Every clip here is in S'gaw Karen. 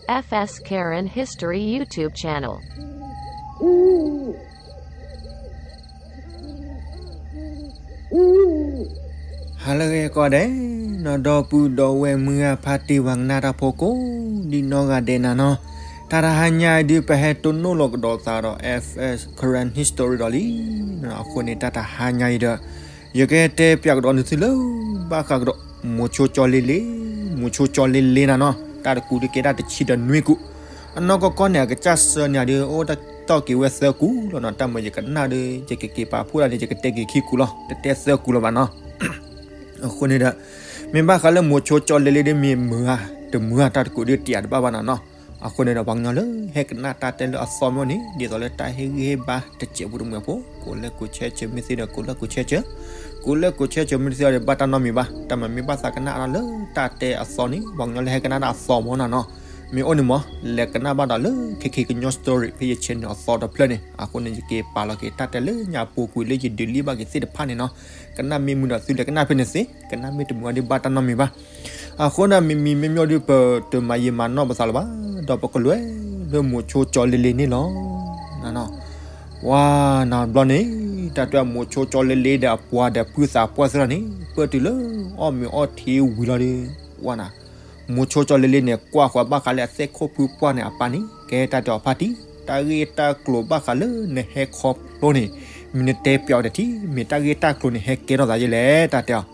F S Karen History YouTube channel. ဟါလၢအဂ့ၤကိးဂၤဒဲး, နီၢ်ဒီပုၢ်ဒီဝဲၢ်မုၢ်ဂၢ်ဖါတံၢ်ပှၤကနၣ်တၢ်ဖိကိးဒံနီၢ်ဂၤဒဲးနၤနီၤ, တၢ်တဟါညါအံၤဒုး ပဟဲတိၢ်နီၣ်လီၤကဒီးသးဒီး F S Karen History ဒီးလံ, အဃိန့ၣ်တၢ်တဟါညါအံၤဒီး ယကတဲပၠးကဒီးနသုလၢ ဘၣ်ဃးကဒီး မိၤဆိကၠီလ့လ့, မိၤဆိကၠီလ့လ့နၤနီၤ, တၢ်တကူးဒုးကဲတၢ်တဆံဒီးနွံကူး, အနီၢ်ကီၢ်ကီၢ်န့ၣ် အကစၢ်စၢၤန့ၣ်ဒုး အိၣ်တၢ်တီၢ်က့ၤဝဲသၢကူးလီၤနီၤ, တၢ်မၤယကနၣ်ဒီး ယကက့ၤပာ်ဖှိၣ်ဒၣ်န့ၣ် ယကတဲက့ၤခံကူးလီၤ, တတဲသၢကူးလီၤဘၣ်နီၤ. အဃိန့ၣ်ဒီး မ့ၢ်ဘၣ်ဃးလၢမိၤဆိကၠီလ့လ့ဒုး မ့ၢ်မုာ်ဧါ တမုာ်ဧါ တၢ်တကူးဒုး တယာ်တဘၣ်ဘၣ်နၤနီၤ. အဃိန့ၣ်ဒီး ပှၤကညီလၢဟဲကနၣ်တၢ်တဲလၢအသီမ့ၢ်အိၣ်န့ၣ် ဒ်သိးလၢတၢ်ဟ့ၣ်ဂံၢ်ဟ့ၣ်ဘါတစဲးဖိတမုာ်ဖိ ကိးလဲကိးဆဲးစၢၤမ့ၢ်သ့ဒီး ကိးလဲကိးဆဲးစၢၤ, ကိးလဲကိးဆဲးစၢၤမ့ၢ်တသ့ဒီး ဘၣ်တၢ်နီတမံၤဘၣ်, တၢ်မၤမ့ၢ်ဘၣ်သးကနၣ်အါထီၣ်လၢတၢ်တဲအသီန့ၣ် ပှၤကညီလၢဟဲကနၣ်တၢ်အသီမ့ၢ်နၤနီၤ, မ့ၢ်အိၣ်န့ၣ်မး လဲၤကနၣ်ဘၣ်ဒီးလၢ ခဲခဲကညီ story ဖဲယ channel အသီတဖျၢၣ်န့ၣ်, အဃိန့ၣ် ယက့ၤပာ်လီၤက့ၤတၢ်တဲလၢညါပူၤကွံာ်လၢယဒုးလံဘၣ်က့ၤသ့ၣ်တဖၣ်န့ၣ်နီၤ, ကနၣ်မ့ၢ်မုာ်ဒီးသုလဲၤကနၣ်ဖဲန့ၣ်သ့, ကနၣ်မ့ၢ်တမုာ်ဒီးဘၣ်တၢ်နီတမံၤဘၣ်. အဃိန့ၣ် မံၤမံၤမ့ၢ်မ့ၢ်ဒုး ပတမၤယံာ်မၤနီၢ်ပသးလၢၤဘၣ်, ဒီးပကလဲၤလၢမိၤဆိကၠီလ့လ့န့ၣ်လီၤ. ဝါနၤဘျီန့ၣ် တၢ်တဲမိၤဆိကၠီလ့လ့ဒီးအပှၤဒီးဖုသးပှၢ်သ့ၣ်တဖၣ်န့ၣ် ပၢၢ်တုၤလၢအီၣ်မ့ၤအီထံဝံၤလီၤဒီး ဝါနၤ မိၤဆိကၠီလ့လ့န့ၣ် ကွၢ်ဃီၤဘၣ်ဃးလၢအသ့ၣ်ခိၣ်ဖုပှၢ်န့ၣ်အပၢ်န့ၣ် ကဲတၢ်တဲအီၤဖါတံၢ်, တၢ်ဂ့ၢ်တၢ်ကျိၤဘၣ်ဃးလၢနဟဲခီဖျိန့ၣ် မ့ၢ်နတဲပၠးအီၤဒီးထံၣ်, မ့ၢ်တၢ်ဂ့ၢ်တၢ်ကျိၤန့ၣ် ဟဲကဲထီၣ်သးယဲလဲၣ် တၢ်တဲအီၤ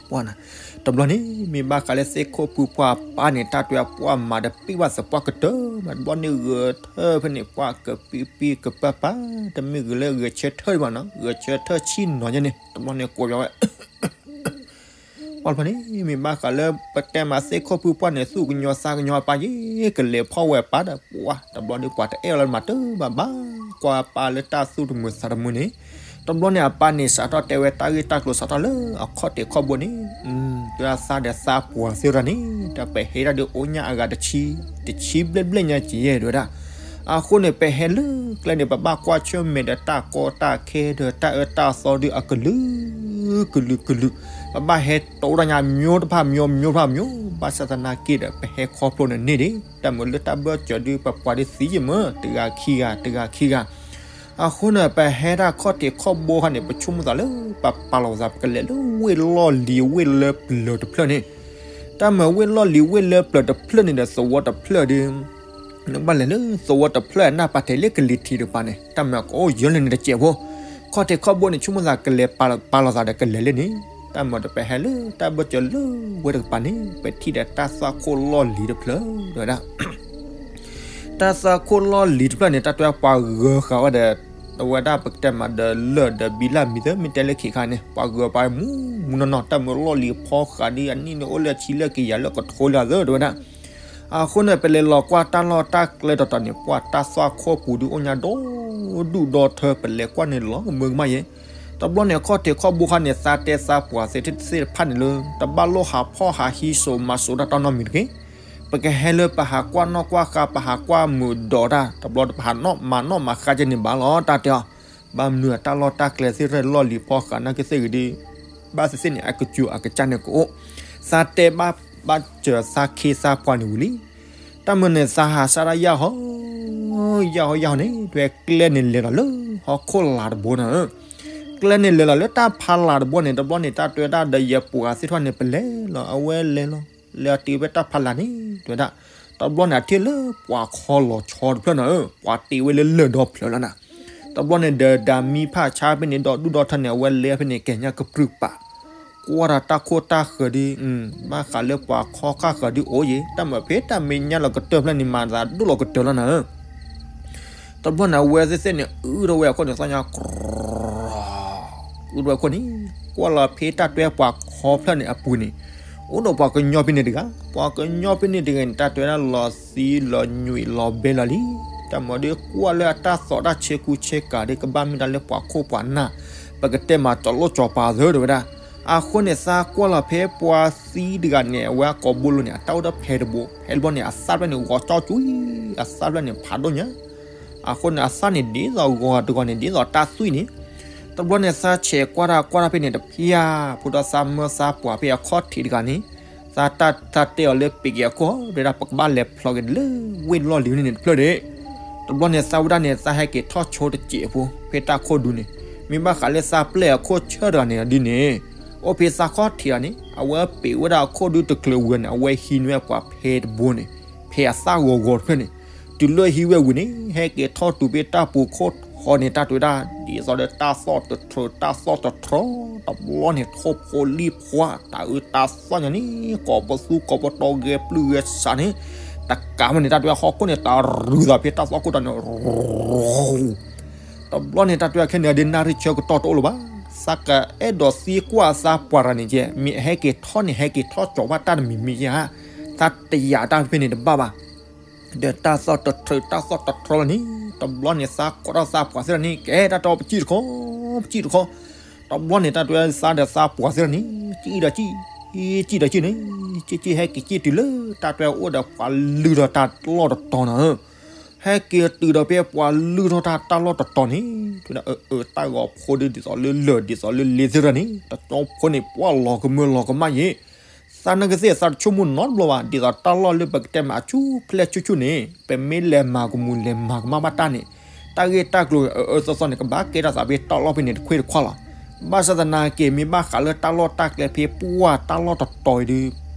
ပှၢ်နၤ, တဘျီန့ၣ် မ့ၢ်ဘၣ်ဃးလၢသ့ၣ်ခိၣ်ဖုပှၢ်အပၢ်န့ၣ် တၢ်တဲပှၢ်မၤဒီးပံၢ်ဘၣ်သပှၢ်ကတၢၢ်မး, တဘျီန့ၣ်ဂဲၤထၢၣ်ဖဲန့ၣ် ပှၢ်ကပံၢ်ပံၢ်ကပၢ်ပၢ်, တမ့ၢ်ဂဲၤလၢဂဲၤဆၢထၢၣ်ဒံးဘၣ်နီၤ, ဂဲၤဆၢထၢၣ်ဆံၣ်နီၤယဲန့ၣ် တဘျီန့ၣ်ကိးပၠးဝဲ ပှၢ်တဘျီန့ၣ် မ့ၢ်ဘၣ်ဃးလၢပတဲမးသ့ၣ်ခိၣ်ဖုပှၢ်န့ၣ် သူၣ်ကညီၤသးကညီၤအပၢ်ယဲ, ကလဲၤဖီၣ်ဝဲအပၢ်ဒီး ပှၢ်တဘျီဒီး ပှၤတအဲၣ်လီၤမးတဘၣ်ဘၣ်, ကွၢ်အပၢ်လၢတၢ်သူၣ်တမုာ်သးတမုာ်န့ၣ်, တဘျီန့ၣ် အပၢ်န့ၣ် စးထီၣ်တဲဝဲတၢ်ဂ့ၢ်တၢ်ကျိၤစးထီၣ်လၢအခီၣ်ထံးခီၣ်ဘိန့ၣ်, တဲသးဒီးသးပှၢ်သ့ၣ်တဖၣ်န့ၣ် တၢ်ပဟဲဒၣ်ဒီးအိၣ်ညၣ်အဂၤတဆံ, တဆံဘျဲၣ်ဘျဲၣ်ညါက့ၤယဲဒၣ်ဝဲဒၣ် အဃိန့ၣ် ပဟဲလၢကျဲန့ၣ် ပဘၣ်ကွၢ်ဆၢၣ်မဲာ်ဒီးတၢ်ကီတၢ်ခဲဒီးတၢ်အၢတၢ်သီဒုးအကလုာ်ကလုာ်ကလုာ်, ပဘၣ်ဟဲတိၢ်တၢ်ညါမျိုးတဖၣ်မျိုးမျိုးတဖၣ်မျိုး, ဘၣ်ဆၣ်သနာ်က့ဒီး ပဟဲခီဖျိန့ၣ်န့ၢ်ဒံး, တၢ်မုာ်လၢတၢ်ဘၢၣ်စၢၤဒုး ပပှၤဒုးသံယမ့ၢ် တဂၤခံဂၤ တဂၤခံဂၤ အဃိန့ၣ် ပဟဲတၢ်ခီၣ်ထံးခီၣ်ဘိခါန့ၣ် ပဆိကမိၣ်သးလၢ ပပာ်လီၤသး ပကလဲၤလၢဝ့ၢ်လီၢ်လံၤဝ့ၢ်လၢပျၢၤတဖျၢၣ်န့ၣ်, တၢ်မုာ်ဝ့ၢ်လီၢ်လံၤဝ့ၢ်လၢပျၢၤတဖျၢၣ်န့ၣ်ဒီး သဝီတဖျၢၣ်ဒီး နဘၣ်လဲၤလၢသဝီတဖျၢၣ်အနၢ်ပာ်တဲာ်လၢကလံၤထံးတကပၤန့ၣ် တၢ်မုာ်ကအိၣ်ယၢလၢန့ၣ်တစဲးဖိ, ခီၣ်ထံးခီၣ်ဘိန့ၣ် ဆိကမိၣ်သးကလဲၤပာ်လီၤသးဒီးကလဲၤလၢန့ၣ်, တၢ်မုာ်ဒီးပဟဲလၢတၢ်ဘၢၣ်စၢၤလၢဝဲတကပၤန့ၣ် ပထံၣ်ဒီးတၢ်သွၣ်ခိၣ်လီၢ်လံၤတဖျၢၣ်ဝဲဒၣ် တၢ်သွၣ်ခိၣ်လီၢ်လံၤတဖျၢၣ်န့ၣ် တၢ်တဲပှၤဂၢၤဃာ်ဝဲဒီး အဝဲဒၣ်ပကတဲမးဒီးလၢၢ်ဒီးဘံလၢ်မံၤသၢမ့ၢ်တဲလၢခံခါန့ၣ် ပှၤဂၢၤပှၤမူမူနီၢ်နီၢ် တၢ်မုာ်လီၢ်လံၤဖီဃာ်ဒုး အနံၣ်န့ၣ်အိၣ်လၢအဆံလၢကယၤလၢကထိလၢအသၢတဝဲဒၣ်. အဃိန့ၣ် ပလဲၤလီၤကွၢ်တၢ်လီၢ်တၢ်ကျဲတီၤတီၤန့ၣ် ပှၤတၢ်သွၣ်ခိၣ်ပူၤဒုးအိၣ်ညါဒီဒူၣ်ဒီထၢ ပလဲၤကွၢ်န့ၣ်လီၤကမၢကမၣ်ယဲ. တဘျီန့ၣ် ခီၣ်ထံးခီၣ်ဘိခါန့ၣ် သးတဲသးပှၢ်သ့ၣ်တဖၣ်န့ၣ်လၢ တဘၣ်လိၣ်ဟးဖီၣ်ဟးဟံးစိၤမၤစိၤတၢ်တီနီတမံၤတဂ့ၤ ပကဟဲလၢပဟးကွၢ်နီၣ်ကွၢ်ဃါ ပဟးကွၢ်မုာ်ဒီးတၢ် တဘျီပဟးနီၣ်မၤနီၣ်မၤဃါကဲန့ၣ်ဘၣ်လီၤ တၢ်တဲအီၤ. ဘၣ်မနုၤအတၢ်လီၢ်တၢ်ကျဲသ့ၣ်တဖၣ်လီၢ်လံၤဖီဃာ်နာ်က့သ့ၣ်ဂ့ၤဒီး ဘၣ်သ့ၣ်သ့ၣ်န့ၣ် အကစူၤအကစၢ်န့ၣ်ကအိၣ် သးတဲဘၣ်ဘၣ်စၢၤသးခ့သးပှၢ်န့ၣ်ဝံၤလံ. တၢ်မုာ်န့ၣ် သးဟးစၢ်ဒၣ်ယၢ်ဟီ ယၢ်ဟီယၢ်ဟီန့ၣ် တဲကျဲန့ၣ်လဲၤလီၤလၢဟီၣ်ခိၣ်လာ်တဘိန့ၣ် ကျဲန့ၣ်လဲၤလီၤလၢတၢ်ဖးလာ်တဘိန့ၣ် တဘျီန့ၣ် တၢ်တဲဝဲဒၣ်ဒီးယပှၤသ့ၣ်တဖၣ်န့ၣ် ပလဲၤလီၤ အဝဲလဲၤလီၤ လဲၤအတုၤဖဲတၢ်ဖးလာ်န့ၣ် တဲဝဲဒၣ် တဘျီန့ၣ် အထံၣ်လၢပှၤခီလီၤဆီတဖျၢၣ်န့ၣ် ပှၤတ့ဝဲလၢလၢၢ်ဒီဖျၢၣ်လီၤနၤ. တဘျီန့ၣ်ဒီး ဒၤမံဖၣ်ဆါဖဲန့ၣ် ဒီဒူၣ်ဒီထၢန့ၣ် အဝဲလဲၤဖဲန့ၣ် ကဲညါကပြုၢ်ပာ် ကွၢ်ဒီးတၢ်ခိၣ်တၢ်ဃၢၤဒုး ဘၣ်ဃးလၢပှၤခီဃၣ်ဃၢၤဒုးအိၣ်ယဲ တၢ်မုာ်ဖဲတၢ်မဲာ်ညါလီၤကတၢၢ်ဖျၢၣ်န့ၣ် မၤသးဒိၣ်လီၤကတၢၢ်လီၤနၤဧၢ တဘျီန့ၣ် အဝဲသ့ၣ်သ့ၣ်န့ၣ် အုၣ်ထီၣ်ဝဲအခိၣ်န့ၣ် သီညါ အုၣ်ထီၣ်ဝဲအခိၣ်န့ၣ် ကွၢ်လီၤဖဲတၢ်တဲပှၤခီဖျၢၣ်န့ၣ်အပူၤန့ၣ် အိၣ်ဒီးပှၤကညီဖဲန့ၣ်တဂၤ ပှၤကညီဖဲန့ၣ်တဂၤန့ၣ် တၢ်တဲဝဲဒၣ်လီၤသံလီၤညွံးလီၤဘဲလီၤလံ တၢ်မုာ်ဒီးကွၢ်လၢအတၢ်သီၣ်တၢ်ဆ့ကူဆ့ကၤဒီး ကဘၣ်မ့ၢ်တၢ်လၢပှၤခိၣ်ပှၤနၢ် ပကတဲမး ကၠီၤလိၣ်ကၠီၤပၤသၢတဝဲဒၣ် အဃိန့ၣ် သးကွၢ်လီၤဖဲပှၤသံတဂၤန့ၣ် အဝဲအကိာ်ဘိလိၤန့ၣ် အတၢ်အိၣ်တဖဲတဘိ ဖဲတဘိန့ၣ် အသၣ်ဖျၢၣ်န့ၣ် ဂီၤကၠီကွံာ် အသၣ်ဖျၢၣ်န့ၣ် ဖးဒိၣ်ညါ အဃိန့ၣ် အသၣ်န့ၣ်ဒ်သိးဂီၤတဂီၤန့ၣ် ဒ်သိးတၢ်သွံၣ်န့ၣ် တဘျီန့ၣ် သးဆဲးကွၢ်တၢ်ကွၢ်တၢ်ဖဲန့ၣ်တဖၣ် ဖိဒီးသးမၢသးပှၢ်ဖဲအခီၣ်ထံးတဂၤန့ၣ် သးတဲအီၤလၢပ့ၤက့ၤအခိၣ် တဲဒၣ် ပကဘၣ်လဲၤဖျိးက့ၤလၢဝ့ၢ်လီၢ်လံၤန့ၣ်တဖျၢၣ်န့ၣ်. တဘျီန့ၣ်သးဝဲဒၣ်န့ၣ် သးဟဲက့ၤထီၣ်ဆိတစဲးဖိ ဖဲတၢ်ခိၣ်ဒူန့ၣ်, မ့ၢ်ဘၣ်ဃးလၢသးပျဲၢ်အခိၣ်ဆၢတဂၤန့ၣ်ဒ်န့ၣ်, အိၣ်ဖဲသးခီၣ်ထံးတဂၤန့ၣ် အဝဲပ့ၤဝဲဒၣ်အခိၣ်ဒူတချုးဝံၤန့ၣ် အဝဲဟံးန့ၢ်ပှၤဖဲတဘိန့ၣ်, ဖဲအသၣ်ဂီၤဂီၤတဖျၢၣ်န့ၣ်, တုၤလၢဟံးဝဲဝံၤန့ၣ် ဟဲက့ၤထီၣ်တုၤဖဲတၢ်ပူၤခိၣ်ထီန့ၣ် တၢ်တဲဝဲဒၣ် ဒ်သိးဒီးတၢ်သီၣ်တထြၢ တၢ်သီၣ်တထြၢ တဘျီန့ၣ် ထိၣ်ဖိလံၣ်ဖီ တၢ်အၢတၢ်သီၣ်ညါန့ၣ် ကိးပသူကိးပတီၢ် ဂဲၤပျုၢ်ဂဲၤဆးန့ၣ် တကးမ့ၢ်န့ၣ် တၢ်တဲဝဲဟီၣ်ခိၣ်န့ၣ် တၢ်ရုၤသးဖဲတၢ်သီၣ်ခိၣ်တၢ်န့ၣ် တဘျီန့ၣ် တၢ်တဲဝဲခဲန့ၣ် ဒ်နၣ်ရံၣ်ဆၢကတီၢ်တအိၣ်လၢၤဘၣ်. သးကအဲၣ်ဒိးသံကွၢ်သးပှၤတဂၤန့ၣ်ကဲ မ့ၢ်အဟဲက့ၤထီၣ်န့ၣ် ဟဲက့ၤထီၣ်ကၠီၤဘၣ်တၢ်တမံၤမံၤဧါ, သးတယာ်တၢ်ဖဲန့ၣ်တဘၣ်ဘၣ် ဒီးတၢ်သီၣ်တထြၢ တၢ်သီၣ်တထြၢလီၤန့ၣ် တဘျီန့ၣ် သးကိးထီၣ်သးပှၤသ့ၣ်တဖၣ်န့ၣ် ကဲတၢ်တဲပစံၣ်တခီ, ပစံၣ်တခီ. တဘျီန့ၣ် တၢ်တဲဝဲသးဒီးသးပှၤသ့ၣ်တဖၣ်န့ၣ် စံၣ်ဒီးစံၣ်, စံၣ်ဒီးစံၣ်န့ၣ်, စံၣ်စံၣ်ဟဲက့ၤစံၣ်တုၤလၢ တၢ်တဲဝဲအိၣ်ဒီးပှၤလုၢ်ထီၣ်တၢ်လီၢ်တတီၤန့ၣ်ဧၢ, ဟဲက့ၤတုၤဒီးဖဲပှၤလုၢ်ထီၣ်တၢ် တၢ်လီၢ်တတီၤန့ၣ် တဲဝဲဒၣ် အၢ တၢ်ဂီၤဖိဒ်သိးလၢလၢၢ် ဒ်သိးလၢလ့သ့ၣ်တဖၣ်န့ၣ် တကၠီဖိန့ၣ် ပှၢ်လီၤကမၢလီၤကမၣ်ယ့ၣ် သးနကသ့ၣ်သးတဆိကမိၣ်နီတဘျီဘၣ် ဒ်သိးတၢ်လီၢ်လၢပကတဲမးအဆူၣ်ဖျဲၣ်ဆူၣ်ဆူၣ်န့ၣ် ပမ့ၢ်လဲၤမၤကမူၣ်လဲၤမၤကမၣ်ဘၣ်တၢ်န့ၣ် တၢ်ဂ့ၢ်တၢ်ကျိၤအၢအၢသီသီန့ၣ် ကဘၣ်ကဲထီၣ်သးဖဲတၢ်လီၢ်ဖဲန့ၣ်တခွ့ၣ်တခွါလီၤ. ဘၣ်ဆၣ်သနာ်က့ မ့ၢ်ဘၣ်ဃးလၢတၢ်လီၢ်တၢ်ကျဲဖဲပှၢ်တၢ်လီၢ်တတီၤအံၤဒီး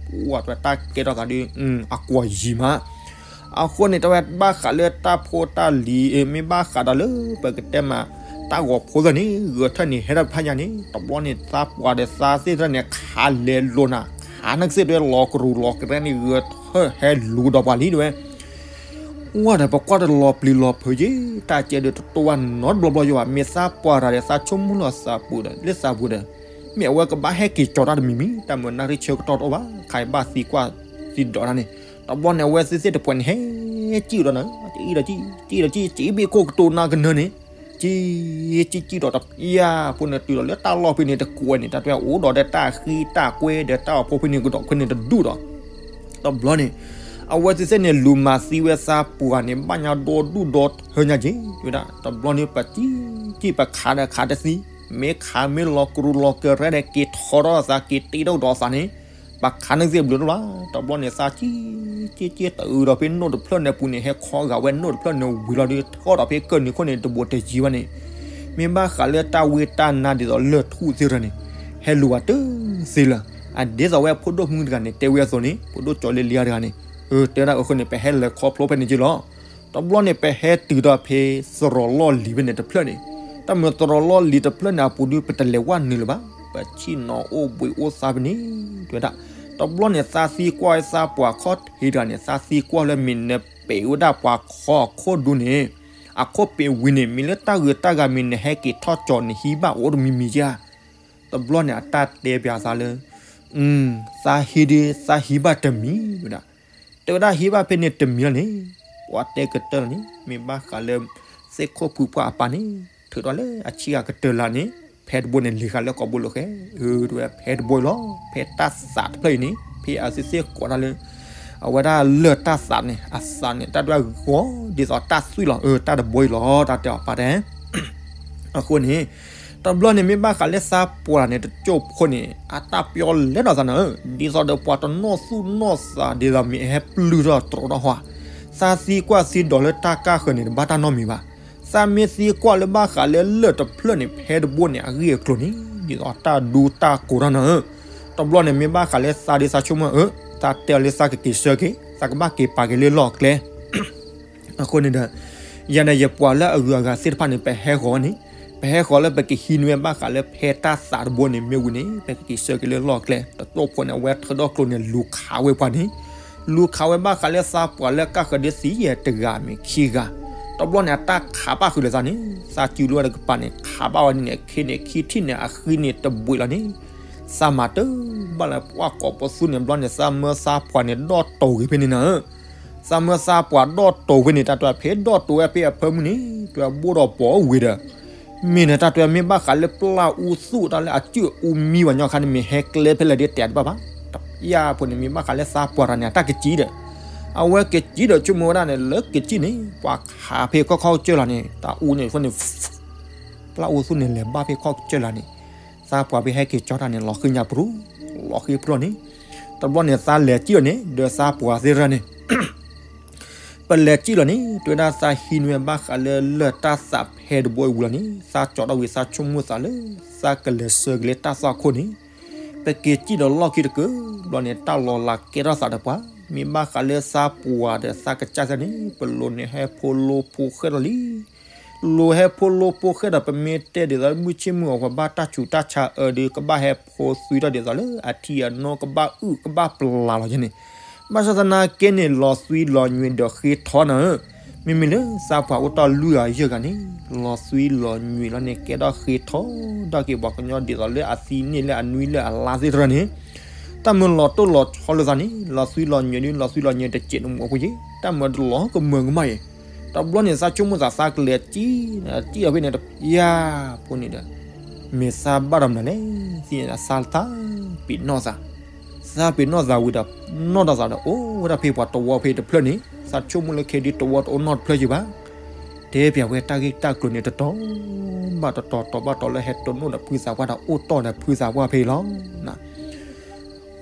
ပှၢ်တၢ်ကဲထီၣ်သးဒီး အကွီၢ်ယံၤမး အဃိန့ၣ် တၢ်ဝဲဘၣ်ဃးလၢတၢ်ဖိတၢ်လံၤ မ့ၢ်ဘၣ်ဃးဒီးလၢပကတဲမး တၢ်ဂီၤဖိသ့ၣ်န့ၣ် ဂဲၤထၢၣ်န့ၣ် ဟဲထီၣ်ဖးညါန့ၣ် တဘျီန့ၣ် သးပှၢ်ဒီးသးသ့ၣ်တဖၣ်န့ၣ် ခးလဲၤလိာ်နၤ ခးနကသ့ၣ်တဲဝဲ လီၤကရူၢ်လီၤကရဲန့ၣ် ဂဲၤထၢၣ်ဟဲလူၤဒီးပှၤလံတဲဝဲ ဝဲဒီးပကွၢ်ဒီးလီၤပျံၤလီၤဖုးက့ၤ တၢ်ကဲဒီးတတိၢ်ဘၣ်နီတဘျီဘျီယိာ်ဘၣ် မ့ၢ်သးပှၢ်တၢ်ဒီးသးဆိကမိၣ်လီၤသးပူၤဒီး လၢသးပူၤဒီး မ့ၢ်အဝဲကဘၣ်ဟဲက့ၤကၠီၤတၢ်တမံၤမံၤ တၢ်မုာ်နၣ်ရံၣ်ဆၢကတီၢ်တအိၣ်ဘၣ် ခးဘၣ်သံကွၢ်သံဒိးတၢ်န့ၣ် တဘျီန့ၣ် အဝဲသ့ၣ်သ့ၣ်တဖၣ်န့ၣ် ဟဲကံၣ်ဒီးနၤ ကံၣ်ဒီးကံၣ် ကံၣ်ဒီးကံၣ် ကံၣ်ဘ့ၣ်ခိၣ်ကတိၤနၤကနၢၤန့ၣ် ကံၣ် ကံၣ်ကံၣ်ဒီးတ ယါဖိန့ၣ်တုၤဒီးလၢတၢ်လီၢ်ဖဲန့ၣ်တကွဲးန့ၣ် တၢ်တဲအိၣ်ဒီးဒီးတၢ်ဃံတၢ်ကွဲဒီးတၢ်ဂီၤဖိဖဲန့ၣ်ကဒီးဖဲန့ၣ်တဒူၣ်ဒီး တဘျီန့ၣ် အဝဲသ့ၣ်သ့ၣ်န့ၣ် လူၤမၤသံဝဲသးပှၢ်န့ၣ် ဘၣ်ညါဒီဒူၣ်ဒီထၢညါက့ၤ တဲဝဲဒၣ် တဘျီန့ၣ် ပစံၣ်ကံၣ်ပခးဒီးခးတသံ မ့ၢ်ခးမ့ၢ်လီၤကရူၢ်လီၤကရဲဒီး က့ၤထီထီၣ်သး က့ၤတ့ထီၣ်ဒီးသးန့ၣ် ပခးနကသ့ၣ်ဘျုးတဘၣ် တဘျီန့ၣ် သးကံၣ်ကံၣ်ကံၣ် တအုးဒီးဖဲနိၣ်တဖျၢၣ်န့ၣ်ပူၤန့ၣ် ဟဲခီဂာ်ဝဲနိၣ်တဖျၢၣ်န့ၣ်ဝံၤလီၤဒီး ထီၣ်ဒီးဖဲကၢၢ်နံၤခိၣ်န့ၣ် တဘိးတယံၤဘၣ်န့ၣ် မ့ၢ်ဘၣ်ဃးလၢတၢ်ဝ့ၢ်တၢ်နါဒ်သိးလၢၢ်ထူၣ်သ့ၣ်တဖၣ်န့ၣ် ဟဲလူၤဝဲတုၤသ့လၢ အဒ်သိးဝဲဖိဒိၣ်မုၣ်တဂၤန့ၣ် တဲဝဲအသိးန့ၣ် ဖိဒိၣ်ကၠီလ့လံတဂၤန့ၣ် တဲဝဲဒၣ်အဃိန့ၣ် ပဟဲလဲၤခီဖျိဖဲန့ၣ်က့ၤလီၤ တဘျီန့ၣ် ပဟဲတုၤဒီးဖဲသရိာ်လီၢ်လံၤဖဲန့ၣ်တဖျၢၣ်န့ၣ် တၢ်မ့ၢ်သရိာ်လီၢ်လံၤတဖျၢၣ်န့ၣ်အပူၤဒီး ပတလဲၤဝဲနုာ်လၢၤဘၣ် ပဆ့ၣ်နီၤအိၣ်ဘှံးအိၣ်သါဖဲန့ၣ် တဲဝဲဒၣ် တဘျီန့ၣ် သးသံကွၢ်ဝဲသးပှၢ်ခီၣ်ထံးတဂၤန့ၣ် သးသံကွၢ်လၢမ့ၢ်နပ့ၤဝဲဒၣ်ပှၤခီအခိၣ်ဒူန့ၣ် အခိၣ်ပ့ၤဝံၤန့ၣ် မ့ၢ်လၢတၢ်ဂုၤတၢ်ဂၤမ့ၢ်နဟဲက့ၤထီၣ်ကၠီၤ နဟံးဘၣ်အိၣ်တမံၤမံၤဧါ တဘျီန့ၣ် အတၢ်တဲပၠးသးလၢ သးဟံးဒီး သးဟံးဘၣ်တမံၤဝဲဒၣ် တဲဝဲဒၣ်ဟံးဘၣ်ဖဲန့ၣ်တမံၤလီၤန့ၣ် ပှၤတဲကတၢၢ်လီၤန့ၣ် မ့ၢ်ဘၣ်ဃးလၢ သ့ၣ်ခိၣ်ဖုပှၢ်အပၢ်န့ၣ် ထုးထီၣ်လၢအဆံးအကတၢၢ်လၢ်န့ၣ် ဖဲတဘိန့ၣ် လံၤဃာ်လၢကိာ်ဘိလိာ်ဃဲ အၢ တဲဝဲဖဲတဘိအံၤလီၤ ဖဲတၢ်သးတဖျၢၣ်အံၤန့ၣ် ဖဲအသ့ၣ်သ့ၣ်ကိးတၢ်လၢ အဝဲဒၣ်လၢၢ်တၢ်သးန့ၣ် အသးန့ၣ် တၢ်ဒွဲၣ်ဂီၤဒ်သိးတၢ်သွံၣ်လီၤ အၢ တၢ်တဘိအံၤလီၤ တၢ်တဲအီၤပၢ်တဲ အဃိန့ၣ် တဘျီန့ၣ် မ့ၢ်ဘၣ်ဃးလၢသးပှၢ်န့ၣ် တကၠိၢ်ဖိန့ၣ် အတၢ်ပျီလဲၤဒီးသးန့ၣ် ဒ်သိးဒီးပှၤတနီၣ်သူၣ်နီၣ်သးဒ်သိးမ့ၢ်အဟဲပျုၢ်ထီၣ်တြီထီၣ်ဟီ သးသံကွၢ်သံဒိးလၢတၢ်ကါဃၢၤန့ၣ် တဘၣ်တၢ်နီတမံၤဘၣ် သးမ့ၢ်သံကွၢ်လၢဘၣ်ဃးလၢလၢၢ်တဖျၢၣ်န့ၣ် ဖဲတဘိန့ၣ် အဂ့ၢ်အကျိၤန့ၣ် ဒ်သိးတၢ်ဒူတၢ်ကိးထီၣ်န့ၣ် တဘျီန့ၣ် မ့ၢ်ဘၣ်ဃးလၢသးဒ်သးဆိကမိၣ် အၢ သးတဲအီၤလၢသးကက့ၤဆှၢက့ၤ သးကဘၣ်က့ၤပာ်က့ၤလၢလီၢ်ကျဲ အဃိန့ၣ်ဒီး ယၤန့ၣ်ယပှၤလၢအဂုၤအဂၤသ့ၣ်တဖၣ်န့ၣ် ပဟဲဃီၤန့ၣ် ပဟဲဃီၤလၢပကဟံးန့ၢ်ဝဲဘၣ်ဃးလၢဖဲတၢ်သးတဘိန့ၣ် မ့ၢ်ဝံၤန့ၣ် ပကက့ၤဆှၢက့ၤလၢလီၢ်ကျဲ တကၠိၢ်ဖိန့ၣ် အဝဲထၢထီၣ်ကျိၤန့ၣ် လူၤခးဝဲပှၤန့ၣ် လူၤခးဝဲဘၣ်ဃးလၢသးပှၢ်လၢကါဃၢၤဒ်သံယဲၢ်တဂၤမ့ၢ်ခံဂၤ တဘျီန့ၣ် အတၢ်ခးဘၣ်ဃုာ်လၢသးန့ၣ် သးစုၤလၢဝဲတကပၤန့ၣ် ခးဘၣ်ဝဲဒ်န့ၣ် အခ့န့ၣ် ခံထံၣ်န့ၣ် အဃံန့ၣ် တဘှံးလီၤန့ၣ် သးမၤတၢ်ဘၣ်လၢပှၢ်ကိးပသူန့ၣ် ဘျီန့ၣ် သးမၢသးပှၢ်န့ၣ် ဒီၣ်တိၤဂ့ၤဖဲန့ၣ်နၤ သးမၢသးပှၢ်ဒီၣ်တိၤဖဲန့ၣ် တၢ်တဲဖဲဒီၣ်တိၤဝဲဖဲအဖၢမုၢ်န့ၣ် တဲဘိၣ်ဒီးပိာ်ဝံၤဒီး မ့ၢ်န့ၣ် တၢ်တဲမ့ၢ်ဘၣ်ဃးလၢပျၢ်အူသူၣ်တၢ်လၢအစုၣ်အူမံဝဲညီခါန့ၣ် မ့ၢ်ဟဲကျဲဖဲလဲၣ်ဒ်တဲတဘၣ်ဘၣ် တပျၢ်ဖိန့ၣ် မ့ၢ်ဘၣ်ဃးလၢသးပှၢ်တၢ်န့ၣ် အတၢ်ကစံးဒီး အဝဲကစံးဒီးဆိကမိၣ်ဝဲဒၣ်န့ၣ် လၢကစံးန့ၣ် ပှၤခးဖဲခီၣ်ခီၣ်ကစၢၢ်လီၤန့ၣ် တၢ်အူန့ၣ်ဖိန့ၣ် ပျၢ်အူသူၣ်န့ၣ် လဲၤဘၣ်ဖဲခီၣ်ကစၢၢ်လီၤန့ၣ် သးပှၢ်ဖဲဟဲက့ၤကၠီတၢ်န့ၣ် လီၤဃံညါပရူၤ လီၤဃံပရူၤန့ၣ် တဘျီန့ၣ်သးလဲၤစံၣ်လီၤန့ၣ် ဒီးသးပှၤသ့ၣ်တဖၣ်န့ၣ် ပလဲၤစံၣ်လီၤန့ၣ် တဲဝဲဒၣ်သးဟံးန့ၢ်ဝဲဘၣ်ဃးလၢလၢၢ်တၢ်သးဖဲတဘိအံၤဝံၤလီၤန့ၣ် သးကၠီထီၣ်ဝံၤသးဆိကမိၣ်သးလၢ သးကလဲၤဆှၢက့ၤလၢတၢ်သွၣ်ခိၣ်န့ၣ် ပက့ၤစံၣ်ဒီးလီၢ်ခံတကၢၢ် ဘျီန့ၣ် တၢ်လီၤလးကဲထီၣ်သးဒီးပှၤ မ့ၢ်ဘၣ်ဃးလၢသးပှၤဒီးသးကစၢ်သ့ၣ်န့ၣ် ပလိၤန့ၣ်ဟဲဖိလိဖိဃဲၣ်ထီၣ်လံ လိၤဟဲဖိလိဖိဃဲၣ်ဒီး ပမ့ၢ်တဲဒ်သိးလၢမုၢ်ဆ့ၣ်မုၢ်ဂီၤ ပဘၣ်တၢ်ဆူးတၢ်ဆါအၢဒုး ကဘၣ်ဟဲဖိသွံထီၣ်ဒ်သိးလၢအထံအနိကဘၣ်အုၣ်ကဘၣ်ပျၢ်လီၤယဲန့ၣ် ဘၣ်ဆၣ်သနာ်က့န့ၣ် လီၤသွံလီၤညွံးဒီးဃ့ထီနၤဧၢ, မ့မ့ၢ်လၢသးပှၤအိၣ်တ့ၢ်လွံၢ်ဂၤယဲၢ်ဂၤန့ၣ် လီၤသွံလီၤညွံးလီၤန့ၣ် ကဲထီၣ်ဃ့ထီၣ်ဒၣ်က့ၤပှၤကညီဒ်သိးလၢအသံန့ၣ်လၢအနွံလၢအလါသ့ၣ်တဖၣ်န့ၣ် တၢ်မၢလီၤတိၢ်လီၤဆီလိာ်သးန့ၣ် လီၤသွံလီၤညွံးဒုး လီၤသွံလီၤညွံးတစဲးနမိၢ်အဃိယဲ တၢ်မၢတလီၤကမၢကမၣ်အံၤ, တဘျီန့ၣ်သးဆိကမိၣ်သးသးကလဲၤစံၣ် စံၣ်အဖဲန့ၣ် ယၤဖိန့ၣ်ဒီး မ့ၢ်သးဘၣ်ဒီးမနုၤလဲၣ် သ့ၣ်ညါသးသးပ့ၤနီၣ်သး, သးပ့ၤနီၣ်သးဝံၤဒီး နီၣ်ဒီးသးဒီး အိၣ်ဝဲဒၣ်ဖဲပှၤတဝီဖဲတဖျၢၣ်န့ၣ် သးဆိကမိၣ်လၢခဲဒုးတဝီတအိၣ်နီတဖျၢၣ်ယဲဘၣ်, တဲပၠးဝဲတၢ်ဂ့ၢ်တၢ်ကျိၤန့ၣ် တတီၤဘၣ်တတီၤ တီၤဘၣ်တီၤလၢဟဲတိၢ်နီၣ်ဒီးဖုသးပှၢ်ဒီး အိၣ်တီၢ်ဒီးဖုသးပှၢ်ဖဲအံၤလီၤ.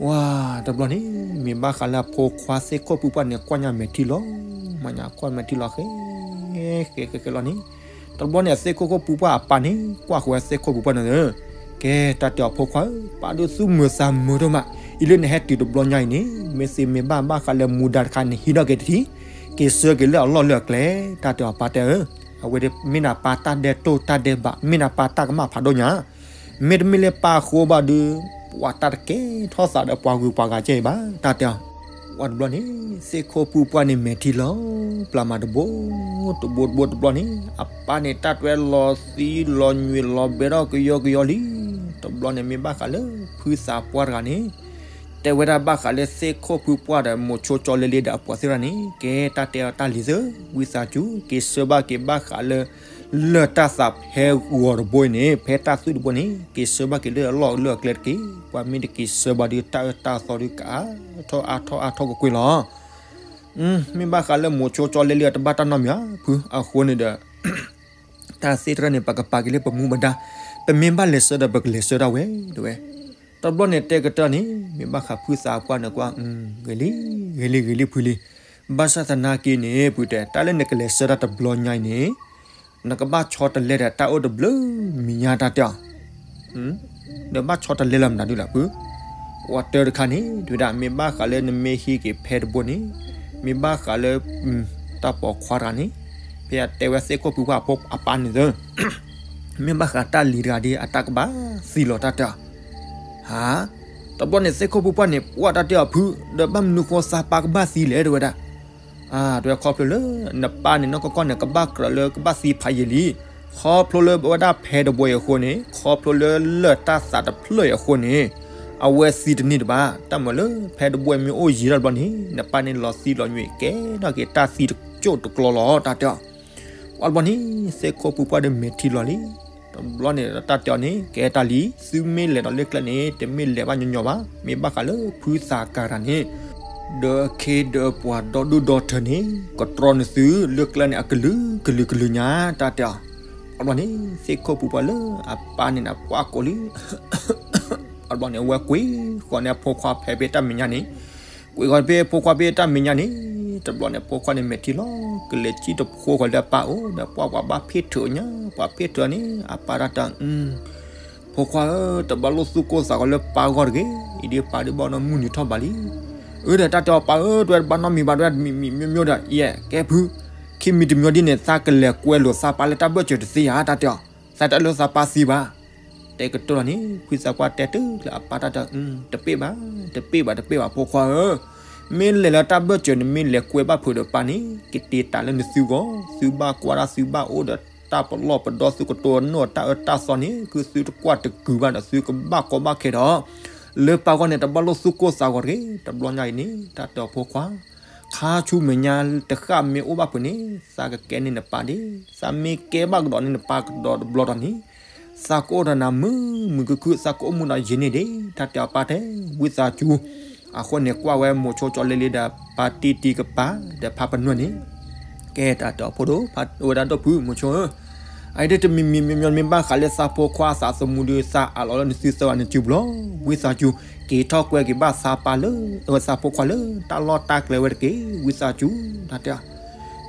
ဝါ, တဘျီန့ၣ် မ့ၢ်ဘၣ်ဃးလၢအဖိခွါသ့ၣ်ခိၣ်ဖုပှၢ်န့ၣ် ကွၢ်ညါမဲာ်ထံလီၤ, မၤညါကွၢ်မဲာ်ထံလီၤ ဃဲ ဃဲ ဃဲ ဃဲလီၤန့ၣ်, တဘျီန့ၣ် သ့ၣ်ခိၣ်ခိၣ်ဖုပှၢ်အပၢ်န့ၣ် ကွၢ်ဃီၤဝဲသ့ၣ်ခိၣ်ဖုပှၢ်န့ၣ်, ကဲ တၢ်တဲအီၤဖိခွါဧၢ, ပၢ်ဒုးသူၣ်မုာ်သးမုာ်ဒိၣ်မး, အံၤလၢနဟဲတုၤတဘျီညါအံၤန့ၣ် မ့ၢ်သ့မ့ၢ်ဘၣ်ဘၣ်ဃးလၢမူဒါတခါန့ၣ် ဟံးထီၣ်က့ၤတထံၣ်, က့ၤဆှၢက့ၤလၢအလီၢ်လၢအကျဲ, တၢ်တဲအီၤပၢ်တဲဧၢ, အဝဲဒၣ်မ့ၢ်နပၢ်တၢ်ဒဲးတိၢ်တၢ်ဒဲးဘး မ့ၢ်နပၢ်တၢ်ကမၣ်ဖးဒိၣ်ညါ မ့တမ့ၢ်လၢပၢ်အဃိဘၣ်ဒုး, ပှၤတၢ်တကဲထီၣ်သးဒီးပှၤဂုၤပှၤဂၤကဲအံၤဘၣ်, တၢ်တဲအီၤ, ဝံၤတဘျီန့ၣ် သ့ၣ်ခိၣ်ဖုပှၢ်န့ၣ်မဲာ်ထံလီၤ, ပျၢ်မးတဘိ, တဘိတဘိတဘျီန့ၣ် အပၢ်န့ၣ်တၢ်တွဲလီၤသံလီၤညွံးလီၤဘဲထီၣ်ကယီကယီလံ, တဘျီန့ၣ်မ့ၢ်ဘၣ်ဃးလၢဖုသးပှၢ်တဂၤန့ၣ် တဲဝဲဒၣ်ဘၣ်ဃးလၢသ့ၣ်ခိၣ်ဖုပှၢ်ဒီးမိၤဆိကၠီလဲလ့ဒီးအပှၤသ့ၣ်တဖၣ်န့ၣ် ကဲတၢ်တဲအီၤတၢ်လံၤသၢ, ဝံသးစူၤ က့ၤဆှၢဘၣ်က့ၤဘၣ်ဃးလၢ လၢၢ်တၢ်သးဖဲဂီၤတဘိအံၤန့ၣ် ဖဲတၢ်သွံၣ်တဘိန့ၣ် က့ၤဆှၢဘၣ်က့ၤလၢအလီၢ်လၢအကျဲတက့ၢ်, ပှၤမ့ၢ်တက့ၤဆှၢဘၣ်ဒုး တၢ်အၢတၢ်သီဒုးကအါထီၣ်အါထီၣ်အါထီၣ်ကကွ့ၢ်လီၤ. မ့ၢ်ဘၣ်ဃးလၢမိၤဆိကၠီလဲလ့အတဘၣ်တၢ်နီတမံၤဧါ, ဖုအဃိန့ၣ်ဒီး တၢ်သ့ၣ်တဖၣ်န့ၣ် ပကပာ်က့ၤလၢပမူပဒါ, ပမ့ၢ်ဘၣ်လဲၤဆှၢဒီးပကလဲၤဆှၢဒၣ်ဝဲ, တဲဝဲ, တဘျီန့ၣ်တဲကတၢၢ်န့ၣ် မ့ၢ်ဘၣ်ဃးဖုသးပှၢ်န့ၣ်ကွၢ်, ဂ့ၤလံ, ဂ့ၤလံ ဂ့ၤလံဖုလံ, ဘၣ်ဆၣ်သနာ်က့န့ၣ် ဖုတဲ တၢ်လၢနကလဲၤဆှၢတၢ်တဘျီညါအံၤန့ၣ် နကဘၣ်ဆီတလဲဒီးတၢ်အိၣ်တဘျုးမံၤညါတၢ်တဲအီၤ, နဘၣ်ဆီတလဲလၢမနုၤဒုးလဲၣ်ဖု, ဝံၤတၢ်တခါန့ၣ် တဲဝဲဒၣ် မ့ၢ်ဘၣ်ဃးလၢနမ့ၢ်ဟံးက့ၤဖဲတဘိန့ၣ် မ့ၢ်ဘၣ်ဃးလၢ တၢ်ပိာ်ခွါတဂၤန့ၣ် ဖဲအတဲဝဲသ့ၣ်ခိၣ်ဖုပှၢ်အပၢ်န့ၣ်သၢ မ့ၢ်ဘၣ်ဃးတၢ်လံၤတဂၤဒီး အတၢ်ကဘၣ်သံလီၤတၢ်တဲအီၤ, ဟါ, တဘျီန့ၣ်သ့ၣ်ခိၣ်ဖုပှၢ်န့ၣ် ပှၢ်တၢ်တဲအီၤဖု, ဒီးဘၣ်မနုၤဃိသးပၢ်ကဘၣ်သံလဲၣ် တဲဝဲဒၣ်, တဲဝဲခီဖျိလၢ နပၢ်န့ၣ်နီၢ်ကီၢ်ကီၢ်န့ၣ် ကဘၣ်ကြၢးလၢကဘၣ်သံဖးယံာ်လံ, ခီဖျိလၢဝဲဒၣ်ဖဲတဘိအံၤအဃိန့ၣ် ခီဖျိလၢလၢၢ်တၢ်သးတဖျၢၣ်အံၤအဃိန့ၣ် အဝဲသံတန့ၢ်တဘၣ်, တၢ်မၤလၢဖဲတဘိအံၤမ့ၢ်အိၣ်ယံာ်ထီၣ်တဘျီန့ၣ် နပၢ်န့ၣ်လီၤသံလီၤညွံးကဲထီၣ်က့ၤ တၢ်သံတကၠိၣ်တကျီလီၤတၢ်တဲအီၤ, ဝံၤတဘျီန့ၣ် သ့ၣ်ခိၣ်ဖုပှၢ်ဒီးမဲာ်ထံလီၤလံ, တဘျီန့ၣ်တၢ်တဲအီၤန့ၣ် ကဲတၢ်လံၤ သုမ့ၢ်လဲၤဒီးလၢကျဲန့ၣ် တမ့ၢ်လဲၤဘၣ်ညီညီဘၣ်, မ့ၢ်ဘၣ်ဃးလၢဖုသးကၤတဂၤန့ၣ် ဒီးအခ့ဒီးပှၤဒီဒူၣ်ဒီထၢန့ၣ် ကတြီနသုလၢကျဲန့ၣ် အကလုာ်ကလုာ်ကလုာ်ညါတၢ်တဲအီၤ, ဝံၤတဘျီန့ၣ် သ့ၣ်ခိၣ်ဖုပှၢ်လၢအပၢ်န့ၣ်နပှၢ်ကိးလံ ဝံၤတဘျီန့ၣ် အဝဲကွံာ်ဃီၤန့ၢ်အဖိခွါဖဲဖဲတၢ်မဲာ်ညါန့ၣ်, ကွံာ်ဃီၤဖဲဖိခွါဖဲတၢ်မဲာ်ညါန့ၣ်, တဘျီန့ၣ် ဖိခွါန့ၣ်မဲာ်ထံလီၤ ကလဲၤစံၣ်တဖိဃီၤလၢအပၢ်အိၣ်ဒီး ပှၤပှၤဘၣ်ဖ့ၣ်ထၢၣ်ညါ ပှၤဖ့ၣ်ထၢၣ်န့ၣ် အပၢ်တၢ်တဲ ဖိခွါဧၢ, တဘၣ်လိၣ်သူၣ်ကိၢ်သးဂီၤလၢပၢ်ဂီၢ်တဂ့ၤ, အံၤဒ်ပၢ်ဒ်ဘၣ်နီၢ်မုၢ်နံၤထီၣ်ဘၣ်လံ, အၢ ဒီးတၢ်တဲအီၤပၢ်ဧၢ, တဝဲတဘၣ်နီတမံၤဘၣ် တဝဲတမံၤမံၤမံၤမံၤဒီး ယဲ ကဲဖု, ခံမံၤတမံၤဒ်န့ၣ် သးကလဲၤကွဲလိာ်သးပၢ်လၢတၢ်ဘၢၣ်စၢၤတသ့ဧါ တၢ်တဲအီၤ, သးတၢ်လိာ်သးပၢ်သံဘၣ် တဲကတၢၢ်လီၤန့ၣ် ဖုသးပှၢ်တဲတုၤလၢအပၢ်တၢ်တဲ တပ့ၢ်ဘၣ်, တပ့ၢ်ဘၣ် တပ့ၢ်ဘၣ် ဖိခွါဧၢ, မ့ၢ်လဲၤလၢတၢ်ဘၢၣ်စၢၤန့ၣ် မ့ၢ်လဲၤကွဲဘၣ်ဖုးဒီးပၢ်န့ၣ် ကတ့တးလၢနသုဂီၢ်, သုဘၣ်ကွၢ်တၢ် သုဘၣ်အိၣ်ဒီးတၢ်ပလီၢ်ပဒီ သုကတိၤနီၢ်တၢ်အၢတၢ်သီန့ၣ် ကသုတကွၢ်တကုၤဘၣ်ဒီး သုကဘၣ်ကီဘၣ်ခဲဒီး လၢပၢ်ဂီၢ်န့ၣ် တဘၣ်လိာ်သူၣ်ကိၢ်သးဂီၤတဂ့ၤ, တဘျီညါအံၤန့ၣ် တၢ်တဲအီၤဖိခွါ ခါဆူမဲာ်ညါတဃၣ်မ့ၢ်အိၣ်ဘၣ်ဖုးန့ၣ် သးကကဲန့ၢ်နပၢ်ဒ့ၣ်, သးမ့ၢ်ကဲဘၣ်ကဒီးန့ၢ်နပၢ်ကဒီးတဘျီဒီးန့ၣ် သးကအိၣ်ဒီးနၤမုာ်မုာ်ခုၣ်ခုၣ် သးကအိၣ်မူဒီးယံာ်န့ၢ်ဒ့ၣ်, တၢ်တဲအီၤပၢ်တဲ ဝံသးစူၤ, အဃိန့ၣ် ကွၢ်ဝဲမိၤဆိကၠီလဲလ့ဒီး ပၢ်တံၢ်တံၢ်ကပၤ ဒီးဖးပနွဲၣ်န့ၣ်, ကဲတၢ်တဲအီၤဖိဒိၣ် ဖးဝဲဒၣ်ဒိၣ်ဖုမိၤဆိဧၢ အအံၤဒ်တမံၤမံၤမံၤမံၤ မ့ၢ်ဘၣ်ဃးလၢသးဖိခွါအသးသမူဒီး သးအးလီၤလၢနသုသၢဂၤနစုပူၤလီၤ. ဝံသးစူၤ က့ၤထီၣ်ကွဲက့ၤဘၣ်သးပၢ်လၢ သးဖိခွါလၢတၢ်လီၢ်တၢ်ကျဲဝဲတက့ၢ်. ဝံသးစူၤ တၢ်တဲအီၤ.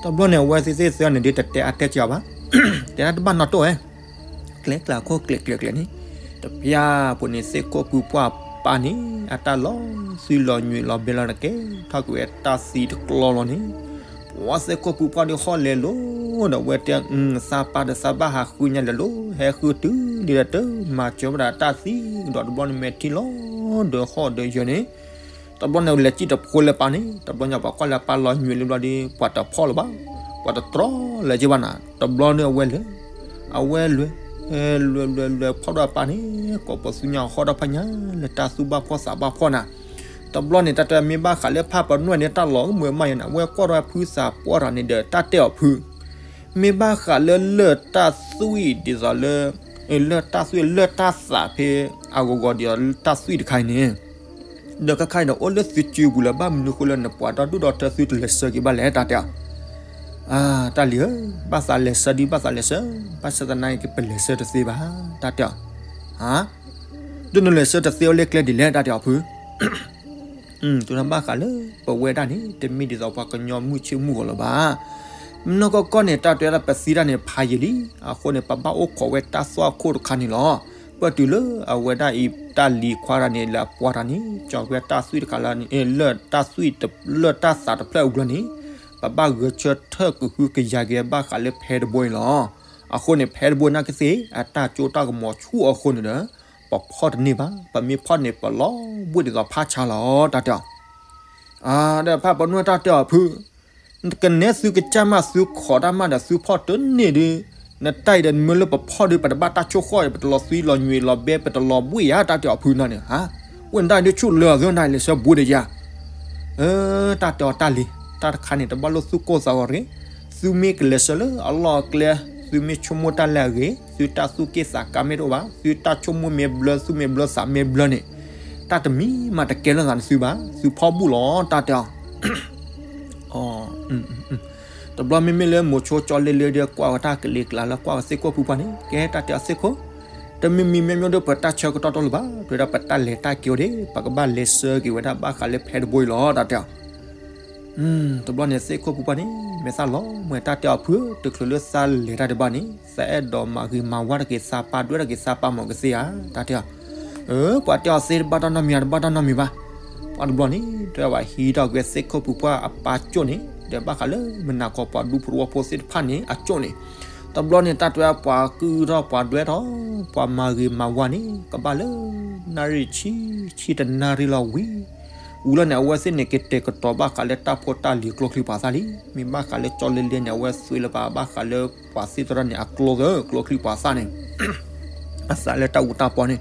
တဘျီန့ၣ် အဝဲသ့ၣ်သ့ၣ်သၢဂၤန့ၣ်ဒ်တတဲအါတဲစှၤဘၣ်, တဲဒၣ်တဘၣ်နီၣ်တိၢ်ဝဲ ကျဲကျဲခိၣ်ကျဲကျဲကျဲန့ၣ်, တဖၠၣ်ပူၤန့ၣ် သ့ၣ်ခိၣ်ဖုပှၢ်ပၢ်န့ၣ် အတၢ်လီၤသွံၣ်လီၤညွံးလီၤဘဲလီၤတကဲ ထီၣ်ကွံာ်ဝဲတၢ်သံတကျီလီၤန့ၣ်, ပှၤသ့ၣ်ခိၣ်ဖုပှၢ်ဒီးဟီၣ်လဲၤလိၤဒီး အဝဲတဲ သးပၢ်ဒီးသးဘၣ်ဟးဃုညါလဲၤလိၤ ဟဲဃုတုၤဒ်ဒီးတမၤစၢၤဝဲဒၣ်တၢ်သံကဒီး တဘျီန့ၣ်မဲာ်ထံလီၤဒီးဟီၣ်ဒီးယၢၤန့ၣ်, တဘျီန့ၣ်လဲၤစံၣ်တဖိလၢပၢ်န့ၣ် တဘျီညါပှၤကွၢ်လၢပၢ်လီၤညွံးလံဘျီဒီး ပှၤတဖီၣ်လၢၤဘၣ်, ပှၤတတြီလၢၤက့ဘၣ်နၤ, တဘျီန့ၣ်အဝဲလဲၤ အဝဲလဲၤ လဲၤလဲၤလဲၤလဲၤဖီၣ်ဒီးပၢ်န့ၣ် ကိးပသူညါဟီၣ်ဒီးဖးညါ လၢတၢ်သူၣ်ဘၣ်ဖှီၣ်သးဘၣ်ဖှီၣ်နၤ, တဘျီန့ၣ် တၢ်တဲမ့ၢ်ဘၣ်ဃးလၢဖၣ်ပနီၣ်န့ၣ် တၢ်လီၤမုာ်မးယဲနၤ အဝဲကွၢ်ထီၣ်ဖုသးပှၢ်တဂၤန့ၣ်ဒီး တၢ်တဲအီၤဖု မ့ၢ်ဘၣ်ဃးလၢလၢၢ်တၢ်သွံၣ်ဒ်သိးလၢ လၢၢ်တၢ်သွံၣ်လၢၢ်တၢ်သးဖဲအဂီၤဂီၤဒ်သိးလၢတၢ်သွံၣ်တခါအံၤန့ၣ်, ဒီးခဲခါအံၤန့ၣ် အိၣ်လၢသုစုပူၤလၢၤဘၣ် မနုၤဃိလၢနပှၤဒီဒူၣ်ဒီထၢသုတလဲၤဆၢက့ၤဘၣ်လဲၣ် တၢ်တဲအီၤ. တၢ်လံၤဧၢ, ဘၣ်သးလဲၤဆၢဒ်ဘၣ်သးလဲၤဆၢ, ဘၣ်ဆၣ်သနာ်က့ ပလဲၤဆၢတသ့ဘၣ် တၢ်တဲအီၤ. ဒ်နလဲၤဆၢတသ့အိၣ်လၢကျဲဒ်လဲၣ် တၢ်တဲအီၤဖု တုၤနဘၣ်ဃးလၢပဝဲဒၣ်န့ၣ် တမ့ၢ်ဒ်သိးပှၤကညီမုၢ်ဆ့ၣ်မုၢ်ဂီၤလၢၤဘၣ်. မနီၢ်ကီၢ်ကီၢ်န့ၣ် တၢ်တဲဒၣ်ပသံတၢ်န့ၣ် ဖးယံာ်လံ. အဃိန့ၣ် ပဘၣ်အိၣ်ခိးဝဲတၢ်သွၣ်ခိၣ်တခါန့ၣ်လီၤ. ပတုၤလၢအဝဲဒၣ်အံၤတၢ်လံၤခွါတဂၤန့ၣ် လၢအပှၤတဂၤန့ၣ် ကၠီၤဝဲတၢ်သွံၣ်တခါလၢ လၢၢ်တၢ်သွံၣ် လၢၢ်တၢ်သးတဖျၢၣ်အဘျီန့ၣ် ပဘၣ်ဂဲၤဆၢထၢၣ်ကဟုကယာ်က့ၤဘၣ်ဃးလၢဖဲတဘိအံၤလီၤ. အဃိန့ၣ် ဖဲတဘိနာ်က့သ့ၣ် အတၢ်ကၠိတၢ်ကမီၤဆူၣ်အဃိန့ၣ်ဒီး ပဖီၣ်တန့ၢ်ဘၣ်. ပမ့ၢ်ဖီၣ်န့ၣ် ပလီၤဘှ့ၣ်ဒ်သိးဖးဆါလီၤ တၢ်တဲအီၤ. ဒီးဖၣ်ပနီၣ်တၢ်တဲအီၤဖု ကနဲသုကစၢ်မး သုခိးတၢ်မးဒီး သုဖီၣ်တန့ၢ်ဒီး နတၢ်အံၤဒီး မ့ၢ်လၢပဖီၣ်ဒီး ပတဘၣ်တၢ်ဆိၣ်ဃီၣ် ပတလီၤသွံလီၤညွံးလီၤဘဲ ပတလီၤဘှ့ၣ်ယၤ တၢ်တဲအီၤဖုန့ၣ်န့ၣ် ဝဲနတၢ်အံၤဒ်ဆူၣ်လၢအသၢနတၢ်လဲၤဆၢဘူးဒီးယၤ တၢ်တဲအီၤတၢ်လံၤ တၢ်တခါန့ၣ် တဘၣ်လိၣ်သူၣ်ကိၢ်သးဂီၤတဂ့ၤ. သုမ့ၢ်ကလဲၤဆၢလၢအလီၢ်အကျဲ သုမ့ၢ်ဆိကမိၣ်တၢ်လၢအဂ့ၤ သုတၢ်သူၣ်က့ၣ်သးကါမ့ၢ်တအိၣ်ဘၣ် သုတၢ်ဆိကမိၣ်မ့ၢ်ဘျၢ သူၣ်မ့ၢ်ဘျၢသးမ့ၢ်ဘျၢန့ၣ် တၢ်တမံၤမးတကဲလၢသးနသုဘၣ် သုဖီၣ်ဘူးလီၤ တၢ်တဲအီၤ တဘျီမ့မ့ၢ်လၢမိၤဆိကၠီလ့လ့ဒီး ကွၢ်ဝဲတၢ်ကလံၤကျါလၢကွၢ်ဝဲသ့ၣ်ခိၣ်ဖုပှၢ်န့ၣ် ကဲတၢ်တဲအီၤသ့ၣ်ခိၣ် တမံၤမံၤမ့မ့ၢ်ဒီး ပတၢ်ဆၢကတီၢ်တအိၣ်လၢၤဘၣ် တဲဝဲဒၣ်ပတၢ်လဲၤတၢ်က့ၤအိၣ်ဒီး ပကဘၣ်လဲၤဆၢက့ၤဝဲဒၣ်ဘၣ်ဃးလၢဖဲတဘိအံၤလီၤ တၢ်တဲအီၤ တဘျီန့ၣ်သ့ၣ်ခိၣ်ဖုပှၢ်န့ၣ် မဲာ်သၣ်လီၤမွဲၤ တၢ်တဲအီၤဖု တချုးလၢသးလဲၤတၢ်ဒံးဘၣ်န့ၣ် သးအဲၣ်ဒိးမၤဂ့ၤမၤဝါတက့ၤ သးပာ်ဒွဲၣ်တက့ၤ သးပာ်မီၤကသ့ဧါ တၢ်တဲအီၤ ပှၤတဲအီၤသ့တဘၣ်တၢ်နီတမံၤ တဘၣ်တၢ်နီတမံၤဘၣ် ပှၤတဘျီန့ၣ် တဲဝဲဟံးထီၣ်ကွံာ်သ့ၣ်ခိၣ်ဖုပှၢ်အပၢ်ကၠိၣ်န့ၣ် ဒီးဘၣ်ဃးလၢမုၢ်နၤခီပှၤဒူဖိတဝီဖိသ့ၣ်တဖၣ်န့ၣ် အကၠိၣ်န့ၣ် တဘျီန့ၣ် တၢ်တဲပှၤကုၢ်ထီၣ်ပှၤဒွဲၣ်ထီၣ် ပှၤမၤဂ့ၤမၤဝါန့ၣ် ကဘၣ်လၢ နၣ်ရံၣ်ဆံ ဆံတနၣ်ရံၣ်လီၤဝံၤ ဝံၤလီၤန့ၣ် အဝဲသ့ၣ်န့ၣ် ကတဲာ်ကတီၤဘၣ်ဃးလၢတၢ်ဖိတၢ်လံၤကျိချံမျိာ်သၣ်လံ မ့ၢ်ဘၣ်ဃးလၢကၠီလ့လ့န့ၣ် အဝဲသွံလၢၤဘၣ် ဘၣ်ဃးလၢပှၤသ့ၣ်တဖၣ်န့ၣ် အကျိသၢ ကျိချံမျိာ်သၣ်န့ၣ် အသးလၢတၢ်အူတၢ်ပီန့ၣ်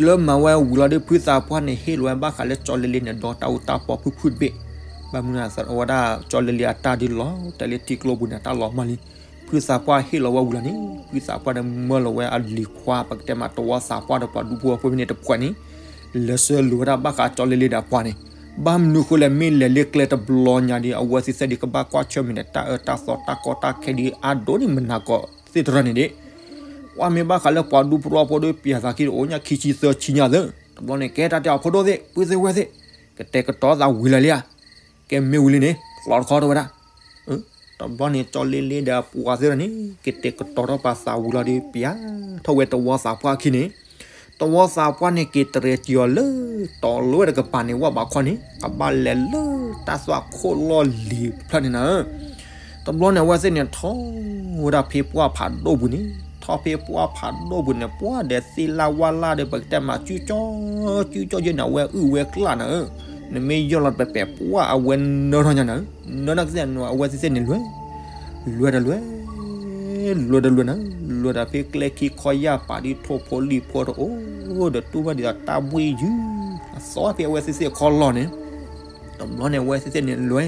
လၢမၤဝဲဝံၤလီၤဒီး ဖုသးပှၢ်န့ၣ် ဟ့ၣ်လီၤဝဲဘၣ်ဃးလၢကၠီလ့လ့န့ၣ် ဒီးတၢ်အူတၢ်ပီဖုၣ်ဖုၣ်တဘ့ၣ် ဘၣ်မနုၤအဝဲဒၣ်ကၠီလ့လ့အတၢ်ဒ်လီၤ တဲလၢထံကျိပူၤန့ၣ် တၢ်လီၤမၢ်လံ ဖုသးပှၢ်ဟ့ၣ်လီၤဝဲဝံၤလီၤန့ၣ် ဖုသးပှၢ်ဒီးမၢလီၤဝဲအလံၤခွါ ပကတဲမးတဝီသးပှၢ်ဒီးပှၤဒူဖိအဖိဖဲန့ၣ်တဖှဲးန့ၣ် လဲၤဆၢလိာ်ဝဲဒၣ်ဘၣ်ဃးကၠီလ့လ့ဒီးအပှၤန့ၣ် ဘၣ်မနုၤဃိလဲၣ်မ့ၢ်လဲၤလၢကျဲတဘျီညါဒီး အဝဲသ့ၣ်သ့ၣ်ဒီးကဘၣ်ကွၢ်ဆၢၣ်မဲာ်ဒီး တၢ်အၢတၢ်သီတၢ်ကီတၢ်ခဲဒ်အါဒိၣ်န့ၣ် မုၢ်နၤခီသ့ၣ်တဖၣ်န့ၣ်ဒ် ပှၤမ့ၢ်ဘၣ်ဃးလၢပှၤဒူဖိတဝီဖိဒီး ပျဲသးခံတအိၣ်ညါခံဆံသၢဆံညါသၢ တဘျီန့ၣ် ကဲတၢ်တဲအီၤဖိဒိၣ်သ့ၣ် ပုၢ်သ့ၣ်ဝဲၢ်သ့ၣ် ကတဲာ်ကတီၤသးဝံၤလၢာ်လံဧါ ကဲမ့ၢ်ဝံၤလံန့ၣ် ကျီတခီထီၣ်ဝဲဒၣ် တဘျီန့ၣ် ကၠီလ့လ့ဒီးအပှၤသ့ၣ်တဖၣ်န့ၣ် ကတဲာ်ကတီၤထီၣ်ပာ်သးဝံၤလီၤဒီး ပျဲထီၣ်ဝဲတဝီသးပှၢ်အခံန့ၣ် တဝီသးပှၢ်န့ၣ် က့ၤတရဲၣ်တံၢ်အီၤလၢ တီၤလီၤဝဲတကပၤန့ၣ် ဝၣ်ဘးခီန့ၣ် ကဘၣ်လဲၤလၢတၢ်သွၣ်ခိၣ်လီၢ်လံၤတဖျၢၣ်န့ၣ်နၤ တဘျီန့ၣ် အဝဲသ့ၣ်န့ၣ် ထီၣ်ဝဲဒၣ်ဖဲပှၢ်ဖးဒိၣ်ပူၤန့ၣ် ထီၣ်ဖဲပှၢ်ဖးဒိၣ်ပူၤန့ၣ် ပှၢ်ဒီးသ့ၣ်လၢ်ဝၣ်လၢ်ဒီး ပကတဲမး စုကၠီ စုကၠီယဲၢ်န့ၣ် အဝဲအုၣ်ဝဲကျၣ်နၤဧၢ နမ့ၢ်ယီၢ်လီၤတပဲာ်ပဲာ် ပှၢ်အဝဲနၢထီၣ်ညါနၤဧၢ နၢထီၣ်ကသ့ၣ်နၤ အဝဲသ့ၣ်သ့ၣ်န့ၣ် လဲၤ လဲၤတလဲၤ လဲၤတလဲၤနၤ လဲၤဒီးဖဲကျဲခံခီယၢ်ပာ်ဒ်ထိၣ်ဖိလံၣ်ဖိတအိၣ်ဒီး တူၢ်ဘၣ်ဒ်သိးတၢ်ဘှ့ၣ်ယုၢ် အသီဖဲအဝဲသ့ၣ်သ့ၣ်အခီလီၢ်န့ၣ် တဘျီန့ၣ် အဝဲသ့ၣ်သ့ၣ်န့ၣ် လဲၤ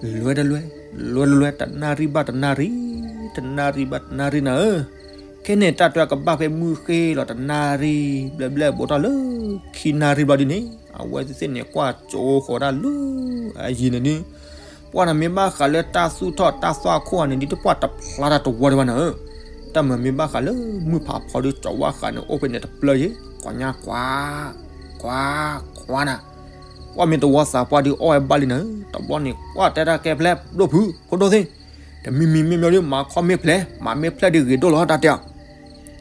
လဲၤတလဲၤ လဲၤတလဲၤ တနၣ်ရံၣ်ဘၣ်တနၣ်ရံၣ် တနၣ်ရံၣ်ဘၣ်တနၣ်ရံၣ်နၤဧၢ ခဲန့ၣ် တၢ်တဲကဘၣ်ဖဲမုၢ်ဃ့လီၤတနၣ်ရံၣ် ဘျဲၣ်ဘျဲၣ်ဘူးထီၣ်လၢ ခံနၣ်ရံၣ်ဘျီဒ်န့ၣ် အဝဲသ့ၣ်သ့ၣ်န့ၣ် ကွၢ်ကၠိဃီၤဒၣ်လၢအယံၤန့ၣ်ဒ် ပှၢ်န့ၣ်မ့ၢ်ဘၣ်ဃးလၢတၢ်သူၣ်ထီၣ်တၢ်သွၣ်ခိၣ်ဧါန့ၣ် ဒ်တပှၢ်တဖျါတၢ်တဝီဒံးဘၣ်နၤဧၢ တၢ်မၤမ့ၢ်ဘၣ်ဃးလၢမုၢ်ဖးဖီဒုး ကၠီၤဝါဃးန့ၣ် အိၣ်ဖဲန့ၣ်တပျၢ်ယ့ၣ် ကီညါကွၢ် ကွၢ် ကွၢ်နၤ, ကွၢ်မ့ၢ်တဝီသးပှၢ်ဒုးအီၣ်ဝဲဘၣ်လံနၤ, တဘျီန့ၣ် ကွၢ်တဲတၢ်ကဲဖျဲးဒိၣ်ဖု ဖိဒိၣ်သ့ၣ်, တမံၤမံၤမ့ၢ်မ့ၢ်ဒုး မၤခီမ့ၢ်ဖျဲး မၤမ့ၢ်ဖျဲးဒုးဂ့ၤဒိၣ်လီၤ တၢ်တဲအီၤ,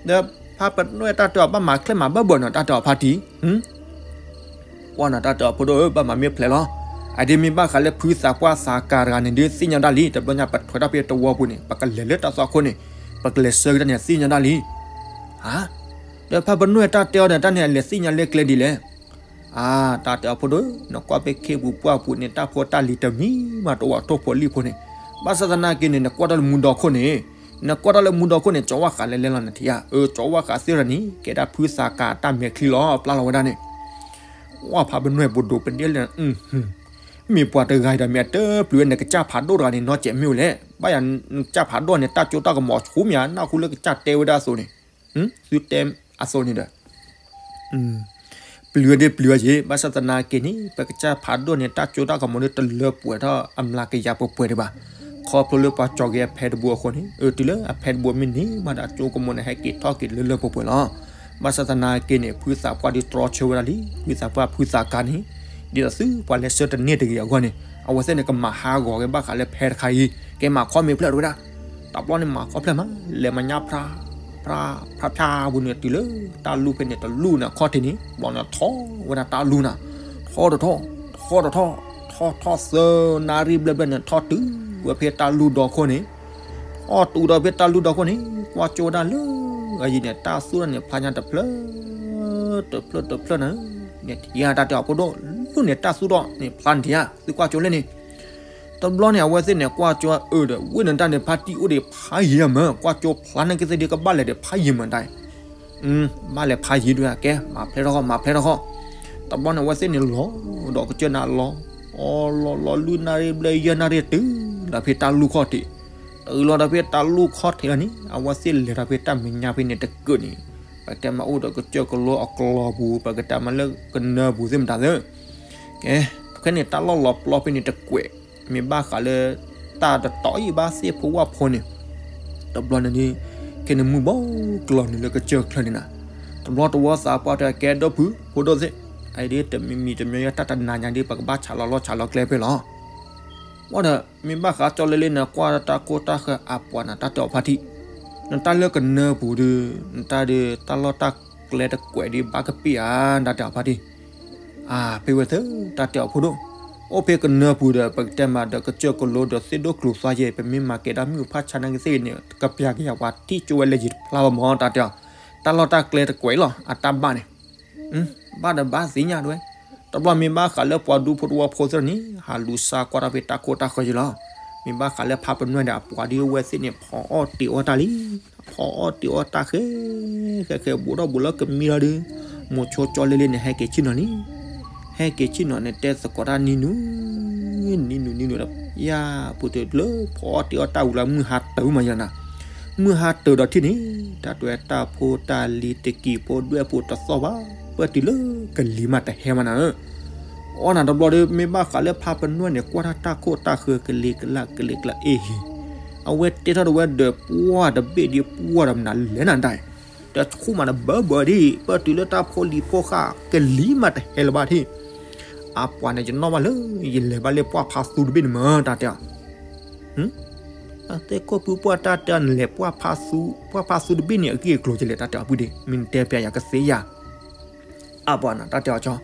ဒီးဖးပနွဲၣ်တၢ်တဲအီၤ ဘၣ်မၤချဲမၤဘၢဘၢနီၤ တၢ်တဲအီၤဖါတံၢ် ကွၢ်နၤတၢ်တဲအီၤဖိဒိၣ်ဧၢ ဘၣ်မၤမ့ၢ်ဖျဲးလီၤ. အဒ်မ့ၢ်ဘၣ်ဃးလၢဖုသးပှၢ်သးကၤတဂၤန့ၣ်ဒုးသ့ၣ်ညါဒၣ်လံ တဘျီညါပထွဲထီၣ်ဖဲတဝီပူၤန့ၣ် ပကလဲၤလၢတၢ်သွၣ်ခိၣ်န့ၣ် ပကလဲၤဆှၢက့ၤတၢ်န့ၣ်သ့ၣ်ညါဒၣ်လံ. ဧါ, ဒီးဖးပနွဲၣ်တၢ်တဲအီၤဒီး တၢ်န့ၣ်အလဲၤသ့ၣ်ညါလၢကျဲဒ်လဲၣ်. အါ, တၢ်တဲအီၤဖိဒိၣ်ဧၢ နကွၢ်ဖဲခ့ပူၤပှၢ်ပူၤန့ၣ် တၢ်ဖိတၢ်လံၤတမံၤမးတအိၣ်အထိၣ်ဖိလံၣ်ဖိန့ၣ်, ဘၣ်ဆၣ်သနာ်က့န့ၣ် နကွၢ်တၢ်လၢမူဒီခိၣ်န့ၣ် နကွၢ်တၢ်လၢမူဒီခိၣ်န့ၣ် ကၠီၤဝါဃးလဲၤလဲၤလီၤနထံၣ်ဧါ, အၢ ကၠီၤဝါဃးသ့ၣ်တဖၣ်န့ၣ် ကဲဒၣ်ဖုသးကၤတၢ်မဲာ်ချံလီၤ ပျၢ်လီၤဝဲဒၣ်န့ၣ် ကွၢ်ဖးပနွဲၣ်ပဒိၣ်ပဒ့လၢ မ့ၢ်ပှၤတဂၤအံၤဒီး မ့ၢ်အတပျုၤဝဲနကစၢ်ဖးဒိၣ်တဂၤန့ၣ် နီၢ်ကဲးမ့ၢ်ဝဲလဲၣ်, ဘၣ်ယၤနကစၢ်ဖးဒိၣ်န့ၣ် တၢ်ကၠိတၢ်ကမီၤဆူမ့ၢ်ဧါ နၢ်ဟူလၢကစၢ်တဲဝဲဒၣ်အသိးန့ၣ်, သုတဲအသိးန့ၣ်ဒီး ပျုၤဝဲဒၣ်ပျုၤဝဲယ့ၣ်, ဘၣ်ဆၣ်သနာ်က့န့ၣ် ပကစၢ်ဖးဒိၣ်န့ၣ် တၢ်ကၠိတၢ်ကမီၤဒုး တလၢပှဲၤထီၣ်အမျးကယၤပှဲၤပှဲၤဒံးဘၣ်. ခီဖျိလၢပှၤကၠီၤက့ၤအဖဲတဘိအဃိန့ၣ်, အၢ တုၤလၢအဖဲတဘိမ့ၢ်န့ၢ်မးဒီး ကၠိကမီၤန့ၣ် ဟဲက့ၤထီၣ်က့ၤလၢလၢပှဲၤပှဲၤလီၤ. ဘၣ်ဆၣ်သနာ်က့န့ၣ် ဖုသးပှၢ်ဒုးတြီဆၢဝဲဒၣ်လံ, ဖုသးပှၢ်ဖုသးကၤန့ၣ် ဒ်သိးသုပှၤလဲၤဆှၢတန့ၢ်တဂ့ၤအဂီၢ်န့ၣ် အဝဲသ့ၣ်န့ၣ် ကမၤဟးဂီၤက့ၤဘၣ်ဃးလၢဖဲတခါအံၤ, ကဲမၤခီမ့ၢ်ဖျဲးတဝဲဒၣ်. တဘျီန့ၣ်မၤခီဖျဲးမး, လဲၤမၤညါဖြါ ဖြါ ဖြါဖြါပူၤန့ၣ် တုၤလၢတၢ်လူၢ်ဖဲန့ၣ် တလူၢ်န့ၣ် အခီၣ်ထံးန့ၣ် တဘျီန့ၣ်ထီၣ်ဝဲဒၣ်တၢ်လူၢ်နၤ, ထီၣ်တထီၣ် ထီၣ်တထီၣ် ထီၣ်ထီၣ်သၢနၣ်ရံၣ်ဘျဲၣ်ဘျဲၣ်န့ၣ် ထီၣ်တုၤဝဲဖဲတၢ်လူၢ်ဒီခိၣ်န့ၣ်, ထီၣ်တုၤဒီးဖဲတၢ်လူၢ်ဒီခိၣ်န့ၣ် ကွၢ်ကၠိဝဲဒၣ်လၢအယံၤန့ၣ် တၢ်သူၣ်ထီၣ်န့ၣ် ဖျါညါတဖျၢၣ် တဖျၢၣ်တဖျၢၣ်နၤ, န့ၣ်ထံၣ်ဧါ တၢ်တဲအီၤဖိဒိၣ်, လူၢ်န့ၣ်တၢ်သူၣ်ထီၣ်န့ၣ်ဖျါန့ၣ်ထံၣ်ဧါ, သုကွၢ်ကၠိလဲၣ်န့ၣ် တဘျီန့ၣ် အဝဲသ့ၣ်န့ၣ် ကွၢ်ကၠိအၢဒီး ဝ့ၢ်နတၢ်န့ၣ် ဖါတံၢ်အိၣ်ဒံးဖးယံၤမး, ကွၢ်ကၠိဖျါန့ၢ်က့ၤသ့ၣ်ဒုး ကဘၣ်လဲၤဒီးဖးယံၤမးတၢ်, ဘၣ်လဲၤဖးယံၤဒုး ကဲ မၤဖျဲးထီၣ်ဃီ မၤဖျဲးထီၣ်ဃီ. တဘျီန့ၣ် အဝဲသ့ၣ်န့ၣ်လီၤဒီးကစၢၢ်နၤလီၤ, အီလီၤလီၤ လွံၢ်နၣ်ရံၣ်ဘျဲၣ်ယဲၢ်နၣ်ရံၣ်တုၤလီၤဖဲတၢ်လူၢ်ခီၣ်ထံး, တုၤလီၤဒီးဖဲတၢ်လူၢ်ခီၣ်ထံးလီၤန့ၣ် အဝဲသ့ၣ်လဲၤဒီးဖဲတၢ်မဲာ်ညါဖဲန့ၣ်တကုာ်န့ၣ်, ပကတဲမးအိၣ်ဒီးကစၢၢ်ကလိအကျီပူၤ, ပကတဲမးလၢကနၢပူၤသ့ၣ်မတၤသ့ၣ် ကဲ, ဖဲန့ၣ်တၢ်လီၢ်လီၤပျီဖဲန့ၣ်တကွဲး, မ့ၢ်ဘၣ်ဃးလၢ တၢ်တတီၤအံၤဘၣ်သ့ၣ်ဖိဝၣ်ဖိန့ၣ်, တဘျီန့ၣ်ဒုး ခဲန့ၣ်မုၢ်ဘီကျီၤန့ၣ်လၢကစၢၢ်ချၢန့ၣ်နၤ, တဘျီတဝီသးပှၢ်တဲကဲဒိၣ်ဖု ဖိဒိၣ်သ့ၣ်, အအံၤဒုးတမံၤမံၤတမံၤယဲၢ် တၢ်တနၤညါဒုး ပကဘၣ်ဆးလီၤလီၢ်ဆးလီၤကျဲဖဲလီၤ. ဝဲဒီး မ့ၢ်ဘၣ်ဃးကၠီလ့လ့န့ၣ် ကွၢ်တၢ်ခိၣ်တၢ်ဃၢၤအပှၤနၤ တၢ်တဲအီၤဖါတံၢ်, နတၢ်လၢကနၢပူၤဒုး နတၢ်ဒုး တၢ်လီၢ်တၢ်ကျဲတကွဲးဒုး ဘၣ်ကပ့ၢ်ဧါ တၢ်တဲအီၤဖါတံၢ်, အၢ ဖဲဝဲသ့ၣ် တၢ်တဲအီၤဖိဒိၣ်, အိၣ်ဖဲကနၢပူၤဒီး ပကတဲမးဒီးကစၢၢ်ကလိဒီးသ့ၣ်ဒိၣ်ကျိၤသွါယဲၢ် ပမ့ၢ်မၤကဲဒၣ်မုၢ်ဖးဆါနာ်က့သ့ၣ်န့ၣ် ကပျးက့ၤယၤပှၤထံၣ်ကၠိဝဲလၢယံၤတဖျါဘၣ်မး တၢ်တဲအီၤ, တၢ်လီၢ်တၢ်ကျဲတကွဲးလီၤ အတၢ်ဘၣ်န့ၣ် ဘၣ်ဒီးဘၣ်သ့ၣ်ညါတဝဲ, တဘျီမ့ၢ်ဘၣ်ဃးလၢပှၤဒူဖိတဝီဖိသ့ၣ်န့ၣ် ဟးလူၤစါကွၢ်တၢ်ဖဲတၢ်ခိၣ်တၢ်ဃၢၤယဲၢ်လီၤ. မ့ၢ်ဘၣ်ဃးလၢဖးပနွဲၣ်ဒီးအပှၤဒုးအဝဲသ့ၣ်န့ၣ် ဖီအီၣ်တ့ၤအီၣ်တၢ်လံ, ဖီအီၣ်တ့ၤအီၣ်တၢ်ဃဲ ဃဲဃဲ ဘူးထီၣ်ဘူးလၢကမံလီၤဒုး, မိၤဆိကၠီလ့လ့န့ၣ် ဟဲက့ၤဆ့ၣ်နီၤလံ ဟဲက့ၤဆ့ၣ်နီၤန့ၣ် တဲသကိးတၢ်နံၤနုၤ, နံၤနုၤနံၤနုၤဒီး ယၤပူၤတုၤလၢဖီအီၣ်တ့ၤအီၣ်တၢ်ဝံၤလီၤ မုၢ်ဟါတၢၤမးယဲၢ်နၤ, မုၢ်ဟါတၢၤဒီးထံၣ်န့ၣ် တၢ်တွဲတၢ်ဖိတၢ်လံၤတကံၤဖိဒွဲၣ်ဖိတသီၣ်ဘၣ်, ပၢၢ်တုၤလၢကလံၤမးတဟဲမးနၤဧၢ, အီၣ်နၤတဘျီဒီး မ့ၢ်ဘၣ်ဃးလၢဖးပနွဲၣ်န့ၣ် ကွၢ်တၢ်တၢ်ခိၣ်တၢ်ဃၢၤကလံၤကလးကလံၤကလးအ့ၣ်ဟံၣ်, အဝဲတဲထီၣ်တဝဲဒီးပှၢ်တဘ့ၣ်ဒ်ပှၢ်ဒီးမနုၤလဲၣ်နၤဒၣ် တဆူၣ်မးနဘၢဘၢဒ် ပၢၢ်တုၤလၢတၢ်ဖိလံၤဖိဃာ်ကလံၤမးတဟဲလၢၤဘၣ်ထံၣ်, အပှၤန့ၣ်ယနီၣ်ဘၣ်လၢ ယလဲၤဘၣ်လၢပှၢ်ဖးသူတဘ့ၣ်န့ၣ်မး တၢ်တဲအီၤ, အသ့ၣ်ခိၣ်ဖုပှၢ်တၢ်တဲအီၤ နလဲၤပှၢ်ဖးသူ ပှၢ်ဖးသူတဘ့ၣ်န့ၣ် အဂ့ၢ်အကျိၤကလဲၣ် တၢ်တဲအီၤပုၢ်ဒ့ မ့ၢ်နတဲပျးယၤကသ့ယၤ အပှၤနၤ တၢ်တဲအီၤကၠီ,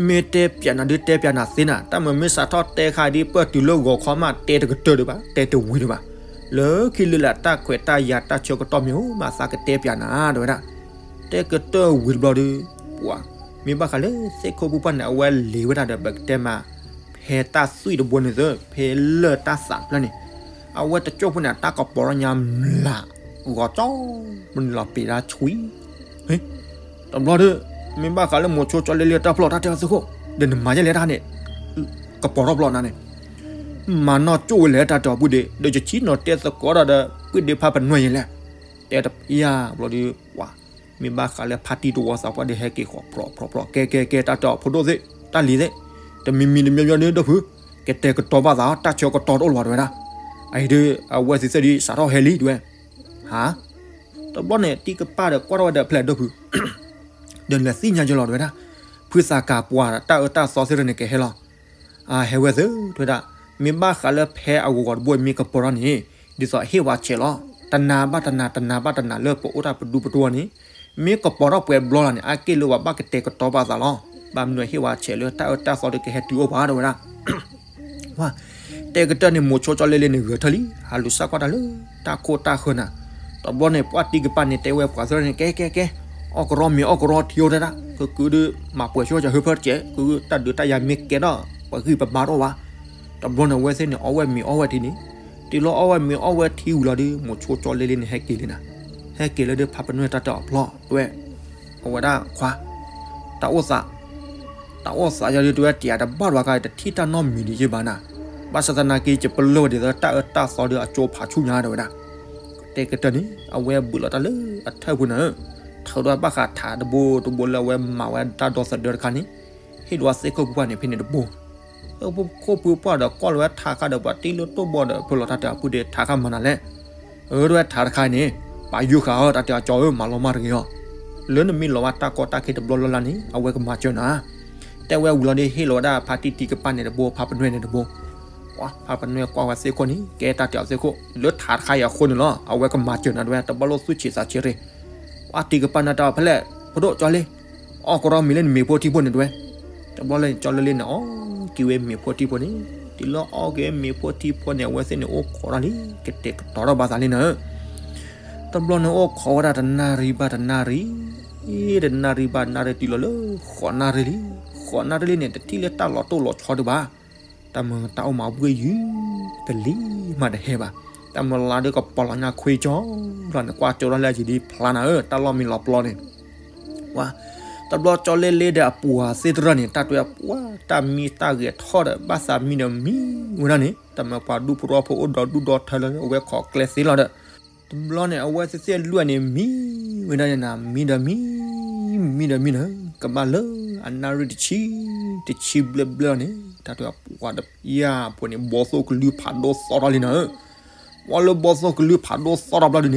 မ့ၢ်တဲပျးနၤဒုးတဲပျးနၤသ့နၤ တၢ်မၤမ့ၢ်စးထီၣ်တဲခါဒ် ပၢၢ်တုၤလၢဂီၤခီမး တဲတကတၢၢ်ဒံးဘၣ် တဲတဝံၤဒံးဘၣ်, လၢခံလၢလၢတၢ်ခွဲးတၢ်ယာ်တၢ်ဆၢကတီၢ်မ့ၢ်အိၣ်မး သးကတဲပျးနၤ တဲဝဲဒၣ်, တဲကတၢၢ်ဝံၤတဘျီဒုး, ပှၤ, မ့ၢ်ဘၣ်ဃးလၢသ့ၣ်ခိၣ်ဖုပှၢ်န့ၣ် အဝဲလံၤဝဲဒၣ်ဒီး ပကတဲမး ဖဲတၢ်သွံၣ်တဘိန့ၣ်သ့ ဖဲလၢၢ်တၢ်သးဖျၢၣ်န့ၣ်, အဝဲတကၠိၢ်ဖိန့ၣ် တၢ်ကပီၤထီၣ်ညါမျး ဂီၤကၠီ, မနုၤလီၤပ့ၤဒၣ်ဆွံ, တဘျီဒီး, မ့ၢ်ဘၣ်ဃးလၢမိၤဆိကၠီလ့လ့တၢ်ဖျီၣ်တၢ်တဲအီၤသ့ၣ်ခိၣ်, ဒီးနမၤယဲလဲၣ်တၢ်န့ၣ်, ကပီၤထီၣ်ဖျီၣ်နၤန့ၣ်, မၤနီၢ်ကၠိၣ်ဝဲလဲၣ်တၢ်တဲအီၤပုၢ်ဒ့, ဒီးယဆံနီၤတဲသကိးဒီးဒီး ပုၢ်ဒ့ဖးပနွဲၢ်ယဲလဲၣ်, တဲတပျၢ်ဘျီဒီး, ပှၤ, မ့ၢ်ဘၣ်ဃးလၢဖါတံၢ်တဝီသးပှၢ်ဒီးဟဲက့ၤဃီၤ ဖြီၣ်ဖြီၣ်ဖြီၣ် ကဲကဲကဲ တၢ်တဲအီၤဖိဒိၣ်သ့ၣ် တၢ်လံၤသ့ၣ်, တမံၤမံၤတမံၤမံၤဒုး ဒိၣ်ဖု, ကတဲာ်ကတီၤဘၣ်သး တၢ်ဆၢကတီၢ်တအိၣ်လၢၤဘၣ်တဲဝဲဒၣ်, အအံၤဒုး အဝဲသ့ၣ်သ့ၣ်ဒုး စးထီၣ်ဟဲလံတဲဝဲ, ဟါ တဘျီန့ၣ် တံၢ်ကပၢ်ဒီးကွၢ်ထီၣ်ဝဲဒီးဖဲလဲၣ်ဒိၣ်ဖု ဒီးလဲၤသ့ၣ်ညါယလီၤ တဲဝဲဒၣ်, ဖုသးကၤပှၤတၢ်အၢတၢ်သီသ့ၣ်တဖၣ်န့ၣ် ကဟဲလီၤ. အဟဲဝဲသ့ၣ် တဲဝဲဒၣ်, မ့ၢ်ဘၣ်ဃးလၢဖဲအဂီၤဂီၤတဘိမ့ၢ်ကပီၤထီၣ်န့ၣ်, ဒ်သိးဟ့ၣ်ဝဲဆဲးလီၤ. တနၤဘၣ်တနၤ တနၤဘၣ်တနၤလၢပအိၣ်တၢ်ပဒူပတဝီန့ၣ်, မ့ၢ်ကပီၤထီၣ်ပှဲၤဘျီလီၤန့ၣ် အက့ၢ်လၢပဘၣ်ကတဲာ်ကတီၤဘၣ်သးလီၤ. ဘၣ်မနုၤဟ့ၣ်ဝဲဆဲးလၢတၢ်အၢတၢ်သီဒီးကဟဲတုၤအိၣ်ပှၤ တဲဝဲဒၣ် တဲကတၢၢ်န့ၣ် မိၤဆိကၠီလ့လ့န့ၣ် ဂဲၤထၢၣ်လံ, ဟးလူၤစၢ်ကွၢ်တၢ်လၢတၢ်ခိၣ်တၢ်ဃၢၤနၤ. တဘျီန့ၣ် ပှၢ်တံၢ်ကပၢ်န့ၣ် တဲဝဲပှၤသ့ၣ်န့ၣ် ကဲ ကဲ ကဲ, အီၣ်ကရီမ့ၤအီၣ်ကရီထံအိၣ်တဲဒၣ်, ကကုဒုးမၤပှဲၤဆိကၠီဟၢဖၢတကဲး, ကတၢ်ဒုးတၢ်ယၤမ့ၢ်ကဲထီၣ် ပှၤဂံၢ်ပဘါတအိၣ်ဘၣ်. တဘျီန့ၣ် အဝဲသ့ၣ်န့ၣ် အီၣ်ဝဲမ့ၤအီၣ်ဝဲထံန့ၣ်, တုၤလၢအီၣ်ဝဲမ့ၤအီၣ်ဝဲထံဝံၤလီၤဒီး မိၤဆိကၠီလ့လ့န့ၣ် ဟဲက့ၤလံနၤ. ဟဲက့ၤလၢဒီး ဖါပနွဲၣ်တၢ်တဲအီၤဖျီၣ် တဲဝဲ အဝဲဒၣ်ခွါ, တၢ်အိၣ်သး, တၢ်အိၣ်သးယၤဒုး တဲဝဲ တယၤတဘၣ်ဘၣ်ကါ တထံၣ်တၢ်နီတမံၤဒံးယဘၣ်နၤ, ဘၣ်ဆၣ်သနာ်က့ ယပလၢၢ်ဝဲဒ်သိးတၢ်အၢတၢ်သီဒီးအကၠိဖးဆူၣ်ညါ တဲဝဲဒၣ်. တဲကတၢၢ်န့ၣ် အဝဲဘူးလီၤတၢ်လၢအထၢၣ်ပူၤနၤ, ထုးဒီးဘၣ်ဃးထးတဘိတဘိလၢအဝဲမၤဝဲတၢ်ဒီသဒၢတခါန့ၣ်, ဟ့ၣ်လီၤသ့ၣ်ခိၣ်ဖုပှၢ်န့ၣ် ဖဲန့ၣ်တဘိ သ့ၣ်ခိၣ်ဖုပှၢ်ဒီးကွၢ်လီၤဝဲထးခါဒီး ပှၤတ့လၢတိၢ်ဘီဒီး ဖုလီၤတၢ်တဲအီၤဖုဒီး ထးခါမၤနၤလဲၣ်. အၢ တဲဝဲ ထးတခါအံၤန့ၣ် ပာ်ယိၣ်ဃာ်အီၤ တၢ်တဲအီၤကၠီဧၢ မၤလီၤမၢ်တဂ့ၤအီၤ, လၢနမ့ၢ်လီၤဝဲတၢ်ကီတၢ်ခဲတဘျီလၢ်လၢ်န့ၣ် အဝဲကမၤစၢၤနၤ. တဲဝဲဝံၤလီၤဒီး ဟ့ၣ်လီၤဝဲဒၣ်ဖါတံၢ်တံၢ်ကပၢ်န့ၣ်တဘိ ဖါပနွဲၣ်န့ၣ်တဘိ. ပှၤ ဖါပနွဲၣ်ကွၢ်ဝဲသ့ၣ်ခိၣ်န့ၣ် ကဲတၢ်တဲအီၤသ့ၣ်ခိၣ် လၢထးတခါအံၤအဃိန့ၣ်လီၤ အဝဲကမၤစၢၤနၤ တဲဝဲ တဘၣ်လိၣ်သူၣ်ဆံးသးဆံးရ့ၣ်. ပှၤတံၢ်ကပၢ်န့ၣ်တဲအီၤဖဲလဲၣ် ဖိဒိၣ်ကၠီလ့ အီၣ်ကရီမ့ၤလၢနမ့ၤဖိထံဖိန့ၣ် တဲဝဲ. တဘျီလၢ်န့ၣ် ကၠီလ့လ့န့ၣ် အီၣ်က့ၤဝဲမ့ၤဖိထံဖိန့ၣ်, တုၤလၢအီၣ်က့ၤမ့ၤဖိထံဖိန့ၣ် အဝဲသ့ၣ်န့ၣ် အိၣ်ခိးတၢ်လံ ကတဲာ်ကတီၤထီၣ်ဘၣ်သးလံနၤ. တဘျီန့ၣ် အိၣ်ခိးဝဲဒၣ်တနၣ်ရံၣ်ဘၣ်တနၣ်ရံၣ်, တနၣ်ရံၣ်ဘၣ်တနၣ်ရံၣ် တုၤလီၤလၢဃိးနၣ်ရံၣ်လံ. ဃိးနၣ်ရံၣ်လံန့ၣ် တထံၣ်လၢတၢ်လီၤတိၢ်လီၤဆီဒံးဘၣ်. တၢ်မၤတၢ်အိၣ်မၤဘှ့ၣ်ယုၢ် ကလံၤမးတဟဲဘၣ်. တၢ်မၤလါဒီးကပီၤလီၤညါခွ့ကၠီလီၤန့ၣ် ကွၢ်ကၠိထီၣ်လၢအယံၤဒ်ဖျါနၤဧၢ တၢ်လီၢ်မံလီၤပျီန့ၣ်. ပှၤ တဘျီကၠီလ့လ့ဒီးအပှၤသ့ၣ်တဖၣ်န့ၣ် တၢ်တဲအီၤပှၤ တၢ်မံတၢ်ဂဲၤထီၣ်ဒီး ဘၣ်သးမံဒီးမံဝဲဒၣ်န့ၣ် တၢ်မၤပှၤဒူၣ်ဖိထီဖိအိၣ်ဒီးဒူၣ်ဒီထၢလၢ အဝဲခိးကျဲသ့လီၤဒီး တဘျီန့ၣ် အဝဲသ့ၣ်သ့ၣ်လွံၢ်န့ၣ် မံဝဲဒၣ်န့ၣ်နၤ မံဒီးမံ မံဒီးမံနၤ ကဘၣ်လၢအနၣ်ရံၣ်တဆံ တဆံဘျဲၣ်ဘျဲၣ်န့ၣ် တၢ်တဲအီၤပှၤတပျၢ်ဖိန့ၣ် ဘီသိၣ်ကလုၢ်ဖးဒိၣ်သီထီၣ်လံနၤဧၢ. ပှၤလၢဘီသိၣ်ကလုၢ်ဖးဒိၣ်သီထီၣ်ဘျီဒုန့ၣ်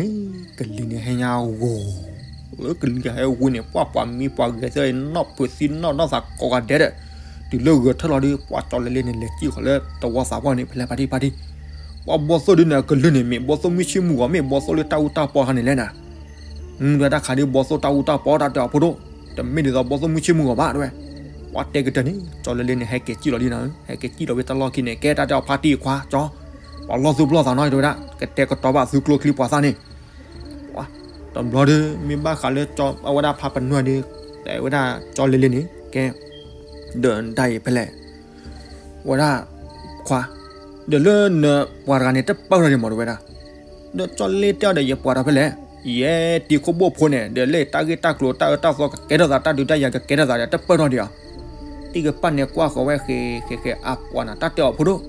ကလံၤန့ၣ်ဟဲညါဂီၤ လၢကလံၤဟဲဝံၤန့ၣ် ပှၤပှၤမံပှၤဂဲၤသ့ၣ် နီၣ်ဖုးသံနီၣ်နီၢ်သးကိးဂၤဒဲးဒီး တုၤလၢဂဲၤထၢၣ်လီၤဒီး ပှၤကၠီလ့လ့န့ၣ် လဲၤစံၣ်ဃီၤလၢတဝီသးပှၢ်န့ၣ် ဖဲလဲၣ်ဖါတံၢ်ဖါတံၢ် ပှၤဘီသိၣ်ဒုန့ၣ် အကလုၢ်န့ၣ် မ့ၢ်ဘီသိၣ်မုၢ်ဆ့ၣ်မုၢ်ဂီၤ မ့ၢ်ဘီသိၣ်လၢတၢ်အူတၢ်ပီခါန့ၣ်လဲၣ်နၤ. တဲဝဲတၢ်ခါဒ်ဘီသိၣ်တၢ်အူတၢ်ပီ တၢ်တဲအီၤဖိဒိၣ် တမ့ၢ်ဒ်သိးဘီသိၣ်မုၢ်ဆ့ၣ်မုၢ်ဂီၤဘၣ် တဲဝဲ. ပှၤတဲကတၢၢ်န့ၣ် ကၠီလ့လ့န့ၣ် ဟဲက့ၤစံၣ်လီၤလံနၤဧၢ ဟဲက့ၤစံၣ်လီၤဝဲတၢ်လီၢ်ခံန့ၣ် ကဲတၢ်တဲအီၤဖါတံၢ်ခွါကၠီ ပှၤလီၢ်သူၣ်ပျီၢ်သးနီၢ် တဲဝဲဒၣ် ကတဲာ်ကတီၤဘၣ်သုကျိချံပှၤသၣ်န့ၣ် တဘျီဒီး မ့ၢ်ဘၣ်ဃးလၢ အဝဲဒၣ်ဖါပနွဲၣ်ဒီး တဲဝဲဒၣ်ကၠီလ့လ့န့ၣ် ကဲ ဒီးဒ်အံၤဖဲလဲၣ် ဝဲဒၣ် ခွါ ဒီးလၢနပှၤတဂၤန့ၣ် တပၢၢ်ထီၣ်ဒံးမး တဲဝဲဒၣ်. ဒီးကၠီလ့လ့တဲအီၤဒီး ယပှၤတဂၤဖဲလဲၣ် ယဲတံၤခိၣ်ဘိၣ်ဖိန့ၣ် ဒီးလၢတၢ်ဂ့ၢ်တၢ်ကျိၤတၢ်အၢတၢ်သီကကဲထီၣ်သး တၢ်ဒုးတၢ်ယၤကကဲထီၣ်သးဒီး တပၢၢ်ထီၣ်ဒံးဧါ. တံၢ်ကပၢ်န့ၣ်ကွၢ်ဃီၤဝဲဃဲၤဃဲၤဃဲၤ အါပှၤနၤ တၢ်တဲအီၤဖိဒိၣ်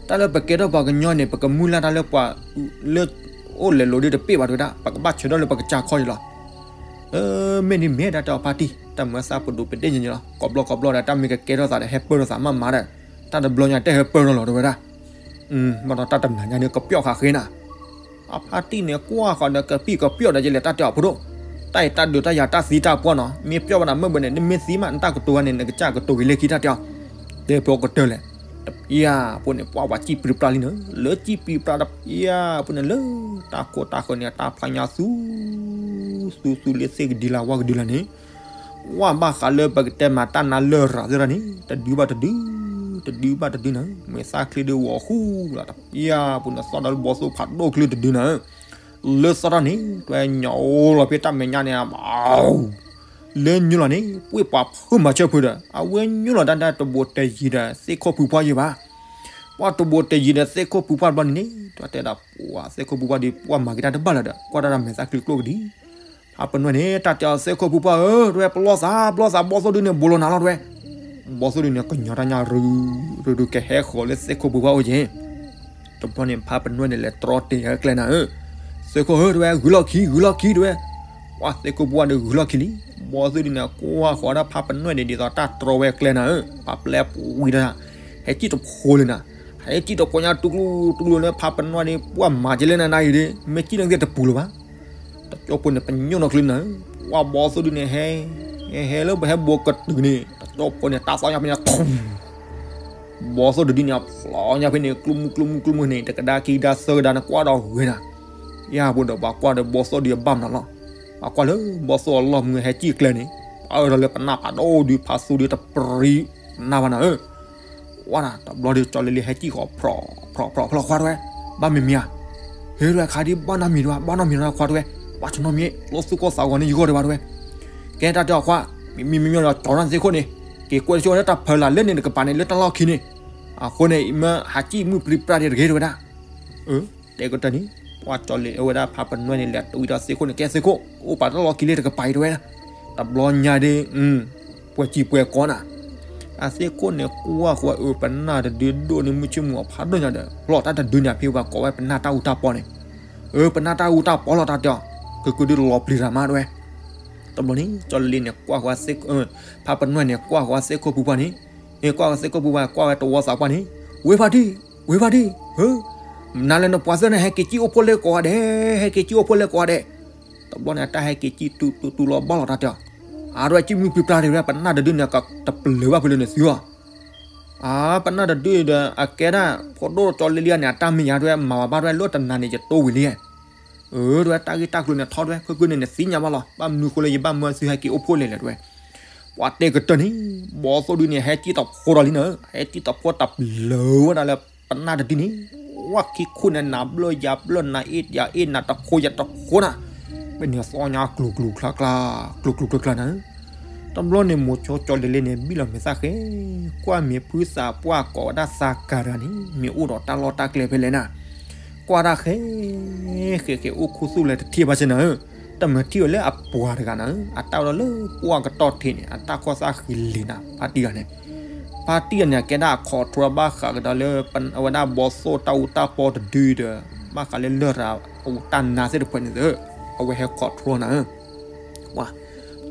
တၢ်လၢပကဲထီၣ်ပှၤကညီန့ၣ် ပကမုၢ်လၢ်တၢ်လၢပှၤ လၢ အိၣ်လဲၤလိၤဒ်တပ့ၢ်ဘၣ် တဲဝဲဒၣ် ပကဘၣ်ဆၢထၢၣ်လၢပကစၢ်ခီၣ်အံၤလီၤ. မ့ၢ်ဒ်မ့ၢ်တၢ်တဲအီၤဖါတံၢ် တၢ်မၤသးပဒိၣ်ပဒ့ၣ်ညါလီၤ ကိးဘျီကိးဘျီဒီး တၢ်မ့ၢ်ကကဲထီၣ်သးဒီး ဟဲပၢၢ်ထီၣ်သးမးမးဒီး တၢ်တဘျီညါတဲဟဲပၢၢ်ထီၣ်လီၤ တဲဝဲဒၣ်. ဘၣ်ဒီးတၢ်တနၤညါန့ၣ် ကပျီၣ်ဃာ်ဃ့နၤ အဖါတံၢ်န့ၣ် ကွၢ်ဃီၤဒီးကပံၢ်ကပျီၣ်ဒီး ယလဲၤတၢ်တဲအီၤဖိဒိၣ် တၢ်အံၤတၢ်ဒုးတၢ်ယၤတၢ်သံတၢ်ပှီၢ်နီၤ မ့ၢ်ပျီၣ်ဘၣ်နၤမ့ၢ်ဘၣ်န့ၣ် နမ့ၢ်သံမး နတၢ်ကတိၤဝဲန့ၣ် နကစၢ်ကတိၤက့ၤလၢခံတၢ်တဲအီၤ တဲဖျိကတၢၢ်လဲၣ် တပျၢ်ဖိန့ၣ် ပှၤဝဲစံၣ်ပြံပြါလံနၤ လၢစံၣ်ပြံပြါတပျၢ်ဖိန့ၣ် လၢတၢ်ခိၣ်တၢ်ဃၢၤန့ၣ် တၢ်ဖျါညါသူ သူသူလၢသ့ၣ်ကဒုလၢ်ဝၣ်ကဒုလၢ်န့ၣ် ဝၢ်ဘၣ်ဃးလၢပကတဲမၤတၢ်နါလၢရၤသ့ၣ်တဖၣ်န့ၣ် တဒုဘၣ်တဒု တဒုဘၣ်တဒုနၤ မ့ၢ်သၣ်ချ့ဒုဝီၤဃူလီၤ တပျၢ်ဖိန့ၣ် သီၣ်ဒီးလၢဘီသိၣ်ဖးဒိၣ်ချ့တဒုနၤ လၢသီၣ်ထီၣ်န့ၣ် တွဲညိးလီၤဖဲတၢ်မဲာ်ညါန့ၣ် လၢညိလီၤန့ၣ် ပှ့ၢ်ပှၤဖုးမၤဆၢဖုးဒီး အဝဲညိလီၤတၢ်တဘိးတယံၤဒီးသ့ၣ်ခိၣ်ဖုပှၢ်ယံၤဘၣ် ပှၤတဘိးတယံၤဒီးသ့ၣ်ခိၣ်ဖုပှၢ်တဘျီန့ၣ်န့ၣ် တွဲတဲဒၣ်ပှၤသ့ၣ်ခိၣ်ဖုပှၢ်ဒီး ပှၢ်မၤက့ၤတၢ်တဘၣ်လၢၤဒီး ကွၢ်တၢ်တၢ်မဲာ်သၣ်ချ့ကျိၣ်ကဒံ ဖါပနွဲၣ်န့ၣ် တၢ်တဲအီၤသ့ၣ်ခိၣ်ဖုပှၢ်ဧၢ တွဲပလီၢ်သး ပလီၢ်သး ဘီသိၣ်ဒုန့ၣ် ဘူးလီၤနၤလီၤတွဲ ဘီသိၣ်ဒုန့ၣ် ကညီၤတၢ်ညါရူၤရူၤ ကဟဲဃီၤလၢသ့ၣ်ခိၣ်ဖုပှၢ်အိၣ်က့ၤ တဘျီန့ၣ် ဖါပနွဲၣ်န့ၣ် လဲၤတြီတ့ၢ်အကျဲနၤဧၢ, သ့ၣ်ခိၣ်ဧၢ တဲဝဲ ဂုၤလီၢ်ခံ ဂုၤလီၢ်ခံ တဲဝဲ, ပှၤသ့ၣ်ခိၣ်ဖုပှၢ်ဒီးဂုၤလီၢ်ခံလံ, ဘီသိၣ်ဒုန့ၣ် ကွၢ်ဃီၤဒၣ်ဖါပနွဲၣ်န့ၣ် ဒ်သိးတၢ်တြီဝဲအကျဲနၤဧၢ, ပှၤပျဲပူၤဝံၤဒီး ဟဲစံၣ်တဖိလၢနၤ, ဟဲစံၣ်တဖိညါတူၢ်ကျူတူၢ်ကျူလၢဖါပနွဲၣ်န့ၣ် ပှၢ်မၤက့ၤလၢနၤနၤအံၤဒီး မ့ၢ်စံၣ်န့ၣ်က့ၤတပူၤလၢၤဘၣ် တကၠိဖိန့ၣ် ပညိၣ်နီၣ်ချံန့ၣ်, ပှၤဘီသိၣ်ဒုန့ၣ်ဟဲ, ဟဲလၢပဟဲဘိကတုၤန့ၣ် တကၠိဖိန့ၣ် တၢ်သီညါဖဲန့ၣ် ဘီသိၣ်တဒုန့ၣ် အဖျိညါဖဲန့ၣ် ကျိမုၢ်ကျိမုၢ်ကျိမုၢ်န့ၣ် တကဒါခံကဒါသၢကဒါန့ၣ် ကွၢ်ဒီးဂ့ၤနၤ, ယၤပူၤဒီးပှၤကွၢ်ဒီးဘီသိၣ်ဒုအဘၣ်မနုၤလီၤ, ပှၤကွၢ်လၢဘီသိၣ်အလီၢ်မုၢ်ဟဲကံၣ်ကျဲန့ၣ် ပအၢၣ်ဒီးလၢပနၢ်ဖးဒိၣ်ဒု ဖးသူဒုတပြံးနၢ်ဘၣ်နၤဧၢ ဝဲဒၣ်တဘျီဒီး ကၠီလ့လ့ဟဲကံၣ်ဃီၤ ဖြီၣ်ဖြီၣ်ဖြီၣ် ခွါတဝဲ, ဘၣ်မ့မ့ၢ်ဧါ, ဟ့ တဝဲခါဒ်ဘၣ်နီတမံၤတဝဲ ဘၣ်နီတမံၤတဝဲခွါတဝဲ, ပှၤဆိကမိၣ်မ့ၢ်လီၤသူၣ်ကိၢ်သးဂီၤန့ၣ်ယဂီၢ်တဝဲတဝဲ, ကဲတၢ်တဲအီၤခွါ, မ့မ့ၢ်မ့မ့ၢ်ဒီး ကၠီထီၣ်သ့ၣ်ခိၣ်န့ၣ်, က့ၤကွဲးဆိဝဲလၢတၢ်ဖၢလၢ်လၢန့ၣ်တကပၤန့ၣ် လၢတၢ်လီၢ်ခံန့ၣ်, အဃိန့ၣ် မ့ၢ်ဟးကံၣ်မုၢ်ပြံပြါဒ်တဂ့ၤတဝဲဒၣ် တဲကတၢၢ်န့ၣ်, ပှၤကၠီလ့လ့ဝဲဒၣ်ဖးပနွဲၢ်န့ၣ် လဲၤတဝံၤဒီးသ့ၣ်ခိၣ်န့ၣ် ကဲသ့ၣ်ခိၣ် အိၣ်ပာ်တၢ်လီၢ်ခံလ့တကပၤအံၤတဝဲဒၣ်, တဘျီညါဒ် ပှဲၤစံာ်ပှဲၤကီနၤ, အသ့ၣ်ခိၣ်န့ၣ်ကွၢ်ဃီအၢ ပနၢ်တဒုဒိၣ်န့ၢ်မုၢ်ဆ့ၣ်မုၢ်အဖးဒိၣ်ညါဒီး လီၤတၢ်တဒုန့ၣ် ဖဲပှၤကိးဝဲပနၢ်တၢ်အူတၢ်ပီန့ၣ်, အၢ ပနၢ်တၢ်အူတၢ်ပီလီၤတၢ်တဲအီၤ, ကကုဒုလီၤပျံၤတၢ်မးတဝဲ, တဘျီန့ၣ် ကၠီလ့လ့န့ၣ် ကွၢ်ဃီ ဖးပနွဲၢ်န့ၣ် ကွၢ်ဃီသ့ၣ်ခိၣ်ပူၤပှၢ်န့ၣ်, ကွၢ်ဃီသ့ၣ်ခိၣ်ပူၤပှၢ် ကွၢ်ဝဲတဝီသးပှၢ်န့ၣ်, ဝ့ဖါတံၢ်, ဝ့ဖါတံၢ်, ဟၢ, နၤလၢနပှၤသၢနၤ ဟဲက့ၤကံၣ်အိၣ်ဖှိၣ်လၢကိးဂၤဒဲး, ဟဲက့ၤကံၣ်အိၣ်ဖှိၣ်လၢကိးဂၤဒဲး, တဘျီန့ၣ် အတၢ်ဟဲက့ၤကံၣ်တူတူတူလီၤဘၣ်လီၤတၢ်တဲအီၤ, အါတဝဲကံၣ်မုၢ်ပြံပြါတဝဲ ပနၢ်တဒုန့ၣ် ကတပျၢၤဘၣ်ဖဲလၢနသုအီၤ, အါ ပနၢ်တဒုဒီး အကဲဒၣ် ဖိဒိၣ်ကၠီလ့လ့န့ၣ် အတၢ်မဲာ်ညါတဝဲ မၤဘၣ်ဘၣ်တဝဲ လၢတနၤန့ၣ် ယတိဝံၤလံ, အၢ တဝဲ တၢ်ဂ့ၢ်တၢ်ကျိၤန့ၣ်ထီၣ်တဝဲ ခဲကနံၣ်န့ၣ် နသ့ၣ်ညါဘၣ်လီၤ ဘၣ်မနုၤဃိလၢယဘၣ်မၢသုဟဲက့ၤအိၣ်ဖှိၣ်လဲၣ်လဲၣ်တဝဲ, ပှၤတဲကတၢၢ်န့ၣ် ဘီသိၣ်ဒုန့ၣ် ဟဲကံၣ်တဖိဒီးလံနၤ, ဟဲကံၣ်တဖိတပျၢၤဝဲဒၣ်လၢ ပနၢ်တဒုန့ၣ်, ဝဲခံခိၣ်န့ၣ် နၤဘျၢယၤဘျၢ နၤအ့ၣ်ယၤအ့ၣ် နၤတခိၣ်ယၤတခိၣ်နၤ, ဖဲန့ၣ်သီညါကျိၤကျိၤကျါကျါ, ကျိၤကျိၤကျါကျါနၤ, တဘျီန့ၣ် မိၤဆိကၠီလ့လ့န့ၣ် ဘံၣ်လီၤမဲာ်သၣ်ဃဲ, ကွၢ်မ့ၢ်ဖုသးပှၢ်ကိးဝဲဒၣ်သးကၤတဂၤန့ၣ် မ့ၢ်အိၣ်ဒီးတၢ်လီၢ်တၢ်ကျဲဖဲလဲၣ်နၤ, ကွၢ်တၢ်ဃဲ ဃဲဃဲ အိၣ်ခူသူၣ်လၢတထံၣ်ဘၣ်စ့ၢ်နၤဧၢ, တမ့ၢ်ထံၣ်ဝဲလၢအပှၤတဂၤနၤဧၢ, အတၢ်အိၣ်ဒီးလၢပှၢ်ကတီၢ်ထံးန့ၣ် အတၢ်ခီၣ်သၣ်ဃံလ့ၤနၤ ဖါတံၢ်ဂၤန့ၣ်, ဖါတံၢ်ဂၤန့ၣ် အကဲဒၣ်အခီၣ်ထီဘၣ်ဃးကဒီးလၢ အဝဲဒၣ်ဘီသိၣ်တၢ်အူတၢ်ပီတဒုဒီး ဘၣ်ဃးလၢလရာ်အတၢ်နါသ့ၣ်တဖၣ်န့ၣ်သ့ၣ်, အဝဲဟဲခီၣ်ထီနၤဧၢ ဝါ,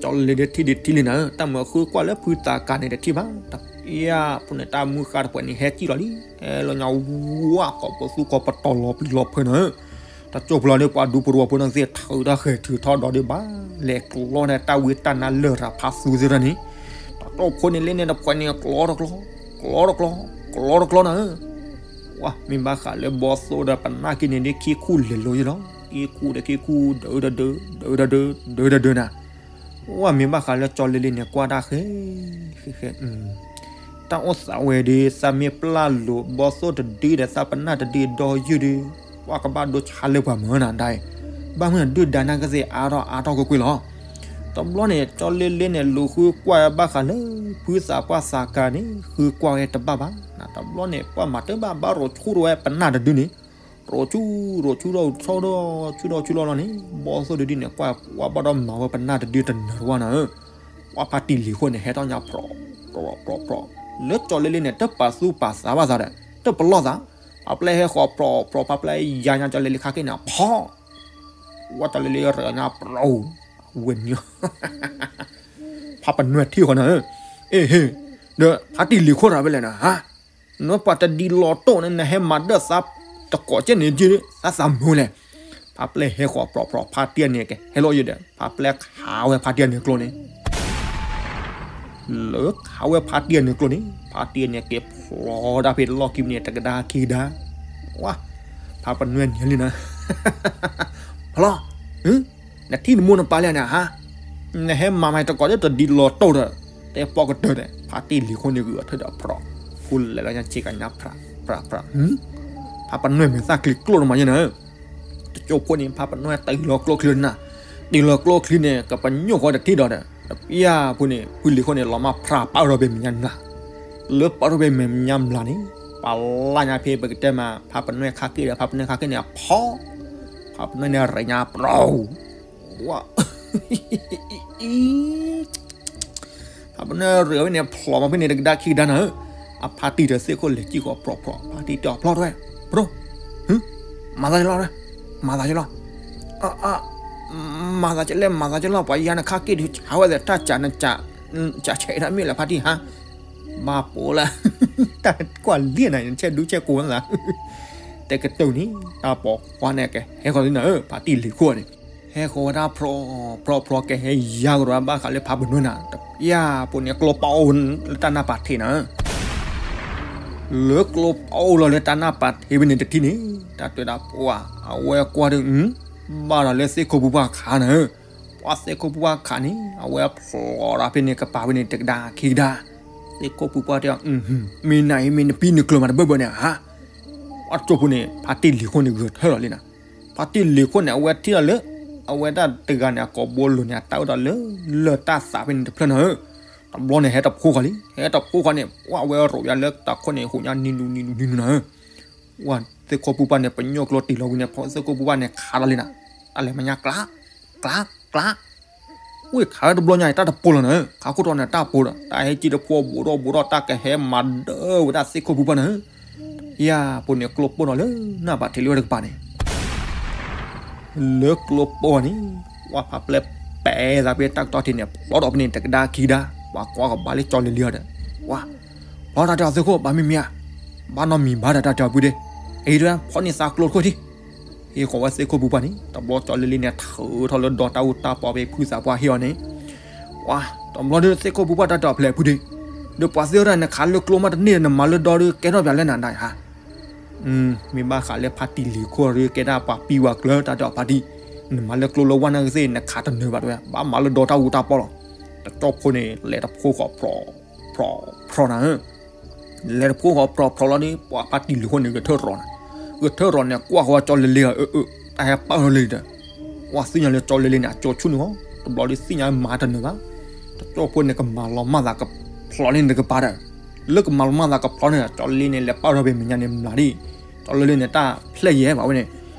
ကၠီလ့လ့ဒၣ်ထံၣ်ဒၣ်ထံၣ်လံနၤဧၢ, တၢ်မုၢ်ဃုကွၢ်လၢဖုသးကၤန့ၣ်တထံၣ်ဘၣ်, တပျၢ်ဖိန့ၣ် တၢ်မုၢ်ဃါတဖၣ်န့ၣ် ဟဲကံၣ်လီၤလံ, ဟဲလီၤညါဝါ ကိးပသူကိးပတီၤလီၤပျံၤလီၤဖုးနၤဧၢ, တကၠိဖိလီၤန့ၣ် ပှၤဒူဖိတဝီဖိန့ၣ်သ့ၣ် ထုးတၢ်ဃဲၤထုးထီၣ်ဒီးဒ်ဘၣ်, လဲၤကျီန့ၣ် တၢ်ဝံတၢ်နါလရာ်ဖးသူသ့ၣ်တဖၣ်န့ၣ်, တကၠိဖိန့ၣ်လၢန့ၣ်တဖၣ်န့ၣ် ကျီတကျီ, ကျီတကျီ, ကျီတကျီနၤဧၢ ဝါ မ့ၢ်ဘၣ်ဃးလၢဘီသိၣ်ဒီးပနၢ်က့န့ၣ် ဒ်ခံခူၣ်လဲၤလိၤယ့လီၤ, ခံခူၣ်ဒီးခံခူၣ် ဒုဒုဒု, ဒုဒုဒု, ဒုဒုဒုနၤ, ဝါ မ့ၢ်ဘၣ်ဃးလၢကၠီလ့လ့န့ၣ် ကွၢ်တၢ်ဃဲ ဃဲဃဲ, တၢ်အိၣ်သးဝဲဒီး သးမ့ၢ်ပျၢ်လိာ်ဘီသိၣ်တဒုဒီး သးပနၢ်တဒုဒီးယုၢ်ဒီး, ပှၤကဘၣ်ဒိဆါလၢပှၤမုၢ်နၤဒၣ်အံၤ, ဘၣ်မုၢ်နၤဒုၣ်ဒါနၢ်ကစ့အါထီၣ်အါထီၣ်ကွ့ၢ်ကွ့ၢ်လီၤ. တဘျီန့ၣ် ကၠီလ့လ့န့ၣ် လူၤဃုကွၢ်ဘၣ်ဃးလၢ ဖုသးပှၢ်သးကၤန့ၣ် ဃုကွၢ်ဝဲတဘၣ်ဘၣ်, နတဘျီန့ၣ် ပှၤမၤတဘၣ်ဘၣ် ရိၤဆူၣ်ထီၣ်ဝဲပနၢ်တဒုန့ၣ်, ရိၤဆူၣ် ရိၤဆူၣ်ထီၣ် ဆူၣ်ထီၣ် ဆူၣ်ထီၣ်ဆူၣ်ထီၣ်လီၤန့ၣ် ဘီသိၣ်တဒုန့ၣ် ကွၢ်ဝဲဘၣ်ဒီးမၤဝဲပနၢ်တဒုတနၢၤတဝၢ်နၤဧၢ, ပှၤဖါတံၢ်လံၤခိၣ်န့ၣ် ဟဲထီၣ်ညါဖြီၣ် ဖြီၣ် ဖြီၣ် ဖြီၣ် လၢကၠီလ့လ့န့ၣ် တပာ်သူၣ်ပာ်သးဘၣ်သးဒီး တပလီၢ်သး, ဖးပျဲၢ်ဟဲဃီၤဖြီၣ်ဖြီၣ် ဖးပျဲၢ်ယါညါကၠီလ့လ့ခါက့န့ၣ် ဖီၣ် ဝဲကၠီလ့လ့ရဲၣ်ညါဖြီၣ်, ဝဲနံၤ ဖးပနွဲၢ်ထံၣ်ဃီနၤဧၢ, အ့ဟ့, ဒီးဖါတံၢ်လံၤခိၣ်တဂၤဖဲလဲၣ်နၤ, ဟါ, နပှၤတဒ်လီၤတိၢ်န့ၣ် နဟဲမၤဒၢၣ်သးတကိးကဲန့ၣ် သးသးမုာ်လဲၣ်. ဖးပျဲၢ်ဟဲဃီၤဖြီၣ်ဖြီၣ် ဖါတံၢ်န့ၣ်ကဟဲလီၤယိာ်ဒီး ဖးပျဲၢ်ခးဝဲဖါတံၢ်န့ၣ်ကျိန့ၣ် လၢခးဝဲဖါတံၢ်န့ၣ်ကျိန့ၣ် ဖါတံၢ်န့ၣ်က့ၤဖျီဒၣ်ဖဲတလီၢ်ခံန့ၣ် တကဒါခံကဒါ, ဝါ, ဖးပနွဲၢ်နံၤလံနၤ, ဖျီ, နထံၣ်နမိၢ်နပၢ်လဲၣ်န့ၣ်ဟါ, နဟဲမၤမၤတကိးဒီးတဒ်လီၤတိၢ်ဒီး တဲပီၣ်ကတၢၢ်ဒီး ဖါတံၢ်လံၤခိၣ်န့ၣ်ဂုာ်အီၤထၢၣ်ဒီးဖြီၣ်, ဃိလဲၤလီၤညါဆ့ကညါဖြး, ဖြး, ဖြး, ဖးပနွဲၢ်မဲာ်သၣ်ကျံၤကျိၣ်တမၤယဲၢ်နၤ တကၠိဖိန့ၣ် ဖးပနွဲၢ်တ့ၢ်လီၤကျိချံနၤ, တ့ၢ်လီၤကျိချံန့ၣ် ကပညိၣ်ဃီတထံၣ်ဒီးဒီး တပျၢ်ဖိန့ၣ် ဖုလံၤခိၣ်န့ၣ် လီၤမၢ်ဖြးပာ်ထီၣ်ဖဲမဲာ်ညါမျး, လၢပာ်ထီၣ်ဖဲမဲာ်ညါမျးန့ၣ် ပာ်လၢညါဖဲပကတဲမး ဖးပနွဲၢ်ခါက့ဒီး ဖးပနွဲၢ်ခါက့န့ၣ် ဖီၣ်, ဖးပနွဲၢ်န့ၣ်ရဲၣ်ညါပျီ ဝါ, ဖးပနွဲၢ်ရဲၣ်ဝဲန့ၣ် ဖျီၣ်မးဖဲန့ၣ် တကဒါခံကဒါနၤဧၢ, အဖါတံၢ်ဒီးသ့ၣ်ခိၣ်လဲၤကံၣ်ဃီၤဖြီၣ်ဖြီၣ် ဖါတံၢ်တဲအီၤဖျီၣ်တဝဲ, ပဒိၣ်, မၤသးကလီၤ, မၤသးကလီၤ, မၤသးကလဲၣ် မၤသးကလီၤ ပှၤယါနခါက့ဒုး ဟးဝဲသ့ၣ်တၢ်ကးနကး, ကးဆဲးဒၣ်မ့ၢ်လၢဖါတံၢ်ဟါ, ဘၣ်ပိာ်လၢ, တၢ်ကွၢ်လံနၤ ဆဲးဒူဆဲးကိးနသး, တဲကတိၤန့ၣ် တၢ်ပိာ်ခွါန့ၣ်ကဟဲဃီၤလံနၤဧၢ ဖါတံၢ်လံၤခိၣ်န့ၣ် ဟဲဃီၤဝဲဒၣ်ဖြီဖြီဖြီ ကဟဲယါကဒီးဘၣ်ဃးလၢဖးပနွဲနၤ တပျၢ်ဖိန့ၣ် ကျိပအိၣ်လၢတၢ်နၢ်ပာ်ထံးနၤ လၢကျိပအိၣ်လီၤလၢတၢ်နၢ်ပာ်ထံးဖဲန့ၣ်တထံၣ်န့ၣ် တၢ်တဲဒၣ်ပှၤ အဝဲကွၢ်ဒီး ဘၣ်ဒီးလၢသ့ၣ်ခိၣ်ပူၤပှၢ်ခးနၤ ပှၤသ့ၣ်ခိၣ်ပူၤပှၢ်ခးန့ၣ် အဝဲဖျိးဒီးဖဲန့ၣ်ကပၤဖဲန့ၣ်တကဒါခံကဒါ သ့ၣ်ခိၣ်ပူၤပှၢ်တဲအီၤ မ့ၢ်နၤအံၤမ့ၢ်နပံနကျၢၤမးတဘၢဘၢန့ၣ်ဧါ အကၠိဖိန့ၣ် ဖါတံၢ်လံၤခိၣ်န့ၣ်ဂဲၤထၢၣ်လီၤလံနၤ ဖါတံၢ်လံၤခိၣ်န့ၣ် အဝဲထံၣ်လီၤလၢ အဝဲဒၣ်တဂၤန့ၣ် အကိာ်ဘိလိၤန့ၣ် အတၢ်အိၣ်ဒီးလၢ လၢၢ်တၢ်သးဖဲန့ၣ်တဖျၢၣ်နၤဧၢ တဘျီန့ၣ် ဟဲတဖှိၣ်ဃီလံ ဟဲတဖှိၣ်ဃီန့ၣ် ပှၢ်ဝဲရိးယါလၢတၢ်ခိၣ်န့ၣ် ဟူးညါနံၤနူနံၤနူနံၤနူနၤဧၢ ဝဲသ့ၣ်ခိၣ်ပူၤပှၢ်န့ၣ် ပညိၣ်ကျိတ့ၢ်လီၤဝံၤန့ၣ် ဖီသ့ၣ်ခိၣ်ပူၤပှၢ်န့ၣ် ခးလီၤလံနၤ တၢ်လဲၤမၤညါကျး ကျး ကျး ဝံၣ်ခးဝဲတဘျီညါအံၤ တၢ်တပိာ်လီၤနၤဧၢ ခးခိၣ်တီန့ၣ် တၢ်ပိာ်ဒီး တၢ်ဟဲကံၣ်တဖှိၣ်ဘူးဒီးဘူးဒီး တၢ်ကဟဲမၤဒၢဝဲဒၣ်သ့ၣ်ခိၣ်ပူၤပှၢ်နၤဧၢ ယၤပူၤန့ၣ် ကျိပိၢ်နီၤလၢနၢ်ပာ်ထံးလံဝဲတကပၤန့ၣ် လၢကျိပိၢ်န့ၣ် ဝဲဖးပျဲၢ်ပဲာ်သးဖဲတၢ်ကတီၢ်ထံးန့ၣ် ဖျိးဒီးဖဲန့ၣ်တကဒါခံကဒါ ပှၤကွၢ်ကဘၣ်လၢကၠီလ့လ့အီၤဒီး ဝဲ ဖျိးတၢ်တဲအီၤသ့ၣ်ခိၣ် ဘၣ်မ့မ့ၢ်ဧါ ဘၣ်နီတမံၤဘၣ်ဒီးတၢ်တဲအီၤဖုဒ့ အံၤတဲ ဖီၣ်န့ၢ်သးကျိတခိၣ်ထံ ဟ့ၣ်ဃီၤဝဲသ့ၣ်ခိၣ်ပူၤပှၢ်န့ၣ် တဘျီကၠီလ့လ့န့ၣ် ထုးထီၣ်လၢဒီတၢ်အူတၢ်ပီဖဲဖုသးပှၢ်ဟ့ၣ်အီၤန့ၣ် ဝဲ တဘျီဒီးသ့ၣ်ခိၣ်ပူၤပှၢ်တၢ်တဲအီၤဖျဲးဖုဒ့ ဒီးပှၤသ့ၣ်တဖၣ်န့ၣ် နခးလၢကျိမးတန့ၢ်ဒီး နမၤလၢဒီဒုးကဲထီၣ်ပၠးလၢနၤဒၣ်ဧါ မ့ၢ်ဘၣ်ဃးလၢဖါတံၢ်လံၤခိၣ်ဒီး ကဲဒၣ်ပှၤပံဝဲကျၢၤတၢ်တဲအီၤဖါတံၢ် နမၤလၢကျိလၢဝဲန့ၣ်ကသ့ၣ် နခးတနၢၤဘၣ်တဲဝဲ ဘၣ်မၤလၢဒီတၢ်အူတၢ်ပီလီၤ တကၠီဖိန့ၣ် လဲၤတဖှိၣ်ဃီၤဖြီး ဖြီး ဖြီးနၤဧၢ လဲၤတဖှိၣ်ဃီၤဖြီး ဖြီးလီၤဒီး ပှၤဖါတံၢ်လံၤခိၣ်န့ၣ် ဂဲၤထၢၣ်ရီၤနၤ ဂဲၤထၢၣ်ရီၤန့ၣ် ကွၢ်ဃီၤဝဲကၠီလ့လ့အီၤ အၢ အၢ တၢ်ဟဲပာ်ထီၣ်လံဒီး ဝဲသ့ၣ်ညါလၢကၠီလ့လ့န့ၣ် အကၠိဆူၣ်န့ၣ်ဃီ တဘျီဒီးသ့ၣ်ညါမၤတနၢၤဘၣ် တကၠီဖိန့ၣ် ကမၤလီၤမၢ်သးကဖျိးလံန့ၣ်တကပၤဒီး လၢကမၤလီၤမၢ်သးကဖျိးန့ၣ် ကၠီလ့လ့န့ၣ် လဲၤပာ်ထီၣ်ဖဲမဲာ်ညါန့ၣ်မျးဒ် ကၠီလ့လ့န့ၣ် တၢ်ဖျဲၣ်ယဲၢ်ဘၣ်ဝဲန့ၣ်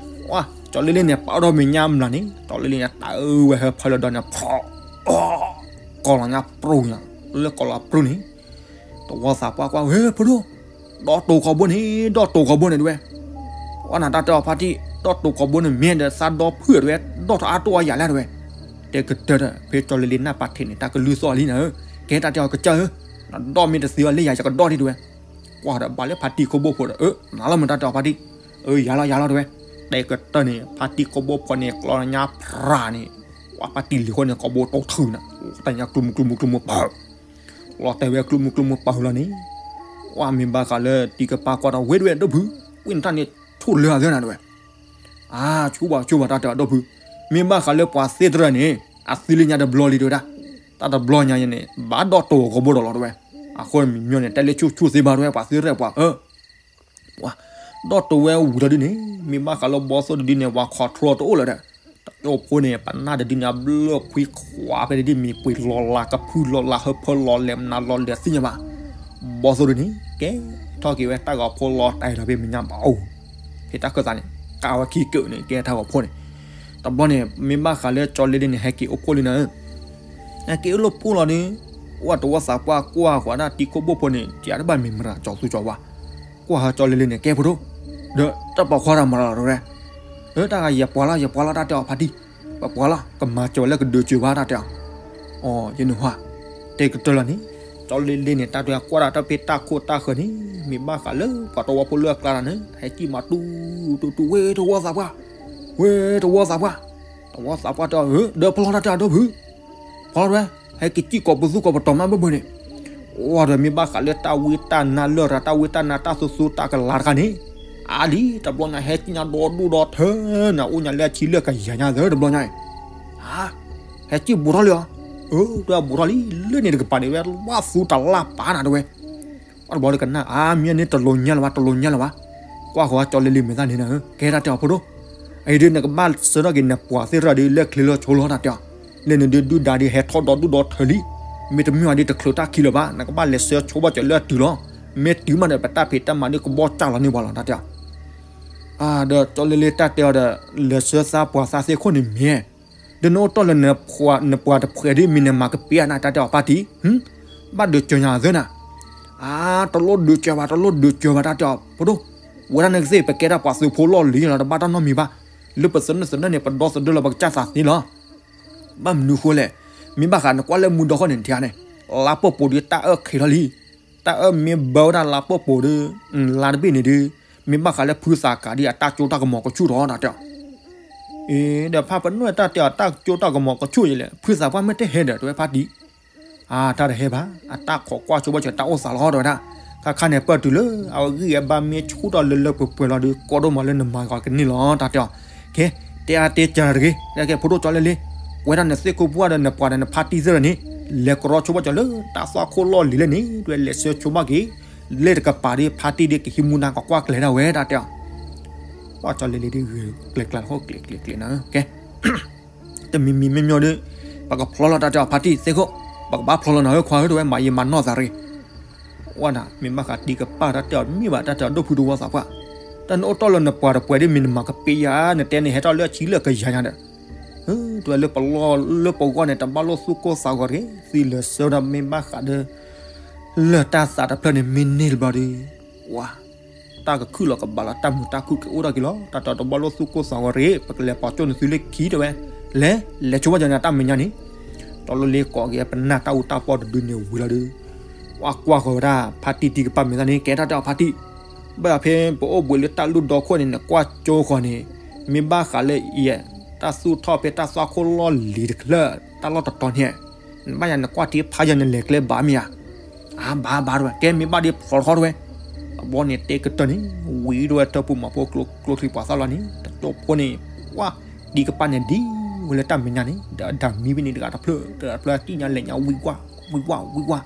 ဝဲ ကၠီလ့လ့န့ၣ် ပာ်ထီၣ်မဲာ်ညါမျးန့ၣ် ကၠီလ့လ့န့ၣ် တၢ်အၢဝဲဟဲဖၢလၢဒီးန့ၣ် ဖျိး ကိးလီၤညါပြူညါ လၢကိးလီၤပြူန့ၣ် တဝီသးပှၢ်ကွၢ် ဝဲ ဖိဒိၣ် ဒီတိာ်ကီၤဘိန့ၣ် ဒီတိာ်ကီၤဘိန့ၣ်တဲဝဲ အီနၤတၢ်တဲအီၤဖါတံၢ် ဒီတိာ်ကီၤဘိန့ၣ်မ့ၢ်ဒီးသးဒီဖုၣ်တဲဝဲ ဒီထီၣ်အါတိၢ်အါယၤလဲၣ်တဲဝဲ တဲကတၢၢ်ဒီး ဖဲကၠီလ့လ့နၢ်ပာ်ထံးန့ၣ် တၢ်ကလုၢ်သီၣ်လံနၤဧၢ ကဲတၢ်တဲအီၤကစၢ်ဧၢ နဒီမ့ၢ်တသ့ဘၣ်လၢယၤ ယကဒီဒံးတဲဝဲ ကွၢ်ဒီးဘၣ်လၢဖါတံၢ်ခိၣ်ဘိဖိဒီး အၢ နၤလီၤမ့ၢ်တၢ်တဲအီၤဖါတံၢ် အၢ ယၤလီၤယၤလီၤတဲဝဲ တဲကတၢၢ်န့ၣ် ဖါတံၢ်ခိၣ်ဘိဖိန့ၣ် ကျီညါဖြးန့ၣ် ဝဲဖါတံၢ်လံၤဃီန့ၣ် ကိာ်ဘိတိၢ်ထုးနၤ တၢ်ညါကျူမူကျူမူကျူမူပၢ် လီၤတဲာ်ဝဲကျူမူကျူမူပၢ်လီၤန့ၣ် ဝဲမ့ၢ်ဘၣ်ဃးလၢတံၤကပၤကွၢ်ဒီး ဝဲဒၣ်ဒီဖု ဝံၣ်နတၢ်န့ၣ် ဆူၣ်လၢအဂ့ၢ်နၤတဲဝဲ အါ ဆူၣ်ဘၣ်ဆူၣ်ဘၣ်တၢ်တဲအီၤဒီဖု မ့ၢ်ဘၣ်ဃးလၢပှၤသ့တရၢၢ်န့ၣ် အသံလၢညါတဘျီလံတဲဝဲဒၣ် တၢ်တဘျီညါန့ၣ် ဘၣ်ဒီးတိာ်အကိာ်ဘိဒီးလီၤတဲဝဲ အဃိမ့ၢ်ညီန့ၣ် တဲလၢဆူၣ်ဆူၣ်သ့ဘၣ်တဲဝဲ ပှၤသ့တရၢၢ်ပှၤအၢ ပှၤ ဒီးတိာ်ဝဲဝံၤဒီးဒ်န့ၣ် မ့ၢ်ဘၣ်ဃးလၢဘီသိၣ်တဒုန့ၣ် ပှၤ control တအိၣ်လၢၤဒီး တကၠိဖိန့ၣ် ပနၢ်တဒုန့ၣ် အဘျၢၣ်ခွံခွါဖဲတဒု မ့ၢ်ပှ့ၤလီၤလးကဖုလီၤလးဟၢဖၢလီၤလဲၤမနုၤလီၤလဲၤသ့ၣ်ညါဘၣ် ဘီသိၣ်တဒုန့ၣ် ကဲထီၣ်က့ၤဝဲတၢ်ဂီၤဖိလီၤတၢ်အံၤဒီးဖဲမဲာ်ညါဘၣ်အိၣ် ဖဲတၢ်ခၢၣ်သးန့ၣ် ကးဝဲခံကၢၣ်န့ၣ် ကဲထီၣ်ဂီၤဖိန့ၣ် တဘျီန့ၣ် မ့ၢ်ဘၣ်ဃးလၢကၠီလ့လ့န့ၣ် ဟဲက့ၤအိၣ်ဖှိၣ်လံနၤဧၢ ဟဲက့ၤအိၣ်လၢဖှိၣ်လီၤဒီး အိၣ်တဝီသးပှၢ်ကွၢ်ဃီၤဒၣ်တံၤခိၣ်ဘိၣ်ဖိန့ၣ် ကးတဘၣ်မ့ၢ်မရၤကၠီသူကၠီဝါ ကွၢ်ဟးကၠီလ့လ့န့ၣ် ကဲဖိဒိၣ် ဒီးတၢ်ပိာ်ခွါတၢ်မၤလီၤတဲဝဲ လၢတၢ်ဂၤယပှၤလီၤ ယပှၤလီၤတၢ်တဲအီၤဖါတံၢ် ပပှၤလီၤ ကမၤစၢၤဝဲလၢကဒုးစၢၤဘၣ်တၢ်တဲအီၤ အီ ယနုၤဟါ တဲကတၢၢ်လီၤန့ၣ် ကၠီလ့လ့န့ၣ် တၢ်တဲကွၢ်ဒၣ်တၢ်ဖဲတၢ်ခိၣ်တၢ်ဃၢၤန့ၣ် မ့ၢ်ဘၣ်ဃးလၢပှၤတဝီဖိလၢအကျါတၢ်န့ၣ် ဟဲကံၣ်မၤတူတူတူ ဝဲတဝီသးပှၢ် ဝဲတဝီသးပှၢ် တဝီသးပှၢ်တဲအီၤ ဒီးဖျီတၢ်တဲအီၤဒီဖု ဖျီတဲဝဲ ဟဲက့ၤကံၣ်ကိာ်ပသူကိာ်ပတီၤမးဘၣ်ဘၣ်န့ၣ် အိၣ်ဒီးမ့ၢ်ဘၣ်ဃးလၢတၢ်ဝံတၢ်နါလၢၢ်ရၤ တၢ်ဝံတၢ်နါတၢ်သူသူတၢ်ကလၤတခါန့ၣ် အါလံ တဘျီညါဟဲကံၣ်ညါဒီဒူၣ်ဒီထၢနၤ အိၣ်ညါလၢအဆံလၢကယၤညါသၢတဘျီညါအံၤ ဟါ ဟဲကံၣ်ဘူးထီၣ်လံဧါ အၢ တဲဝဲဘူးထီၣ်လံ လၢန့ၣ်တကပၤန့ၣ် ဝဲလၢသူတလၢ်ပာ်နၤတဲဝဲ အတဘျီတကနၣ် အါ မ့ၢ်န့ၣ်တလိၤညါလၢၤဘၣ် တလိၤညါလၢၤဘၣ် ကွၢ်ဃီၤကၠီလ့လ့မဲာ်သၣ်န့ၣ်နၤဧၢ ကဲတၢ်တဲအီၤဖိဒိၣ် အအံၤဒုးနကဘၣ်ဆှၢထီၣ်က့ၤနပှၤသ့ၣ်တဖၣ်ဒီးလၢချ့လၢဆီလီၤတၢ်တဲအီၤ လၢန့ၣ်ဒုးဒုၣ်ဒါဒုးဟဲထီၣ်ဒီဒူၣ်ဒီထၢလံ မ့တမ့ၢ်ဘၣ်ဒုးတချုးတၢ်ခံလၢၤဘၣ် နကဘၣ်လဲၤဆှၢဆိဘၣ်စၢၤလၢအတုၤလီၤ မ့ၢ်တုၤမးဒီးပတၢ်ဖံးတၢ်မၤဒုးကဘီၣ်စၢ်လီၤန့ၢ်ပှၤလီၤတၢ်တဲအီၤ ဒီးကၠီလ့လ့တၢ်တဲအီၤဒီး လဲၤဆှၢသးပှၤသးသ့ၣ်ခိၣ်န့ၣ်မ့ၢ် ဒီးနအိၣ်တီၢ်လၢနပှၤတဖှဲးဒ်မ့ၢ်နမၤကပ့ၤအနၢ်တၢ်တဲအီၤဖါတံၢ် ဘၣ်ဒုးစၢၤညါအသၢနၤ အါ တလိၣ်ဒုးစၢၤဘၣ် တလိၣ်ဒုးစၢၤဘၣ်တၢ်တဲအီၤဖိဒိၣ် ဝဲဒၣ်န့ၣ်ကသ့ၣ် ပကဲဒၣ်ပှၤသုးဖိလီၢ်လံၤလီၤ တဘၣ်တၢ်နီတမံၤဘၣ် လၢပသနၢၣ်သနၢၣ်န့ၣ် ပဒီသဒၢလီၤပကစၢ်သးသ့လီၤ ဘၣ်မနုၤဃိလဲၣ် မ့ၢ်ဘၣ်ဃးနကွၢ်လၢမူဒီဃီန့ၣ်ထံဧါန့ၣ် လါပှဲၢ်ပိာ်ဒုးတၢ်အၢၣ်ခံးထီၣ်လံ တၢ်အၢၣ်မ့ၢ်ဘၢဝဲဒၣ်လါပှဲၢ်ပိာ်ဒီး လါတဘ့ၣ်န့ၣ်ဒီး မ့ၢ်ဘၣ်ဃးလၢဖုသးကးဒ်အတၢ်ကၠိတၢ်ကမီၤကဆူၣ်ထီၣ်တၢ်တဲအီၤ အ့ ဒီးဖါပနွဲၣ်တၢ်တဲအီၤ တၢ်ကၠိတၢ်ကမီၤကဆူၣ်ယလဲၣ်, ဖုသးပှၢ်မ့ၢ်တဟဲဒီး တဲဝဲဖါတံၢ်, အါ တၢ်တဟဲဘၣ်, အတၢ်ခိးကွၢ်ဆိဘၣ်စၢၤ တၢ်အိၣ်သးလီၤ တဲဝဲဒၣ်. ခါခါန့ၣ် ပၢၢ်တုၤလၢအဂံၢ်အဘါမ့ၢ်ဆူၣ်ထီၣ်လၢလၢပှဲၤပှဲၤလီၤဒီး ကိးဒိၣ်မးလၢနမၤဂီၤကန့ၢ်လီၤ တၢ်တဲအီၤ. ကဲ, တဲအါတဲကၢတဂ့ၤ, ကဲကဲ ဖိဒိၣ်ကၠီလၢလ့, ကွဲးတၢ်နသ့ၣ်ခိၣ်ပှၢ်ဒီးနပှၤဒီးနဖါတံၢ်သ့ၣ်ဒီးန့ၣ်, လဲၤကရီဆိဘၣ်စၢၤလၢတၢ်သွၣ်ခိၣ်လီၢ်လံၤလၢန့ၣ်, ဒ်လဲၤဆၢဆိဘၣ်က့ၤ, လ့ၣ်တကပၤဒီး ဖါတံၢ်ဒီးကဟံးမူဒါကကွၢ်ကျဲၤဒၣ်ဝဲ တၢ်တဲအီၤ. ကွၢ်ကၠီလၢလ့ဒီးဂ့ၤကျဲၤကျဲၤလီၤ ကျဲၤကျဲၤကျဲၤနၤ, ကဲ တမံၤမံၤမ့ၢ်မ့ၢ်ဒီး ပကဖျီလီၤတၢ်တဲအီၤ ဖါတံၢ်သ့ၣ်ခိၣ်, ပကဘၣ်ဖျီလီၤနၤဧၢခွါဧၢ တဲဝဲ မၤယံာ်မၤနီၢ်သးတဂ့ၤ. ဝဲဒၣ် မ့ၢ်ဘၣ်ဃးတံၢ်ကပၢ်တၢ်တဲအီၤ မ့ၢ်ဘၣ်တၢ်တဲအီၤဒိၣ်ဖုဒိၣ်ဝီသးပှၢ်, တၢ်နအိၣ်တီၢ်လၢနပှၤတပှဲၤဒ်မ့ၢ်နမၤကပ့ယါ နတဲန့ၣ် ဟဲထီၣ်လၢအဆံလၢကယၤညါဒီး, တဲဝဲလၢပလီၢ်လၢပဂီၢ်န့ၣ် တဘၣ်လိၣ်သူၣ်ကိၢ်သးဂီၤတဂ့ၤ, သံလၢာ်ဆၢဒီးမ့ၢ်ဘၣ်ဃးဒီး လၢတၢ်သးတဖျၢၣ်န့ၣ် မ့ၢ်န့ၢ်တဘျီဒီး, ဝါ တၢ်ကခုၣ်လီၤကဘၣ်လီၤ တၢ်မုာ်တၢ်ခုၣ်ကအိၣ်ထီၣ်က့ၤလီၤ. တၢ်တဲအီၤတဘၣ်လိၣ်သူၣ်ကိၢ်သးဂီၤတဂ့ၤ, ပကလဲၤပိာ်ကၠိၣ်နသုလၢခံ တဲဝဲ, လဲၤ လဲၤဆိဘၣ်စၢၤန့ၣ် တၢ်မဲာ်ညါန့ၣ်, တၢ်လီၢ်လ့ကိးက့ၤပနၢ်တၢ်အူတၢ်ပီၢ်တဒုန့ၣ်ဝံၤလီၤဒီး, ဝဲကွၢ်ဃီၤဝဲဒၣ် ဖါတံၢ်တံၢ်ကပၢ်မဲာ်သၣ်န့ၣ် ကဲတၢ်တဲအီၤ ဖါတံၢ်, ဘၣ်ဖဲပအိၣ်ဘှံးလၢတၢ်လုၢ်ဒီခိၣ်န့ၣ် နကွၢ်ကၠိဃီၤန့ၣ်, မ့ၢ်ဘၣ်ဃးလၢအံၤ, တၢ်သူၣ်ထီၣ်ဖဲတၢ်သွၣ်ခိၣ်လီၢ်လံၤတချၢၣ် တၢ်လီၢ်တတီၤန့ၣ် နဘၣ်ယၤနကွၢ်ထံဖးယၤနလဲၤကျဲဘၣ်မ့ၢ်ဧါ. အါ ဘၣ်ဘၣ်တဲဝဲ, ကဲမ့ၢ်ဘၣ်ဒီးဖျီထီၣ်တဲဝဲ. တဘျီန့ၣ်တဲကတၢၢ်န့ၣ် ဝံၤဒိၣ်ဝဲတၢ်ပူၤမၤဖိကျိချံပှၤသၣ်လီၤန့ၣ် တကၠိဖိန့ၣ်, ဝါ, တံၢ်ကပၢ်န့ၣ်ဒ်ဝဲလၢတၢ်မဲာ်ညါန့ၣ် ဒီးအဒၣ်မံဖဲန့ၣ်တဂၤတဖျၢၣ် တဂၤတဖျၢၣ် တံၢ်ညါလဲၤညါဝံၤဝါ, ဝံၤဝါ ဝံၤဝါ.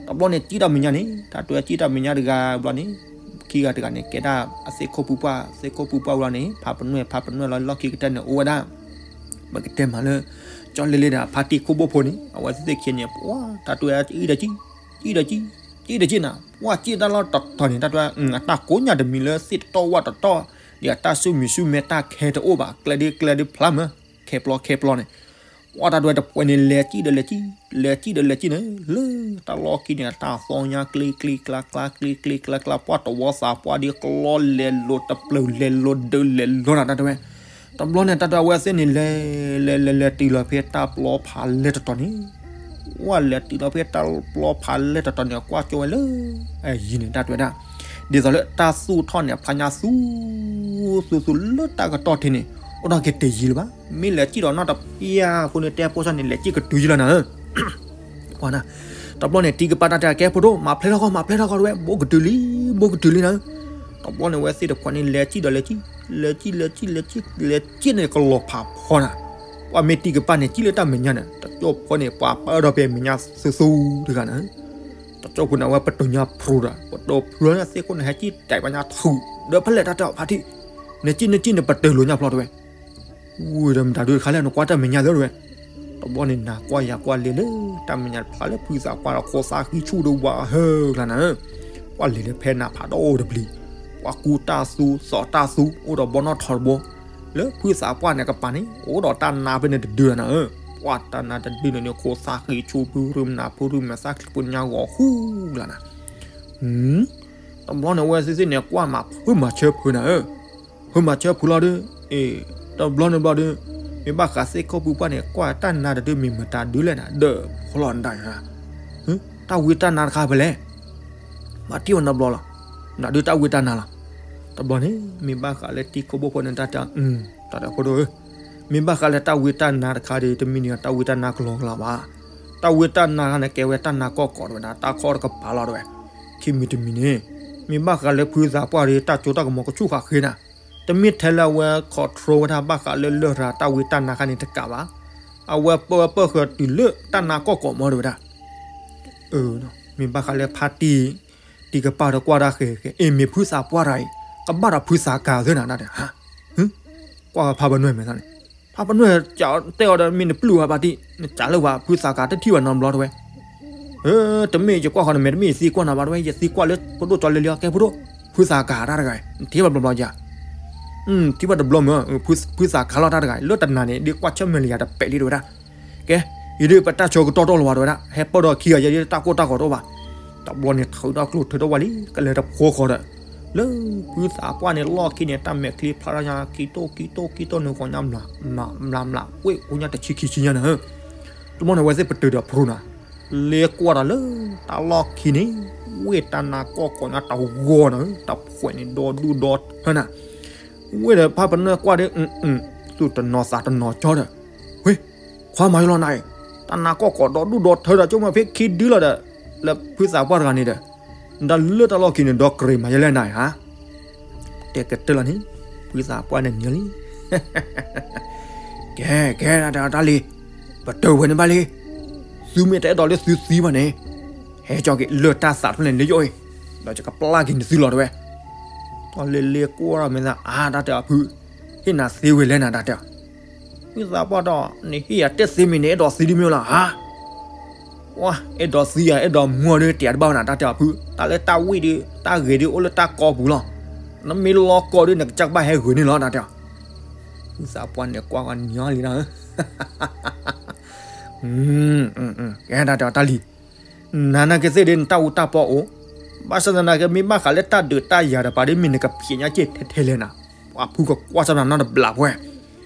တဘျီန့ၣ်စံၣ်တၢ်မဲာ်ညါန့ၣ် တၢ်တဲစံၣ်တၢ်မဲာ်ညါတဂၤဘျီန့ၣ်, ခံဂၤတဂၤန့ၣ် ကဲဒၣ်အသ့ၣ်ခိၣ်ပူၤပှၢ်, သ့ၣ်ခိၣ်ပူၤပှၢ်ဝံၤလီၤန့ၣ် ဖါပနွဲၣ် ဖါပနွဲၣ်လီၤလီၢ်ခံကတၢၢ်န့ၣ်အိၣ်ဝဲဒၣ် ပကတဲမးလၢ ကၠီလ့လ့ဒီးဖါတံၢ်ခိၣ်ဘိၣ်ဖိန့ၣ် အဝဲသ့ၣ်သ့ၣ်ခံန့ၣ် ပှၤတၢ်တဲအံၤဒီးစံၣ်, စံၣ်ဒီးစံၣ်, စံၣ်ဒီးစံၣ်နၤ, ပှၤစံၣ်တၢ်လီၢ်တတီၤန့ၣ် တၢ်တဲအတၢ်ကိးညါတမံၤလၢသ့ၣ်တတီၢ်ဝၣ်တတီၢ်, ဒီးအတၢ်ဆူၣ်မံၤဆူၣ်မဲာ်တၢ်ခဲတအိၣ်ဘၣ် ကျဲဒ်ကျဲဒ်ဖျါမး, ခဲပျီခဲပျီန့ၣ် ပှၤတၢ်တဲတပှဲၤန့ၣ် လဲၤစံၣ်ဒီးလဲၤစံၣ်, လဲၤစံၣ်ဒီးလဲၤစံၣ်န့ၣ် လၢတၢ်လီၢ်ခံန့ၣ် တၢ်သီညါကျ့ကျ့ကျါကျါ ကျ့ကျ့ကျါကျါ ပှၤတဝီသးပှၢ်ဒီးကျီလဲၤလိၤ တပျၢၤလဲၤလိၤ ဒၢးလဲၤလိၤနၤ တၢ်တဲဝဲ. တဘျီန့ၣ် တၢ်တဲအဝဲသ့ၣ်န့ၣ် လဲၤ လဲၤ လဲၤ လဲၤတုၤလီၤဖဲတၢ်ပျီဖးလဲၢ်တတီၤန့ၣ်, ဝဲလဲၤတုၤလီၤဖဲတၢ်ပျီဖးလဲၢ်တတီၤန့ၣ် ကွၢ်ကၠိဝဲလၢ အယံၤန့ၣ် တၢ်တဲဝဲဒၣ် ဒ်သိးလၢတၢ်သူၣ်ထီၣ်န့ၣ် ဖျါညါသူ သူသူလၢတၢ်ကတီၢ်ထံးန့ၣ် အိၣ်ဒီးက့ၤတယံၤလၢၤဘၣ်. မ့ၢ်လဲၤစံၣ်ဒီးနီၢ်တပျၢ်အဃိန့ၣ် တဲဖိဆၣ်န့ၣ် လဲၤစံၣ်ကတုၤယံၤလီၤနၤဧၢ. တဘျီန့ၣ် တံၢ်ကပၢ်တၢ်တဲ ကဲဖိဒိၣ် မၤဖျဲၣ်ထီၣ်ဃီ မၤဖျဲၣ်ထီၣ်ဃီ တဲဝဲ ဘူးကတုၤလံ ဘူးကတုၤလံနၤဧၢ. တဘျီန့ၣ် အဝဲသ့ၣ်တဖၣ်န့ၣ် လဲၤစံၣ်ဒီးလဲၤစံၣ်, လဲၤစံၣ် လဲၤစံၣ် လဲၤစံၣ် လဲၤစံၣ်န့ၣ် ကလီၤဖးဖီနၤ. ပှၤမ့ၢ်တံၢ်ကပၢ်န့ၣ် စံၣ်လၢတၢ်မဲာ်ညါန့ၣ် တကၠိဖိန့ၣ် ပှၤပၢဒီးဖဲမဲာ်ညါသူသူတဂၤနၤဧၢ. တကၠိဖိန့ၣ် အဝဲပတုာ်ညါဖျိဒီး ပတုာ်ဖျိန့ၣ် သ့ၣ်ခိၣ်န့ၣ် ဟဲစံၣ်တဲာ်ပှၤညါထူး ဒီးဖဲလဲၣ်တၢ်တဲအီၤဖါတံၢ်, နစံၣ် နစံၣ်န့ၣ် ပတုာ်လိာ်ညါဖျီတဲဝဲ. ဝံၤဒီးမတၤဒုတခါလဲၣ် နကွၢ်တၢ်မဲာ်ညါသ့တဲဝဲ. တဘျီန့ၣ် နၤကွၢ်ယၤကွၢ်လဲၤလၢ တၢ်မဲာ်ညါတဖျါလၢဖုသးပှၢ်ဒီး ခိၣ်သၣ်ဃံဆူၣ်ဒီးဝးဟၢကျါနၤဧၢ. ပှၤလဲၤလၢဖဲနၤဖးဒီတပျံၤ, ပှၤကူတၢ်သူ သိးတၢ်သူ အိၣ်ဒီးဘီနီၣ်ထီတဘိ, လၢဖုသးပှၢ်န့ၣ်ကပၤန့ၣ် အိၣ်ဒီးတၢ်နါဖဲန့ၣ်တဒုလီၤနၤဧၢ. ပှၤတၢ်နါတဒုန့ၣ်န့ၣ် ခိၣ်သၣ်ဃံဆူၣ်ဖုရူမနၤ ဖုရူမဲာ်သၣ်ချံပညါဂီၤဃူလီၤနၤ. တဘျီန့ၣ် အဝဲသ့ၣ်သ့ၣ်န့ၣ် ကွၢ်မၤဖုမၤဆၢဖုနၤဧၢ. ဖုမၤဆၢဖုလီၤဒီး, အ့, တဘျီန့ၣ်ဘျီဒီး, မ့ၢ်ဘၣ်ဃးသ့ၣ်ခိၣ်ဖုပှၢ်န့ၣ် ကွၢ်တၢ်နါတဒုမ့ၢ်မတၤဒုလဲၣ်နၤ ဒီးဖီလီၤနတၢ်, တၢ်ဝံတၢ်နါတခါဖဲလဲၣ်, မၤတံၢ်ဝဲနီတဘျီလီၤ, နၤဒုတၢ်ဝံတၢ်နါလီၤ. တဘျီန့ၣ် မ့ၢ်ဘၣ်ဃးလၢတံၢ်ခိၣ်ဘိၣ်ဖိန့ၣ် တၢ်တဲ, တၢ်တဲဖိဒိၣ်ဧၢ, မ့ၢ်ဘၣ်ဃးလၢတၢ်ဝံတၢ်နါတခါဒီး တမ့ၢ်န့ၣ်တၢ်ဝံတၢ်နါကလီကလီဘၣ်. တၢ်ဝံတၢ်နါတခါန့ၣ် ကဲဝဲတၢ်နါကီၢ်ကီၢ်တဝဲဒၣ် တၢ်ခီၣ်တကပၤလီၤတဝဲ. ခံမံၤတမံၤန့ၣ်, မ့ၢ်ဘၣ်ဃးလၢဖုသးပှၢ်ဒီး တၢ်ကၠိတၢ်ကမီၤကဆူၣ်ဃာ်ဃ့နၤ, တမ့ၢ်ထဲလၢအဝဲ control ဝဲဒၣ်ဘၣ်ဃးလၢလရာ်တၢ်ဝံတၢ်နါခါန့ၣ်တကးဘၣ်. အဝဲပၢဝဲပၢၢ်ဃာ်တုၤလၢတၢ်နါကီၢ်ကီၢ်မီတဝဲဒၣ်. မ့ၢ်ဘၣ်ဃးလၢဖါတံၢ်, တံၢ်ကပၢ်ဒီးကွၢ်တၢ်ဃဲၤဃဲၤ အ့ၣ် မ့ၢ်ဖုသးပှၢ်တဂၤအံၤ ကဘၣ်ဒီးဖုသးကၤသ့နၤ တၢ်တဲ, ဟါ, ကွၢ်ဖါပနွဲၣ်မဲာ်သၣ်န့ၣ်, ဖါပနွဲၣ်တဲအီၤဒီး မ့ၢ်နပျုၢ်ဝဲဖါတံၢ် နစးလၢဝဲ ဖုသးကၤတထံၣ်ဘၣ်နီတဘျီတဝဲ. တမ့ၢ်ယကွၢ်ဃီန့ၣ် မ့ၢ်တမ့ၢ်ယသံကွၢ်နၤဘၣ်တဝဲ ယသံကွၢ်လၢဖိဒိၣ်ကၠီလ့လ့ ကဲဖိဒိၣ်, ဖုသးကၤတၢ်တဂၤအံၤ နထံၣ်ဘၣ်တဘျီဘျီဧါ. ထံၣ်ဘၣ်တဘျီမ့ၢ်, ဖုသးကၤလီၤတၢ်တဂၤအံၤ လၢတနၤန့ၣ် ဒ်ကွၢ်ဆၢၣ်မဲာ်လၢယၤတပဲာ်လံတဝဲဒၣ်. ကဲ, ယဒုးပတၢ်ဆၢကတီၢ်တအိၣ်လၢၤဘၣ်တဝဲဒၣ် ဟဲပၢၢ်ဒီးခံဂၤယဲဒ်တၢ်ကိၢ်တၢ်ဂီၤတအိၣ်ဘၣ်. တဘျီန့ၣ်ထုးထီၣ်ကျိထုးထီၣ်ဝဲလံ ကလဲၤတဖိဃီဒီး, လၢဖုသးပှၢ်န့ၣ်လီၢ်ခံန့ၣ် တၢ်မဲာ်ချံဖျါထီၣ်ညါ ခံတိၢ်ခံတိၢ်ခံတိၢ်န့ၣ် ဂီၤညါမျးမျးမျး ဝ့ၢ်အိၣ်ညါတဆံခံဆံညါနၤဧၢ. တဘျီန့ၣ် အဝဲသ့ၣ်ပတုာ်ဒီးဖရူနၤ, လဲၤကွၢ်ဒီးလၢတၢ်လီၢ်ခံန့ၣ် ဝ့ၢ်တၢ်နါကီၢ်ကီၢ်ညါတဂီၤနၤဧၢ, တဖှဲးန့ၣ်ဒီဒူၣ်ဒီထၢနၤ. ဝ့ၢ်ဒီးဖါပနွဲၣ်ကွၢ်ဒီး, သူၣ်တနီၤသးတနီၤကၠီဒီး, ဝ့ၢ်, ခွါမၤယလီၤနၤအံၤ, တၢ်နါကီၢ်ကီၢ်ဒီးဒူၣ်ဒီးထၢဒီး ကၠိမ့ၢ်ဖဲခံဒုလီၤဒီး, လၢဖုသးပှၢ်တဂၤန့ၣ်ဒီး, နတၢ်လၢတၢ်လီၢ်ခံန့ၣ်ဒီးကြၤမၤယလဲၣ်နၤအံၤဧါ. တဲကတၢၢ်လီၤန့ၣ်, ဖုသးပှၢ်န့ၣ်နံၤလံ ကဲ ကဲ တၢ်တဲအီၤတၢ်လံၤ, ပတၢၢ်ဝဲန့ၣ်ဘၣ်လံ, သုမ့ၢ်တအဲၣ်ဒိးလၢသုသံဘၣ်န့ၣ်, ဟဲကၠီက့ၤလၢတၢ်သးတဖျၢၣ်န့ၣ်လၢယအိၣ်အံၤ, ဒီးယကပျၢ်က့ၤနသုလီၤတဝဲ. တီလ့လ့ကွၢ်ထီၣ်မ့ၢ်သး အါ တၢ်တဲအီၤဖု, ဟ့ၣ်နၤသ့ဝဲလဲၣ် နတၢ်တဲအီၤ, ဖုသးပှၢ်ဒီး နဟ့ၣ်ယၤတဲသ့မ့ၢ်န့ၣ် အဲၣ်ဒိးသံဒ်မ့ၢ်လီၤဧါ. ဝါ အဲၣ်ဒိးသံယၤ အဲၣ်ဒိးမူဒ်တဲတဘၣ်ဝဲနၤ တၢ်တဲအီၤဖု, တၢ်လၢတၢ်ဝံၣ်ဒုး တၢ်ဂဲၤဒုးအိၣ်လၢတၢ်ကီပူၤလီၤ. နမ့ၢ်လီကီဒုး နကစၢ်ကဘၣ်ဟဲဂုာ်န့ၣ်လီၤ တၢ်တဲအီၤ. ဖုသးပှၢ်န့ၣ်ကွၢ်ဂီၤနံၤအီၤလံနၤဧၢ ကဲ တၢ်တဲအီၤတၢ်လံၤ, နၤနာ်က့သ့ၣ်ဒ်နတၢ်အူတၢ်ပီအိၣ်, ဘၣ်ဆၣ်သနာ်က့ မ့ၢ်ဘၣ်ဃးလၢတၢ်ဒုးတၢ်ယၤတပၤဒ်မ့ၢ်နကဖျဲးညါက့ၤထဲထဲလဲၣ်နၤ, ပှၤဖုကကွၢ်စၢ်နၤနီတဘျီပှဲၤ,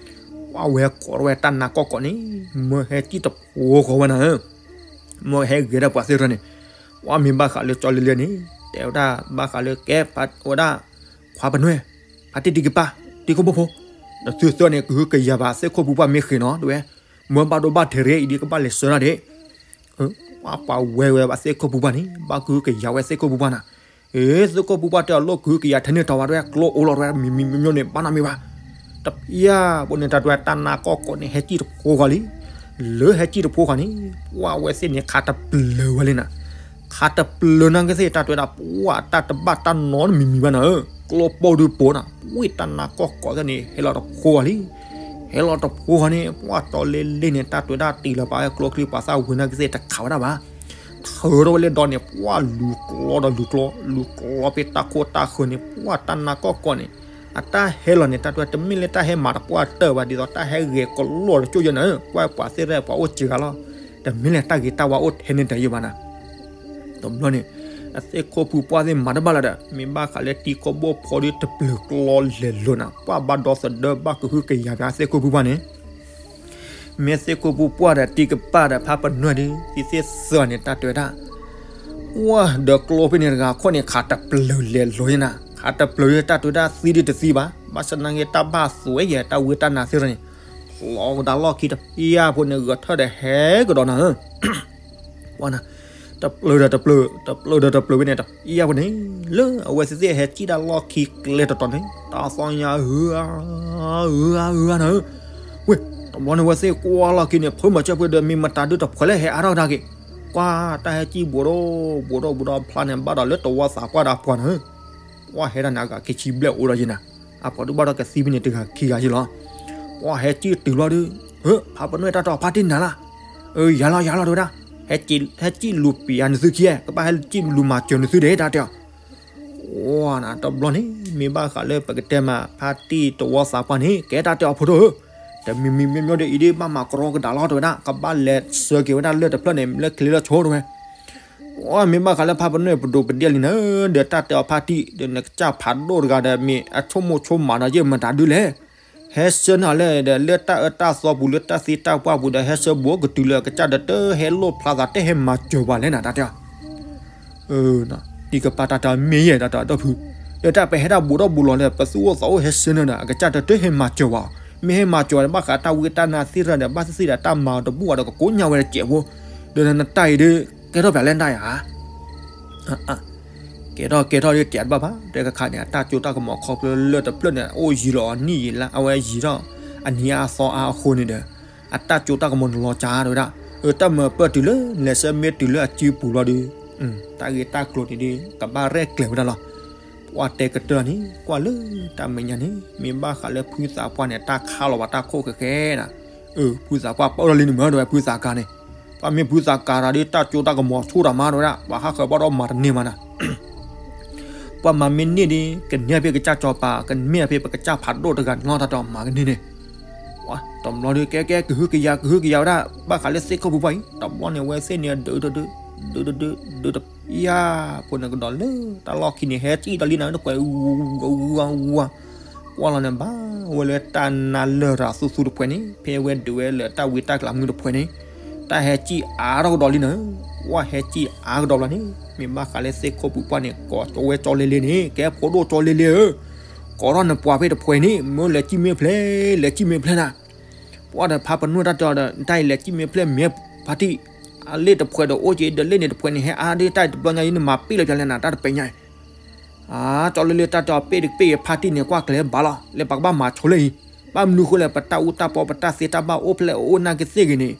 ပှၤဝဲကိးထီၣ်ဝဲတၢ်နါကီၢ်ကီၢ်န့ၣ်, မၢဟဲစံၣ်တဖိဃီဝဲနၤဧၢ, မၢဟဲဂဲၤဒီးပှၤသ့ၣ်တဖၣ်န့ၣ်, ပှၤမ့ၢ်ဘၣ်ဃးလၢကၠီလ့လ့န့ၣ်, တဲဝဲဒၣ်ဘၣ်ဃးလၢကဲ ဝဲဒၣ် ခွါပနွဲၢ်, ဖါတံၢ်တံၢ်ကပၢ်, တံၤခိၣ်ဘိဖိ, ဒီးသုသၢန့ၣ် ကဟုကယာ်ဘၣ်သ့ၣ်ခိၣ်ပူၤပှၢ်မ့ၢ်ဃ့ၢ်နီၤ တဝဲ, မၢဘၣ်ဒိဘၣ်ထံးရ့အံၤဒ်ကဘၣ်လဲၤဆှၢနၤဒ့ၣ် ပှၤဝဲဝဲဘၣ်သ့ၣ်ခိၣ်ပူၤပှၢ်န့ၣ် ဘၣ်ကဟုကယာ်ဝဲသ့ၣ်ခိၣ်ပူၤပှၢ်နၤ, အ့ သ့ၣ်ခိၣ်ပူၤပှၢ်တဲအီၤလိၣ်ကဟုကယာ်ထဲန့ၣ်တီၤဝဲတဝဲ ကျိအိၣ်လီၤတဝဲ မံၤမံၤမံၤမံၤန့ၣ် ဘၣ်နီတမံၤဘၣ်, တဖျၢၣ်ဘိန့ၣ် တၢ်တဲဝဲတၢ်နါကီၢ်ကီၢ်န့ၣ် ဟဲစံၣ်တဖိဃီလံ, လၢဟဲစံၣ်တဖိဃီန့ၣ် ပှၤဝဲသ့ၣ်န့ၣ် ခးတပျၢၤဝဲလံနၤ ခးတပျၢၤနာ်က့သ့ၣ် တၢ်တဲဝဲဒၣ် ပှၤတၢ်တဘၣ်တၢ်နီတမံၤမံၤဘၣ်နၤဧၢ, ကျိပိၢ်ဒုးပိာ်နၤ, ဝံၣ်တၢ်နါကီၢ်ကီၢ်သ့ၣ်န့ၣ် ဟဲလီၤတဖိဃီလံ, ဟဲလီၤတဖိဃီန့ၣ် ပှၤကၠီလ့လ့န့ၣ် တၢ်တဲဝဲဒၣ်တံၢ်လီၤပာ်ဝဲကျိချံ ပှၤသၣ်ဝံၤနာ်က့သ့ၣ် တခးဝဲဒၣ်ဘၣ်, ထၢထီၣ်ဝဲလၢဒီးန့ၣ် ပှၤလူၤကျီဒီးလူၤကျီ လူၤကျီဖဲတၢ်ခိၣ်တၢ်ဃၢၤန့ၣ် ပှၤတၢ်နါကီၢ်ကီၢ်န့ၣ်, အတၢ်ဟဲလီၤန့ၣ် တၢ်တဲဝဲ တမ့ၢ်လၢတၢ်ဟဲမၤတပှၢ်တၢၢ်ဘၣ် ဒ်သိးတၢ်ဟဲဂဲၤကလီၢ်တကၠိၢ်ယဲနၤဧၢ, ကွၢ်ပှၤသ့ၣ်တဖၣ်ပှၤအိၣ်စှၤဂၤလီၤ, တမ့ၢ်လၢတၢ်ဂ့ၤတၢ်ဝါအိၣ်ထဲန့ၣ်တယံာ်ဘၣ်နၤ တဘျီန့ၣ် အသ့ၣ်ခိၣ်ပူၤပှၢ်သ့ၣ်မၤတဘၣ်လၢၤဒီး မ့ၢ်ဘၣ်ဃးလၢတံၤခိၣ်ဘိၣ်ဖိဒီးတပျၢၤကျီလဲၤလိာ်နၤ ပှၤဘၣ်ဒီသဒၢဘၣ်ကဟုကယာ်ပှၤသ့ၣ်ခိၣ်ပူၤပှၢ်န့ၣ်, မ့ၢ်သ့ၣ်ခိၣ်ပူၤပှၢ်ဒီးတံၤကပၢ်ဒီးဖးပနွဲၢ်ဒီး သံသ့ၣ်သၢန့ၣ် တၢ်တဲဝဲဒၣ် ဝါ ဒီးကျိဖဲန့ၣ်တဂၤခိၣ်န့ၣ် ခးတပျၢၤလဲၤလိာ်ယဲနၤ ခးတပျၢၤယဲ တၢ်တဲဝဲဒၣ်သံဒုးတသံဘၣ် ဘၣ်ဆၣ်သနာ်က့ တၢ်ဘၣ်သွဲယဲ တၢ်ဝံတၢ်နါသ့ၣ်တဖၣ်န့ၣ် လီၤကဒါလီၢ်ခံတဖျၢၣ်ဖိန့ၣ် ဂဲၤထၢၣ်ဒီးဟဲကဒီးနၤဧၢ ဝါနၤ, တပျၢၤဒီးတပျၢၤ, တပျၢၤဒီးတပျၢၤဝဲန့ၣ် တဖျၢၣ်ဖိန့ၣ် လၢအဝဲသ့ၣ်သ့ၣ်ဟဲစံၣ်ဒၣ်လီၢ်ခံကျဲတတီၤန့ၣ် တၢ်သီၣ်ညါဧၢ ဧၢ ဧၢ ဧၢနၤဧၢ, ဝ့ၢ် တဘျီန့ၣ် အဝဲသ့ၣ်ကွၢ်လီၢ်ခံန့ၣ် ဖုမၤစၢၤပှဲၤဒီး မ့ၢ်မတၤဒုးတဖှဲးလၢဟဲအါထီၣ်ကဒါက့ၤ, ကွၢ်တၢ်ဟဲစံၣ်ဘူးဒီး ဘူးဒီးဘူးဒီးဖျါန့ၣ် ဘၣ်ဒီးလၢတဝီသးပှၢ်ဒီးပှၤနၤဧၢ ပှၤဟဲဒၣ်န့ၣ် အဂၤခံဆံဘျဲၣ်အိၣ်ဒီးယဲနၤ, အပှၤဒုးဘၣ်ဒီးကသံဖဲန့ၣ်တဂၤခံဂၤယဲလီၤ. ပှၤဟဲစံၣ်တုၤဘျီဒီး, ဖးပနွဲၣ်တၢ်တဲအီၤဖါတံၢ်နၤလၢ်, ယၤလီၤယၤလီၤတဲဝဲဒၣ်, ဟဲစံၣ်လူၤပျံၤနသုခံ, ကဘၣ်ဟဲစံၣ်လူၤမၤစၢၤနသုဒဲးတၢ်တဲအီၤ. အိ တဘျီန့ၣ် မ့ၢ်ဘၣ်ဃးလၢပကတဲမး ဖါတံၢ်တဝီသးပှၢ်န့ၣ် ကဲတၢ်တဲအီၤဖိဒိၣ်ဧၢ, တမံၤမံၤမ့ၢ်မ့ၢ်ဒီးအံၤဒ်ဘၣ်မၤကရီကဒါလီၤတဲဝဲဒၣ်, ကဘၣ်လဲၤဆှၢက့ၤဝဲဒၣ်လၢၢ်တဖျၢၣ်န့ၣ် လၢချ့လၢဆီတဲဝဲ ပှၤမ့ၢ်ဘၣ်ဃးလၢဖးပနွဲၣ်ပဒိၣ်ပဒ့ၣ်လံနၤ, ဒီးတၢ်တဲအီၤဖါတံၢ် ဒီးနကစၢ်ဖးဒိၣ်တဂၤဒီး မ့ၢ်အဆိကမိၣ်ဆိကမးဒီးယဲၢ်မတၤဒုးလဲၣ်, ဟဲဆှၢနၤလဲၣ်ဒီး လၢတၢ်အၢတၢ်သီပူၤ လၢတၢ်သံတၢ်ပှၢ်ပူၤဒီး ဟဲဆှၢဘူးကတုၤလၢအကစၢ်ဒီး တဟဲလိၣ်ဖျါသး တဟဲမၤစၢၤပှၤလဲၣ်နၤ တၢ်တဲအီၤ တံၤကပၢ်တၢ်တဲအီၤ မ့ၢ်ယဲဒီးတၢ်ဒီဖု, ဒီးတၢ်ပဟဲတၢ်ဘူးထီၣ်ဘူးလီၤဒီး ပသူၣ်အိၣ်သးအိၣ်ဟဲဆှၢနၤဒီး အကစၢ်တဟဲမၤစၢၤဝဲ, မ့ၢ်ဟဲမၤစၢၤဝဲဒီး ဘၣ်ဃးတၢ်ဝံတၢ်နါသ့ၣ်တဖၣ်ဒီး ဘၣ်သ့ၣ်သ့ၣ်ဒီးတၢ်မၤတဘူၣ်ဘၣ်ဒီး ကကိးညါဝဲတစဲးဖိ, ဒီးနတၢ်အံၤဒီး ကဲထီၣ်ပၠးလဲၣ်နတၢ်ယၤ ကဲထီၣ်ကဲထီၣ်ဒီးတဲတဘၣ်ဘၣ်, တၢ်တခါန့ၣ် အတၢ်စိတၢ်ကမီၤခီဖျိလၢၢ်တဖျၢၣ်န့ၣ် အိၣ်ယံာ်လီၤအနံၣ်ယံာ်လါ အဝဲယံာ်ထီၣ် အနံၤအါအသီအါအဃိန့ၣ်ဒီး အတၢ်စိတၢ်ကမီၤန့ၣ်လီၤစှၤတဲဝဲဒၣ်, တၢ်မၤပၢၢ်တုၤလၢ လဲၤဆၢမ့ၢ်တုၤလၢအစုပူၤလီၤဒီး တၢ်ဂ့ၢ်တၢ်ကျိၤန့ၣ်ဒီး ကဘၣ်ရဲၣ်ကျဲၤဝဲဒၣ်လီၤ. ပှၤတဲကတၢၢ်န့ၣ် ကွၢ်လၢတၢ်မဲာ်ညါန့ၣ် မ့ၢ်ဘၣ်ဃးလၢဖုသးပှၢ်န့ၣ် တၢ်ခးလီၤဘၣ်တၢ်ခိၣ်ဃဲဃဲနၤ, ဖုသးပှၢ်ပာ်အိၣ်ဒီးလံန့ၣ်မ့ၢ်ဒီးဝဲဖုသးကါန့ၣ်, ပှၤမ့ၢ်ဖုသးကါတၢ်ဒီး တၢ်စိတၢ်ကမီၤဆိတၢ်မးတဲဝဲဒၣ် ပှၤဟးဃၢၤဘၣ်ဒီးမၤတန့ၢ်မးနၤ ပှၤမၤမ့ၢ်န့ၢ်ဒီး ကန့ၢ်ဖဲကစၢ်စီၤပၤ ကမ့ၢ်ဖဲပကစၢ်ဖးဒိၣ်တဂၤန့ၣ်လီၤ တၢ်တမၤကန့ၢ်န့ၣ်, တဘျီဒီး ကဲကဲ ကဟုကယာ် ကဟုကယာ်ဝဲဒၣ် ဘၣ်ဃးလၢသ့ၣ်ခိၣ်ပူၤပှၢ်အံၤ တဘျီန့ၣ် ဝဲသ့ၣ်န့ၣ် ဒုးဒုးဒုး ဒုးဒုးဒုး ဒုးတပျၢ် ဖိန့ၣ်ကဒီးလၢ တၢ်လီၢ်ခံန့ၣ် ဟဲစံၣ်ဒီးလံနၤ တကွဲး ဝါဝါ ကွၢ်လီၤန့ၣ် ဘၣ်ဝဲလၢတၢ်နါလၢၢ်တၢ်သူသူတဖှဲးန့ၣ် ဖဲဝဲဒုးဝဲလၢတၢ်ဝံတၢ်ကျးမုၢ်တဖှဲးန့ၣ် တၢ်ဟဲစံၣ်အါထီၣ်ကဒီးလံနၤ, ဝဲဟဲစံၣ်အါကဒီးဘျီန့ၣ် မ့ၢ်ဘၣ်ဃးလၢသ့ၣ်ခိၣ်ပူၤပှၢ်န့ၣ် ကိးကၠီဝဲကၠီလ့လ့န့ၣ် ကဲဖိဒိၣ်ကၠီလ့လ့ဧၢ, က ကိးထီၣ်နပှၤဖဲတဖှဲးန့ၣ် မ့ၢ်လဲၤစံၣ်မ့ၢ်ဖျဲး လဲၤစံၣ်မ့ၢ်ဖျဲးနၤ. ပှၤဒီးဖးပနွဲၣ်တၢ်တဲအီၤဒီး တၢ်အံၤလဲၤစံၣ်မ့ၢ်ဖျဲးမ့ၢ်ဖါတံၢ်, အလ့ၣ်တဖှဲးဒီးအိၣ်က့ၤ ဒီးလ့ၣ်န့ၣ်တဖှဲးန့ၣ် ဟဲအါဒ်တၢ်အံၤတဘျီညါအံၤ နမၤပ့ၣ်လၢပျၢၤလဲၣ်နၤ တၢ်တပဲာ်ညါအံၤ. ကၠီလ့လ့တၢ်တဲအီၤ ပ့ၣ်တပ့ၣ်အံၤ ဖါတံၢ်န့ၣ် ကွၢ်ကျဲၤဘၣ်လီၤ လၢပကဘၣ်မၤဆိလၢအံၤ, ဘၣ်မနုၤဃိလဲၣ် ပတၢ်အူတၢ်ပီ ပတၢ်သ့တၢ်ဘၣ်အိၣ်ဖျဲၣ်အိၣ်နာ်က့ၤသ့ၣ်ဂ့ၤန့ၣ်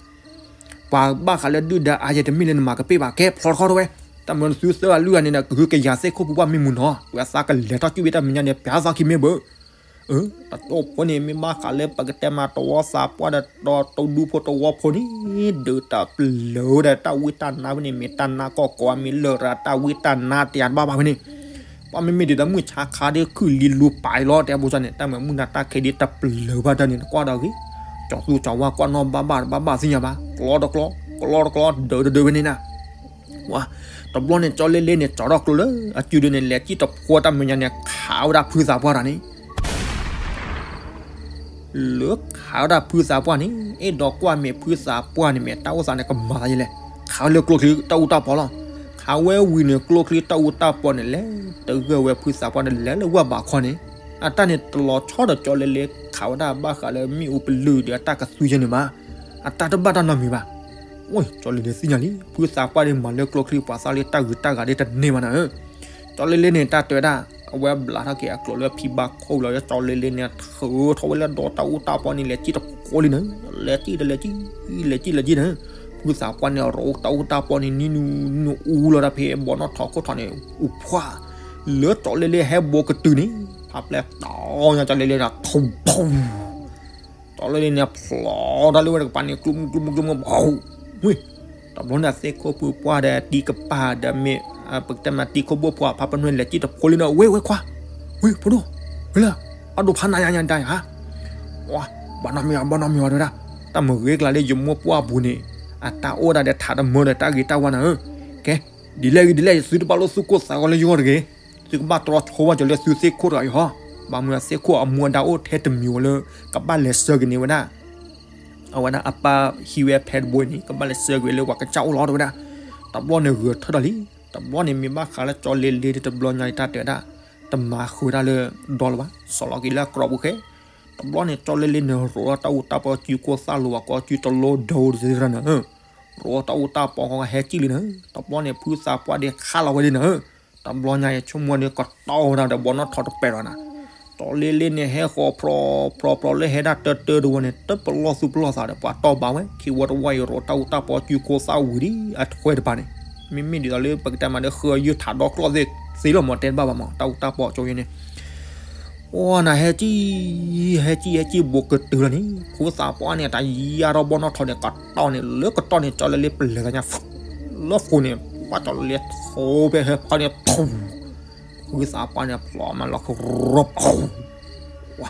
ပှၤဘၣ်ဃးလၢဒုၣ်ဒါအါယဲတမ့ၢ်လၢနမၤကပ့ၣ်ဘၣ် ကဲဖျီတခီထီၣ်ဝဲ, တၢ်မၤနသုသၢဂၤလွံၢ်ဂၤန့ၣ်ဒီး ကဟုကယာ်သ့ၣ်ခိၣ်ပူၤဘၣ်မ့ၢ်မုာ်နီၤ ပှၤသးကလဲၤထီၣ်ကံၣ်ဝဲတၢ်မဲာ်ညါန့ၣ် ပျးသးခံမ့ၢ်ဘၣ် တၢ်တိၢ်ဖိန့ၣ် မ့ၢ်ဘၣ်ဃးလၢပကတဲမးတဝီသးပှၢ်ဒီး တဒူဖိတဝီဖိန့ၣ် ဒုးတၢ်ပျၢၤဝဲဒီး တၢ်ဝံတၢ်နါဖဲန့ၣ် မ့ၢ်တၢ်နါကီၢ်ကိးမ့ၢ်လၢာ်ရၤ တၢ်ဝံတၢ်နါတယၤတဘၣ်ဘၣ်ဖဲန့ၣ်, ပှၤမ့မ့ၢ်ဒ်သိးမုၢ်ဆါခါဒ်ခုၣ်လံလူပာ်လီၤ တဲဘိၣ်န့ၣ် တၢ်မၤမုၢ်နၤတၢ်ခဲဒ်တပျၢၤဘၣ်တၢ်န့ၣ် နကွၢ်ဒီးဂ့ၤ, ကၠီသူကၠီဝါကွၢ်နီၣ်ဘၣ်ဘၣ်တဘၣ်ဘၣ်သ့ၣ်ညါဘၣ် ကျီတကျီ ကျီတကျီ ဒၢးတဒၢးဖဲန့ၣ်နၤ ဝါ, တဘျီန့ၣ် ကၠီလ့လ့န့ၣ် ကၠီထီၣ်ကျိလၢအစုဒုန့ၣ် လဲၤစံၣ်တဖိတၢ်မဲာ်ညါန့ၣ် ခးဝဲဒၣ်ဖုသးပှၢ်တၢ်န့ၣ်, လၢခးဝဲဒၣ်ဖုသးပှၢ်န့ၣ် အဲၣ်ဒိးကွၢ်မ့ၢ်ဖုသးပှၢ်န့ၣ် မ့ၢ်တၢ်အိၣ်သးန့ၣ် ကမၤသးယလဲၣ်, ခးဝဲလၢကျိချံတၢ်အူတၢ်ပီလီၤ, ခးဝဲဝံၤန့ၣ် ကျိချံတၢ်အူတၢ်ပီန့ၣ် လဲၤတဂၢၢ်ဝဲဖုသးပှၢ်န့ၣ် လဲၤလၢဝၢ်ဘးခီန့ၣ်, အတၢ်န့ၣ်တလီၤဆီဒီးကၠီလ့လ့ ခးဝဲဒၣ်ဘၣ်ဃးလၢမ့ၣ်အူပလုၢ်ဒီးအတၢ်ကသူယဲန့ၣ်ဘၣ်, အတၢ်တဘၣ်တၢ်နီတမံၤဘၣ်. အိ ကၠီလ့လ့သ့ၣ်ညါလံ ဖုသးပှၢ်ဒ်မၤလၢကျိချံပှၤသးလၢတၢ်ဂုၤတၢ်ဂၤဒ်တန့ၢ်ဘၣ်နၤဧၢ, ကၠီလ့လ့န့ၣ် တၢ်တဲဝဲဒၣ် အဝဲဘျးထီၣ်က့ၤအကျိၤလၢဖံဘၣ်ခိၣ်လီၤ ကၠီလ့လ့န့ၣ် ထုးထီၣ်ဝဲလၢဒီတၢ်အူတၢ်ပီန့ၣ် လဲၤစံၣ်တဖိလံနၤ, လဲၤစံၣ်ဒီးလဲၤစံၣ်, လဲၤစံၣ်လဲၤစံၣ်နၤ, ဖုသးပှၢ်န့ၣ် ရိးတၢ်အူတၢ်ပီန့ၣ် နံၤနုၤနံၤအူလီၤတၢ်ဖဲဘီနီၣ်ထိးခိၣ်ထိးန့ၣ် အူဖှၣ်, လၢကၠီလ့လ့ဟဲဘိကတုၤန့ၣ် ဖးပျဲတီညါကၠီလ့လ့ဒီး ထူၣ်ဖူၣ် ကၠီလ့လ့န့ၣ် ဖျိးတၢ်လၢဝဲတကပၤန့ၣ် ကျူမူကျူမူကျူမူ ဘီ, ဝ့ၢ်, တဘျီန့ၣ်သ့ၣ်ခိၣ်ပူၤပှၢ်ဒီးတံၤကပၤဒီးမ့ၢ် ပကတဲမးတံၤခိၣ်ဘိၣ်ဖှီၣ်ဖးပနွဲၣ်လဲၤစံၣ်တဖိလံနၤ ဝ့ၢ်ဝ့ၢ်ခွါ, ဝ့ၢ်ဖိဒိၣ်, ဝ့ၢ်လၢ, အဒိၣ်ဖးနးယါညါတၢ်ဧါ, ဝါ, ဘၣ်နီတမံၤဘၣ် ဘၣ်နီတမံၤဘၣ်တဲဝဲဒၣ်, တၢ်မ့ၢ်ဂ့ၤကျါလၢယမိၢ်ပှၢ်ပူၤန့ၣ် အတၢ်အိၣ်ဒၣ်ဒီးထးတမၢဒီးတၢ်ဂ့ၤတၢ်ဝါနၤဧၢ, ကဲ, ဒ်လဲၣ်ဂ့ၤဒ်လဲၣ် သုတဘၣ်လိၣ်သူၣ်ကိၢ်သးဂီၤလၢယဂီၢ်တဂ့ၤ, သုကဘၣ်တြီဆိဝဲကၠီလ့လ့သုသ့ၣ်ခိၣ်တဂၤအံၤဟီ, ဘၣ်မနုၤအသ့ၣ်ခိၣ်အမူအဒါအိၣ်ထဲတမံၤဝဲလၢ ကဘၣ်လဲၤဆှၢက့ၤန့ၢ်ဝဲဒၣ် အဝဲဒၣ်အပၢ်ဟံးဝဲဖဲတဘိအံၤန့ၣ် ကဘၣ်လဲၤဆှၢက့ၤလၢပှၤကစၢ်အိၣ်လီၤတဲဝဲဒၣ်, တဘျီန့ၣ်ဂဲၤထၢၣ်ဒီးလံ, တဘျီန့ၣ်မ့ၢ်ဘၣ်ဃးလၢကၠီလ့လ့တဘျီညါအံၤတၢ်တဲဝဲဒၣ်, တမၤဃုာ်ဝဲဒၣ်လၢဒီလၢၤဘၣ် စီၤလီၤက့ၤလၢအကြီပူၤခဲ, တဘျီန့ၣ်ကၠီလ့လ့န့ၣ် ရိးလီၤတၢ်အူတၢ်ပီစုကိၢ်သၣ်လိၤဝဲကိးစုတလိဒိတသ့တရၢနၤ, ရိးတၢ်အူတၢ်ပီဃီဟဲစံၣ်လံနၤ, တဘျီန့ၣ် ဖုသးပှၢ်ဒ့ခးလီၤဝဲဒၣ်နၤ, တဘျီညါအံၤဆိကမိၣ်ဒ်ကတီၢ်ဝဲဒၣ်ဒီးဘီနီၣ်ထိးတပဲာ်ဒီးနၤ, ကၠီလ့လ့န့ၣ် ဟဲဃီၤဖြီဖြီဖြီလၢဟဲဒၣ်တၢတၢတဝီန့ၣ် တပလီၢ်သူၣ်ပလီၢ်သးဒီးပှၤတီၢ်ဘၣ်ဝဲ ခံဝီတဝီအံၤ ရိးတၢ်အူတၢ်ပီစုကိၢ်သၣ်ဝံၤဒ်အထွဲတပၤန့ၣ်, မ့မ့ၢ်ဒ်သိးလၢပကတဲမးလၢဃုယုၢ်ထးဒီကျီၢ်သ့ၣ်သ့လီၤမး တဲတဘၣ်ဘၣ်မး တၢ်အူတၢ်ပီကၠီယဲန့ၣ် အိၣ်နၤဟဲကံၣ်, ဟဲကံၣ်ဟဲကံၣ်ဘိးကတုၤလီၤန့ၣ် ဖုသးပှၢ်န့ၣ် တၢ်ယါထီၣ်ဘီနီၣ်ထိးန့ၣ် ကတီၢ်န့ၣ် လၢကတီၢ်န့ၣ် ကၠီလ့လ့ပလဲၤသးညါ လၢဃိန့ၣ် ဘၣ်ကၠီလ့လ့ထိးဖဲဟဲဖီန့ၣ် ဖုသးပှၢ်န့ၣ် ဖျိးမးလီၤကရီပီၤ ဝါ,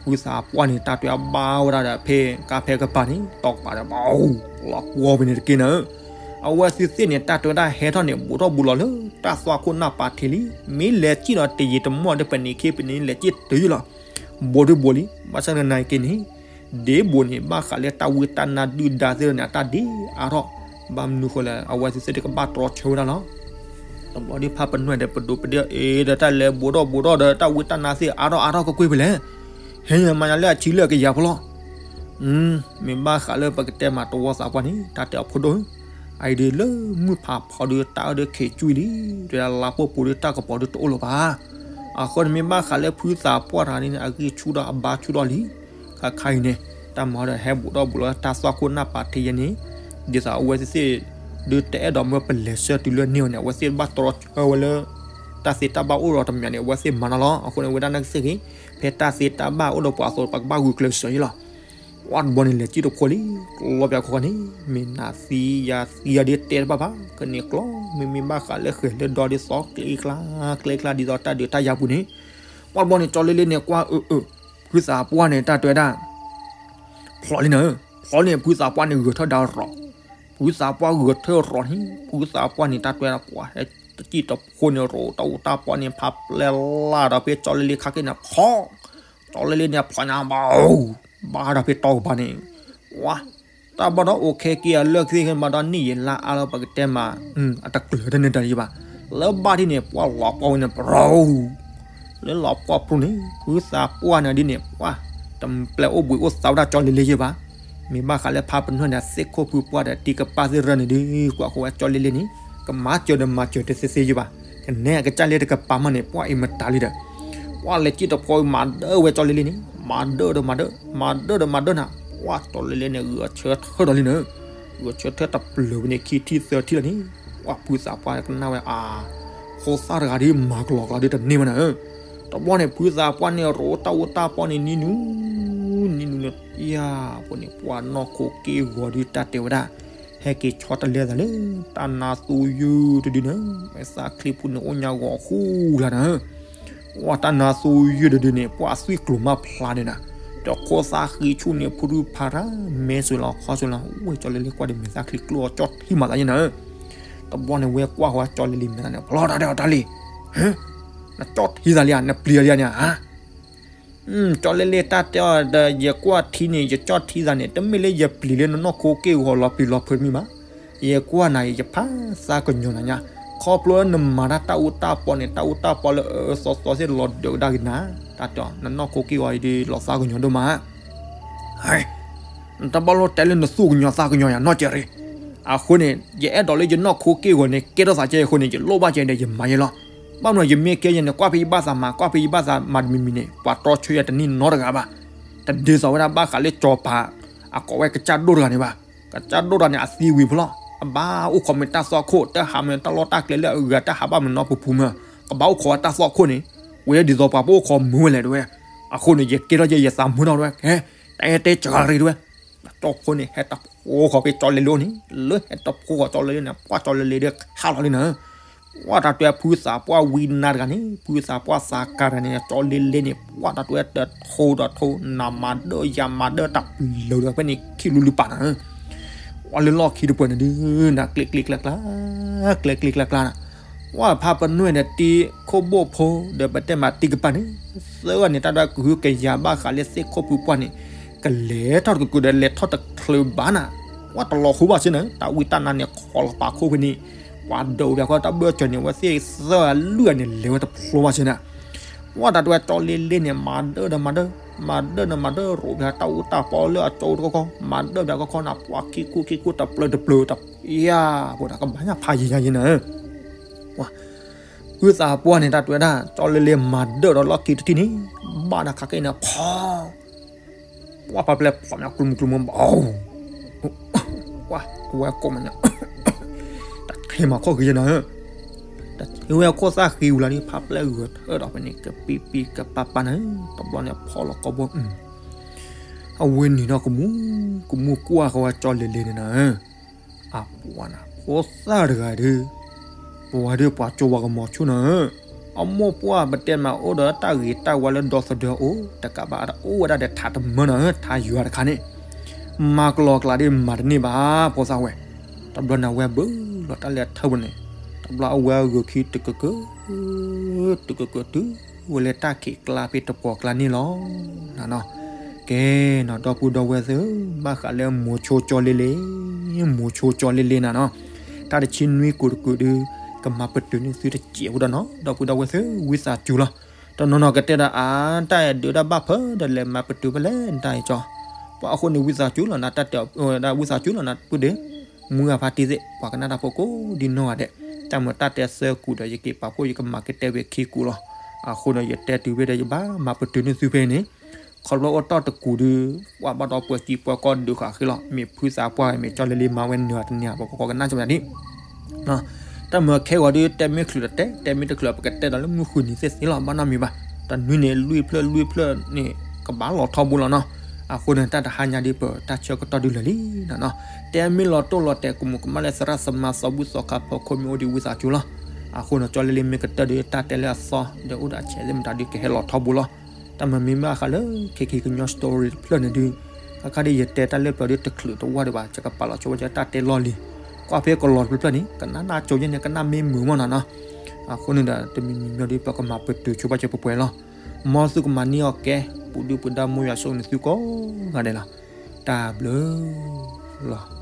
ဖုသးပှၢ်န့ၣ် တၢ်တဲဘၣ်ဝဲဒၣ်ဒီးဖဲကါဖဲကပၤန့ၣ် တီၢ်ကပၤဒီး ဘၣ်, လီၤကွီၢ်ဖဲန့ၣ်တက့ၢ်နၤဧၢ, အဝဲသ့ၣ်သ့ၣ်န့ၣ် တၢ်တဲဝဲဒၣ်ဟဲထီၣ်န့ၣ် ဘူးထီၣ်ဘူးလီၤလၢတၢ်သွၣ်ခိၣ်နၢ်ပာ်ထံးလံ, မ့ၢ်လဲၤစံၣ်ဒီးတယံာ်တမီၢ်ဒီး ပနံာ်ခ့ပနံာ်လဲၤစံၣ်တုၤလီၤ, ဘူးဒုးဘူးလံ, ဘၣ်ဆၣ်သနာ်က့န့ၣ် ဒ်ဘူးန့ၣ် ဘၣ်ဃးလၢတၢ်ဝံတၢ်နါဒုၣ်ဒါသ့ၣ်န့ၣ် အတၢ်ဒ်အါထီၣ်, ဘၣ်မနုၤဃိလဲၣ် အဝဲသ့ၣ်သ့ၣ်တကဘၣ်တြီဆၢဝဲဒၣ်လီၤ. တဘျီဒ်ဖးပနွဲၣ်ဒီးပဒိးပဒ့အ့ၣ်ဒီးတၢ်လဲၤဘူးထီၣ်ဘူးထီၣ်ဒီး တၢ်ဝံတၢ်နါသ့ၣ်အါထီၣ်အါထီၣ်ကကွ့ၢ်ဖဲလဲၣ်, ဟဲညါမၤညါလၢအဆံလၢအကယၤဖိလီၤ. မ့ၢ်ဘၣ်ဃးလၢပကတဲမးတဝီသးပှၢ်န့ၣ် တၢ်တဲအဖိဒိၣ်ဧၢ, အအံၤဒ်လၢမုၢ်ဖးဖီဒုးတၢ်အၢဒုးခ့ၣ်ကွံာ်လံ, တဲဒၣ်လါပှိၢ်ပူၤဒုးတၢ်ကပီၤဒုးတအိၣ်လၢၤဘၣ်. အဃိန့ၣ်မ့ၢ်ဘၣ်ဃးလၢဖုသးပှၢ်တဂၤန့ၣ် အဂံၢ်ဆူၣ်ထီၣ်အဘါဆူၣ်ထီၣ်လံ. ခါခါအံၤန့ၣ် တၢ်မၤဒီးဟဲဘူးထီၣ်ဘူးလီၤတၢ်သွၣ်ခိၣ်နၢ်ပာ်ထံးယဲန့ၣ်, ဒ်သိးအဝဲသ့ၣ်သ့ၣ် ဒုးတအဲၣ်ဒိးမၢပလဲၤဆှၢတုၤလၢန့ၢ်အီၤန့ၣ် အဝဲသ့ၣ်ဘၣ်တြီဆၢဝဲလၢ တၢ်သ့တၢ်ဘၣ်အိၣ်ဒီးတမံၤန့ၣ် အဝဲသ့ၣ်မၤနီၤလီၤ. အဃိန့ၣ် ဝဲဒၣ်နာ်က့သ့ၣ်ဂ့ၤ, ဖဲတၢ်သ့တၢ်ဘၣ်အိၣ်ဒီးပှၤအသိး ပကဘၣ်ဂုာ်ကျဲးစၢးယဲလီၤ. ဝါတဘျီန့ၣ် လဲၤစံၣ်တဖိလံ, ကျီပၠးခီန့ၣ် မ့ၢ်နၤသံယၤသံယၤဒ်တဲတဘၣ်ဘၣ်, ကန့ၣ်ကျီ မ့မ့ၢ်ဘၣ်ဃးလၢဃဲၤလၢဒီဒ်သိး ကျဲကျါ ကျဲကျါဒ်သိးတၢ်ဒုးတၢ်ယၤပူၤန့ၣ်, ဝါတဘျီန့ၣ် ကၠီလ့လ့န့ၣ် ကွၢ်အၢအၢ, ဖုသးပှၢ်န့ၣ် တၢ်တဲဝဲဒၣ် ဖျိးလံနၤ, ဖျိးန့ၣ် ဖုသးပှၢ်န့ၣ် ဂဲၤထၢၣ်ဒါရီး, ဖုသးပှၢ်ဂဲၤထၢၣ်ရီးန့ၣ် ဖုသးပှၢ်န့ၣ် တၢ်တဲဝဲဒၣ် ပှၤဟဲတစံၣ်တဖိန့ၣ် ရိးတၢ်အူတၢ်ပီန့ၣ် ဖးပျဲလၢ်ဒီးဖဲကၠီလ့လ့ခါက့ၤန့ၣ် ဖီၣ်, ကၠီလ့လ့န့ၣ် ဖျိးညါဘၣ် ဘၣ်ဒီးဖဲတီကပၤန့ၣ်, ဝါ, တၢ်ဘၣ်ဒီးအိၣ်ခဲက့ၤအလၢၢ်သ့ၣ်ဘၣ်ဒီးနံၣ်ယံာ်လါအါလီၤ ပကတဲမး, အတကျၢၤတန့ၢ်တၢ်ယံာ်ဘၣ်, လၢဘၣ်ဒ်န့ၣ် ပှၤလီၤပှီၢ်ဝဲန့ၣ် ပရိ လၢလီၤပှီၢ်ပူၤန့ၣ် ဖုသးပှၢ်န့ၣ်ဒ်န့ၣ် ပှၢ် တပျဲအိၣ်ဘှံးအိၣ်သါဝဲဒၣ်ကၠီလ့လ့ယဲၢ်ဘၣ်. မ့ၢ်ဘၣ်ဃးလၢဖါပနွဲၣ်န့ၣ် သ့ၣ်ခိၣ်ဖုပှၢ်ဒီးတံၤကပၢ်သ့ၣ်ရၢန့ၣ်ဒုး ကွၢ်ဃီဝဲကၠီလ့လ့န့ၣ် ကမၤစၢၤဒီးမၤစၢၤတသ့သ့ယဲၢ်ဘၣ်. ကနဲအကစၢ်လ့တကပၤမးန့ၣ် ပှၢ်အံၤမတၤလံဒီး ပှၢ်လဲၤစံၣ်တဖီမၤဒၢဝဲကၠီလ့လ့န့ၣ် မၤဒၢဒီးမၤဒၢ မၤဒၢဒီးမၤဒၢနၤ ပှၢ်ကၠီလ့လ့န့ၣ် ဂုာ်ဆၢထၢၣ်ဒီးလံနၤ ဂုာ်ဆၢထၢၣ်တပျၢၤဝဲန့ၣ် ခံထံၣ်သၢထံၣ်လီၤန့ၣ် ပှၢ်ဖုသးပှၢ်ကနၣ်ဝဲအါ ဖိသၣ်တဂၤဒ်မၤကလီကလီဒ်တန့ၢ်မးနၤ တဘျီန့ၣ် ဖုသးပှၢ်န့ၣ် ရိတၢ်အူတၢ်ပီန့ၣ် နံၤနူ နံၤနူန့ၣ် ယၤ ပှၤန့ၣ် ပှၢ်နီၢ်ခိက့ၢ်ဂီၤဒုးတၢ်တဲဝဲဒၣ် ဟဲက့ၤဆီတလဲသးလၢ တၢ်နါသူယုၢ်တဒုန့ၣ် ဝဲသးချံဖိန့ၣ် အိၣ်ညါဂီၤဃူလၢ်နၤ ပှၢ်တၢ်နါသူယုၢ်တဒုန့ၣ် ပှၢ်အသွံၣ်ကျိၤမးဖျါန့ၣ်နၤ ဒီးခိၣ်သၣ်ဃံဆူၣ်န့ၣ် ဖုရူၢ်ဖးရၣ် မဲာ်ဆူၣ်လီၤခီဆူၣ်လီၤ ဝဲကၠီလ့လ့ကွၢ်ဒီးမဲာ်သၣ်ချံကျိအကၠီၣ်ထံမးသးယဲနၤ တဘျီန့ၣ် ဝဲကွၢ်ဃီကၠီလ့လ့မဲာ်သၣ်န့ၣ် ဖျီတၢ်တဲအီၤတၢ်လံ နကၠီၣ်ထံသးလံဧါ နပျံၤသးလံဧါ ကၠီလ့လ့တၢ်တဲအီၤဒီး ယကွၢ်ထံန့ၣ် ယကၠီၣ်ထံသးန့ၣ် တမ့ၢ်လၢယပျံၤလၢနနီၢ်ခိက့ၢ်ဂီၤလီၤပျံၤလီၤဖုးတမံၤဘၣ်. ယကွၢ်နၤအံၤ ယဖးသးကညီၤနၤညါ ခီဖျိလၢနမၤတၢ်တၢ်အူတၢ်ပီန့ၣ် တၢ်အူတၢ်ပီလၢအအၢသီသီသ့ၣ်လီၤဒၢးကဒါက့ၤနၤ တၢ်တဲအီၤ နနီၢ်ခိက့ၢ်ဂီၤအံၤဒုးလီၤသးကညီၤဒိၣ်မး နတဘၣ်လိၣ်တဲလၢနသူၣ်ကညီၤသးကညီၤယၤနီတစဲးရ့ၣ်. အဃိန့ၣ် ယအဲၣ်ဒိးလၢယနီၢ်ခိက့ၢ်ဂီၤန့ၣ် ကဲထီၣ်သးကဲအဃိန့ၣ် ယလိၣ်ဘၣ်ကဲဒီးယမၤယဲလီၤ. ဘၣ်မနုၤယမ့ၢ်ကဲယဲန့ၣ် ကွၢ်ဖဲယဘၣ်သးမၤ ကွၢ်ဖဲယဘၣ်သးမၤတမံၤမံၤန့ၣ် ပှၤတြီဆၢယၤတန့ၢ်နီတဂၤဘၣ်. တဒ်သိးဝဲဒၣ်ဘၣ်ဃးလၢကၠီၤပၤ အကိးဝဲကစၢ်ဒိၣ်တဂၤန့ၣ်ဘၣ်. ကစၢ်ဒိၣ်တဂၤန့ၣ် အသံဝံၤဖဲလီၤ အဘၣ်အိၣ်ခိးမ့ၢ်တၢ်သွၣ်ခိၣ် တဟးမ့ၢ်တၢ်လီၢ်တၢ်ကျဲလၢအဂၤ တဟးဘၣ်မ့ၢ်နီၢ်ပူၤပူၤမ့ၢ် ကဘၣ်အိၣ်ခိးဝဲတၢ်သွၣ်ခိၣ်န့ၣ် ဝဲဒ်သိးပှၤပအိၣ်ခိးမုာ်ဝဲလဲၣ်တဝဲ. အဃိန့ၣ် ယကဲထီၣ်ယဲ ယသးမုာ်ထီၣ်တဝဲ ကဲ တၢ်အဲၣ်တဲစှၤရ့ၣ်တဝဲ. ကၠီဖိန့ၣ် ဟဲတဖိဃီၤဖဲကၠီလ့လ့အိၣ်န့ၣ် လၢဟဲတဖိဃီၤကၠီလ့လ့န့ၣ် ပှၢ်ကၠီလ့လ့ဒီးခးလီၤလံနၤ. ပှၢ်တၢ်တဲဖုသးပှၢ်ဝံနါတဂၤန့ၣ် ဖုသးပှၢ် သးကါ တဂၤန့ၣ် ကၠီလ့လ့န့ၣ် ပှၢ်တၢ်တဲတထိတထိ နမၤဒၢယၤမၤဒၢတၢ်ပျၢၤဒီးဖဲန့ၣ် ခံလူလူပာ်နၤ ပှၢ်လၢလီၢ်ခံတပှဲၤန့ၣ်ဒုး နကျဲကျ့ကျါကျါ ကျဲကျ့ကျါကျါနၤ. ပှၢ်ဖါပနွဲၣ်ဒီးတံၤခိၣ်ဘိၣ်ဖိ ဒီးပတဲမးတံၤကပၤန့ၣ် သၢဂၤန့ၣ် တၢ်ဒွးကဟုကယာ်ဘၣ်ဃးလၢသ့ၣ်ခိၣ်ဖုပှၢ်န့ၣ် ကလဲၤထီၣ်တကကုာ်ဒီးလဲၤထီၣ်တချုးဘၣ်နၤ. ပှၢ်တလီၤဃိဘၣ်စ့ၢ်နၤ တၢ်ဝံတၢ်နါန့ၣ် ခိးလီၤပာ်ခိၣ်ဖဲန့ၣ် ပှၤဒိးဝဲဒၣ်ကီတၢ်ဘၢၣ်စၢၤန့ၣ် ဝဲသ့ၣ်သၢဂၤလွံၢ်ဂၤန့ၣ် လဲၤဝဲတဖျိဘၣ်စ့ၢ်နၤ. ပှၢ်တၢ်တဲကၠီလ့လ့န့ၣ် မၤဒၢဒီးမၤဒၢ မၤဒၢဒီးမၤဒၢ ရိးဘၣ်တၢ်အူတၢ်ပီလၢအကၠီတခီခီ မၤဒၢဘၣ်ခီခီနၤ ပှၢ်ခံကူၣ်ခံကူၣ်တပျၢၤတပျၢၤတပျၢၤ ယၤပှၤတၢ်ကဘၣ်ညါဖးယံၤညါယံၤနၤ. ပှၢ် ဖုသးပှၢ်န့ၣ် တၢ်တဲဝဲဒၣ် ကၠီလ့လ့မၤဒၢဒီးလီၢ်ခံတထံၣ်န့ၣ် ဘၣ်နၤခးက့ၤနၤဖီ ပှၢ်ဖးပျဲၢ်ဖီၣ်မးကျူမူကျူမူဘၣ် ပှၢ် အဝဲကိးမးညါ တၢ်ထံမၤခိၣ်ဃံယဲနၤ တၢ်ထံဝဲခိၣ်သၣ်ဃံဝံၤလီၤဒ် ဖးပျဲၢ်ဂၢၢ်ထၢၣ်ဒီးဖဲန့ၣ် ကပံပံကပာ်ပာ်နၤ တဘျီန့ၣ်ဖီၣ်လီၤကီဘိ အဝဲနုာ်ထီၣ်ကမူ ကမူကွၢ်ဃီဝဲကၠီလ့လ့န့ၣ်နၤ အပှၢ်နၤ ဖိသၣ်တဂၤဒုး ပှၤဒုးပှၤကၠိဝါကမီၤဆူၣ်နၤဧၢ, အမိၢ်ပှၢ်ပတဲမးအိၣ်ဒီးတၢ်ဂ့ၤတၢ်ဝါလၢဒီသဒၢအအိၣ် တကးဘၣ်ဒီးအိၣ်ဝဲဒၣ်ဒီးထးတမၢနၤဧၢ, ထးယွၤတခါန့ၣ် မၤကလီကလီဒ်မၤတန့ၢ်ဘၣ် ဖိသၣ်ဝဲ, တဘျီန့ၣ်အဝဲဘၢလီၤတၢ်လဲၤထၢၣ်ပူၤန့ၣ်, တဘျီအဝဲအဂုာ်ခံတကကၢ တကကၢတုၤ ဝဲလၢတၢ်ခံးကျါဖဲတပှီၤကျါန့ၣ်လီၤ. နနီၤ, ကဲနီၤ ဒီပုၢ်ဒီဝဲၢ်သ့ၣ်ဧၢ, ဘၣ်ဃးလၢမိၤဆိကၠီလ့လ့, မိၤဆိကၠီလ့လ့နၤနီၤ, တၢ်တဆံနွံကူာ်တကူာ်ဒုး ကမၤပတုာ်န့ၢ်သုတစဲးဖိဒီးနီၤ ဒီပုၢ်ဒီဝဲၢ်သ့ၣ်ဧၢ, ဝံသးစူၤလီၤ. တနီၤနီၤကတဲဒီးအါ တၢ်အဲၣ်ဒုးဒၣ်ဘၣ်ဖၢဒီးလဲၤမၤပတုာ်ဖဲလဲၣ် တၢ်အံၤကၠီ, ပှၤအဃိန့ၣ် ဝံသးစူၤလီၤနၤ တၢ်တဲဝဲဒၣ် ဝံသးစူၤလီၤနၤ ပုၢ်ဒ့ၣ် မုၢ်ဂၤဖါတံၢ်သ့ၣ် ပှၤကနၣ်တၢ်ဖိကိးဒ်နီၢ်ဂၤဒဲး, တၢ်မၤတၢ်တဲသၢကူာ်ဒီး ယက့ၤပာ်ဖှိၣ် ယကမၤကတဲဝဲခံကူာ်လီၤ. အဃိန့ၣ် ယတဲတုၤဖဲဒီး ယဘၣ်မၤပတုာ်န့ၢ်သုဖဲန့ၣ်, ခီဖျိအိၣ်တီၢ်တကူာ်ဒုး ပှၤဘၣ်ဒီးပှဲၤစံပှဲၤကီၢ်ဒုးဃာ်ဃ့လီၤ. မ့ၢ်ဖုသးပှၢ် မ့ၢ်ကၠီလ့လ့မၤဝဲနၢၤတန့ၢ် ပကကနၣ်ကမၤဒ် တၢ်မၤခဲဂီၤဒုး တဲမ့ၢ်ချုးဒီးတဲ, တဲမ့ၢ်တချုး ပကတဲဒီးလၢမုၢ်ဃုနံၤသ့ၣ်သ့ၣ်လီၤ. ဘၣ်နီတမံၤဘၣ်, တနွံန့ၣ် လွံၢ်ဖျၢၣ်လွံၢ်ဖျၢၣ်န့ၣ် ကဘၣ်လီၤထီဘိလီၤနီၤ. အဃိန့ၣ် တၢ်တဟါညါဒုး ပတၢ်ဆၢကတီၢ်ဒုးလၢာ်လံနီၤ. တဲမ့ၢ်လီၤတိၢ်လီၤတဲာ် ကမူၤကမၣ်လၢသရၣ်သမါ သီဘူၣ်သီခါ ဖီခိၣ်မ့ၢ်အိၣ်ဒံး ဝံသးစူၤလီၤ. အဃိန့ၣ် ကၠီလ့လ့မ့ၢ်ကတၢၢ်ဒုး တၢ်တဲလၢအသီ ဒီးအိၣ်ဒီးအဆဲးသ့ၣ်မတၤဒုး ကဟဲလီၤထီဘိလီၤ. တၢ်မၤမ့ၢ်ဘၣ်ဃးလၢ ခဲကံကညီ story တဖျၢၣ်န့ၣ်ဒုး ခါခါဒ်ယတဲတၢ်လၢပျၢၤဒုး တချုးတဝၢ်ဒံးဘၣ် ယကပာ်လီၤဆိဝဲဒၣ်တၢ်တဲလီၢ်လံၤ, ကွၢ်ဖဲကလီၤတဖျၢၣ်န့ၣ် ကနၣ်နၢ်ကၠိယဲန့ၣ် ကနၣ်မ့ၢ်မုာ်မးနီၤနီၤ. အဃိန့ၣ်ဒီး တမံၤမံၤမံၤဒုး ပကမၤပတုာ်ဆိပာ်စၢၤပှဲၤပှဲၤလီၤ. မ်သုကမၤန့ၢ်အီၤကဲ ပူၤဒုၣ်ပူၤဒါ မိၢ်ယွၤဆိၣ်ဂ့ၤန့ၢ်သုကိးဂၤဒဲးလီၤ. တၢ်ဘျုးလီၤ.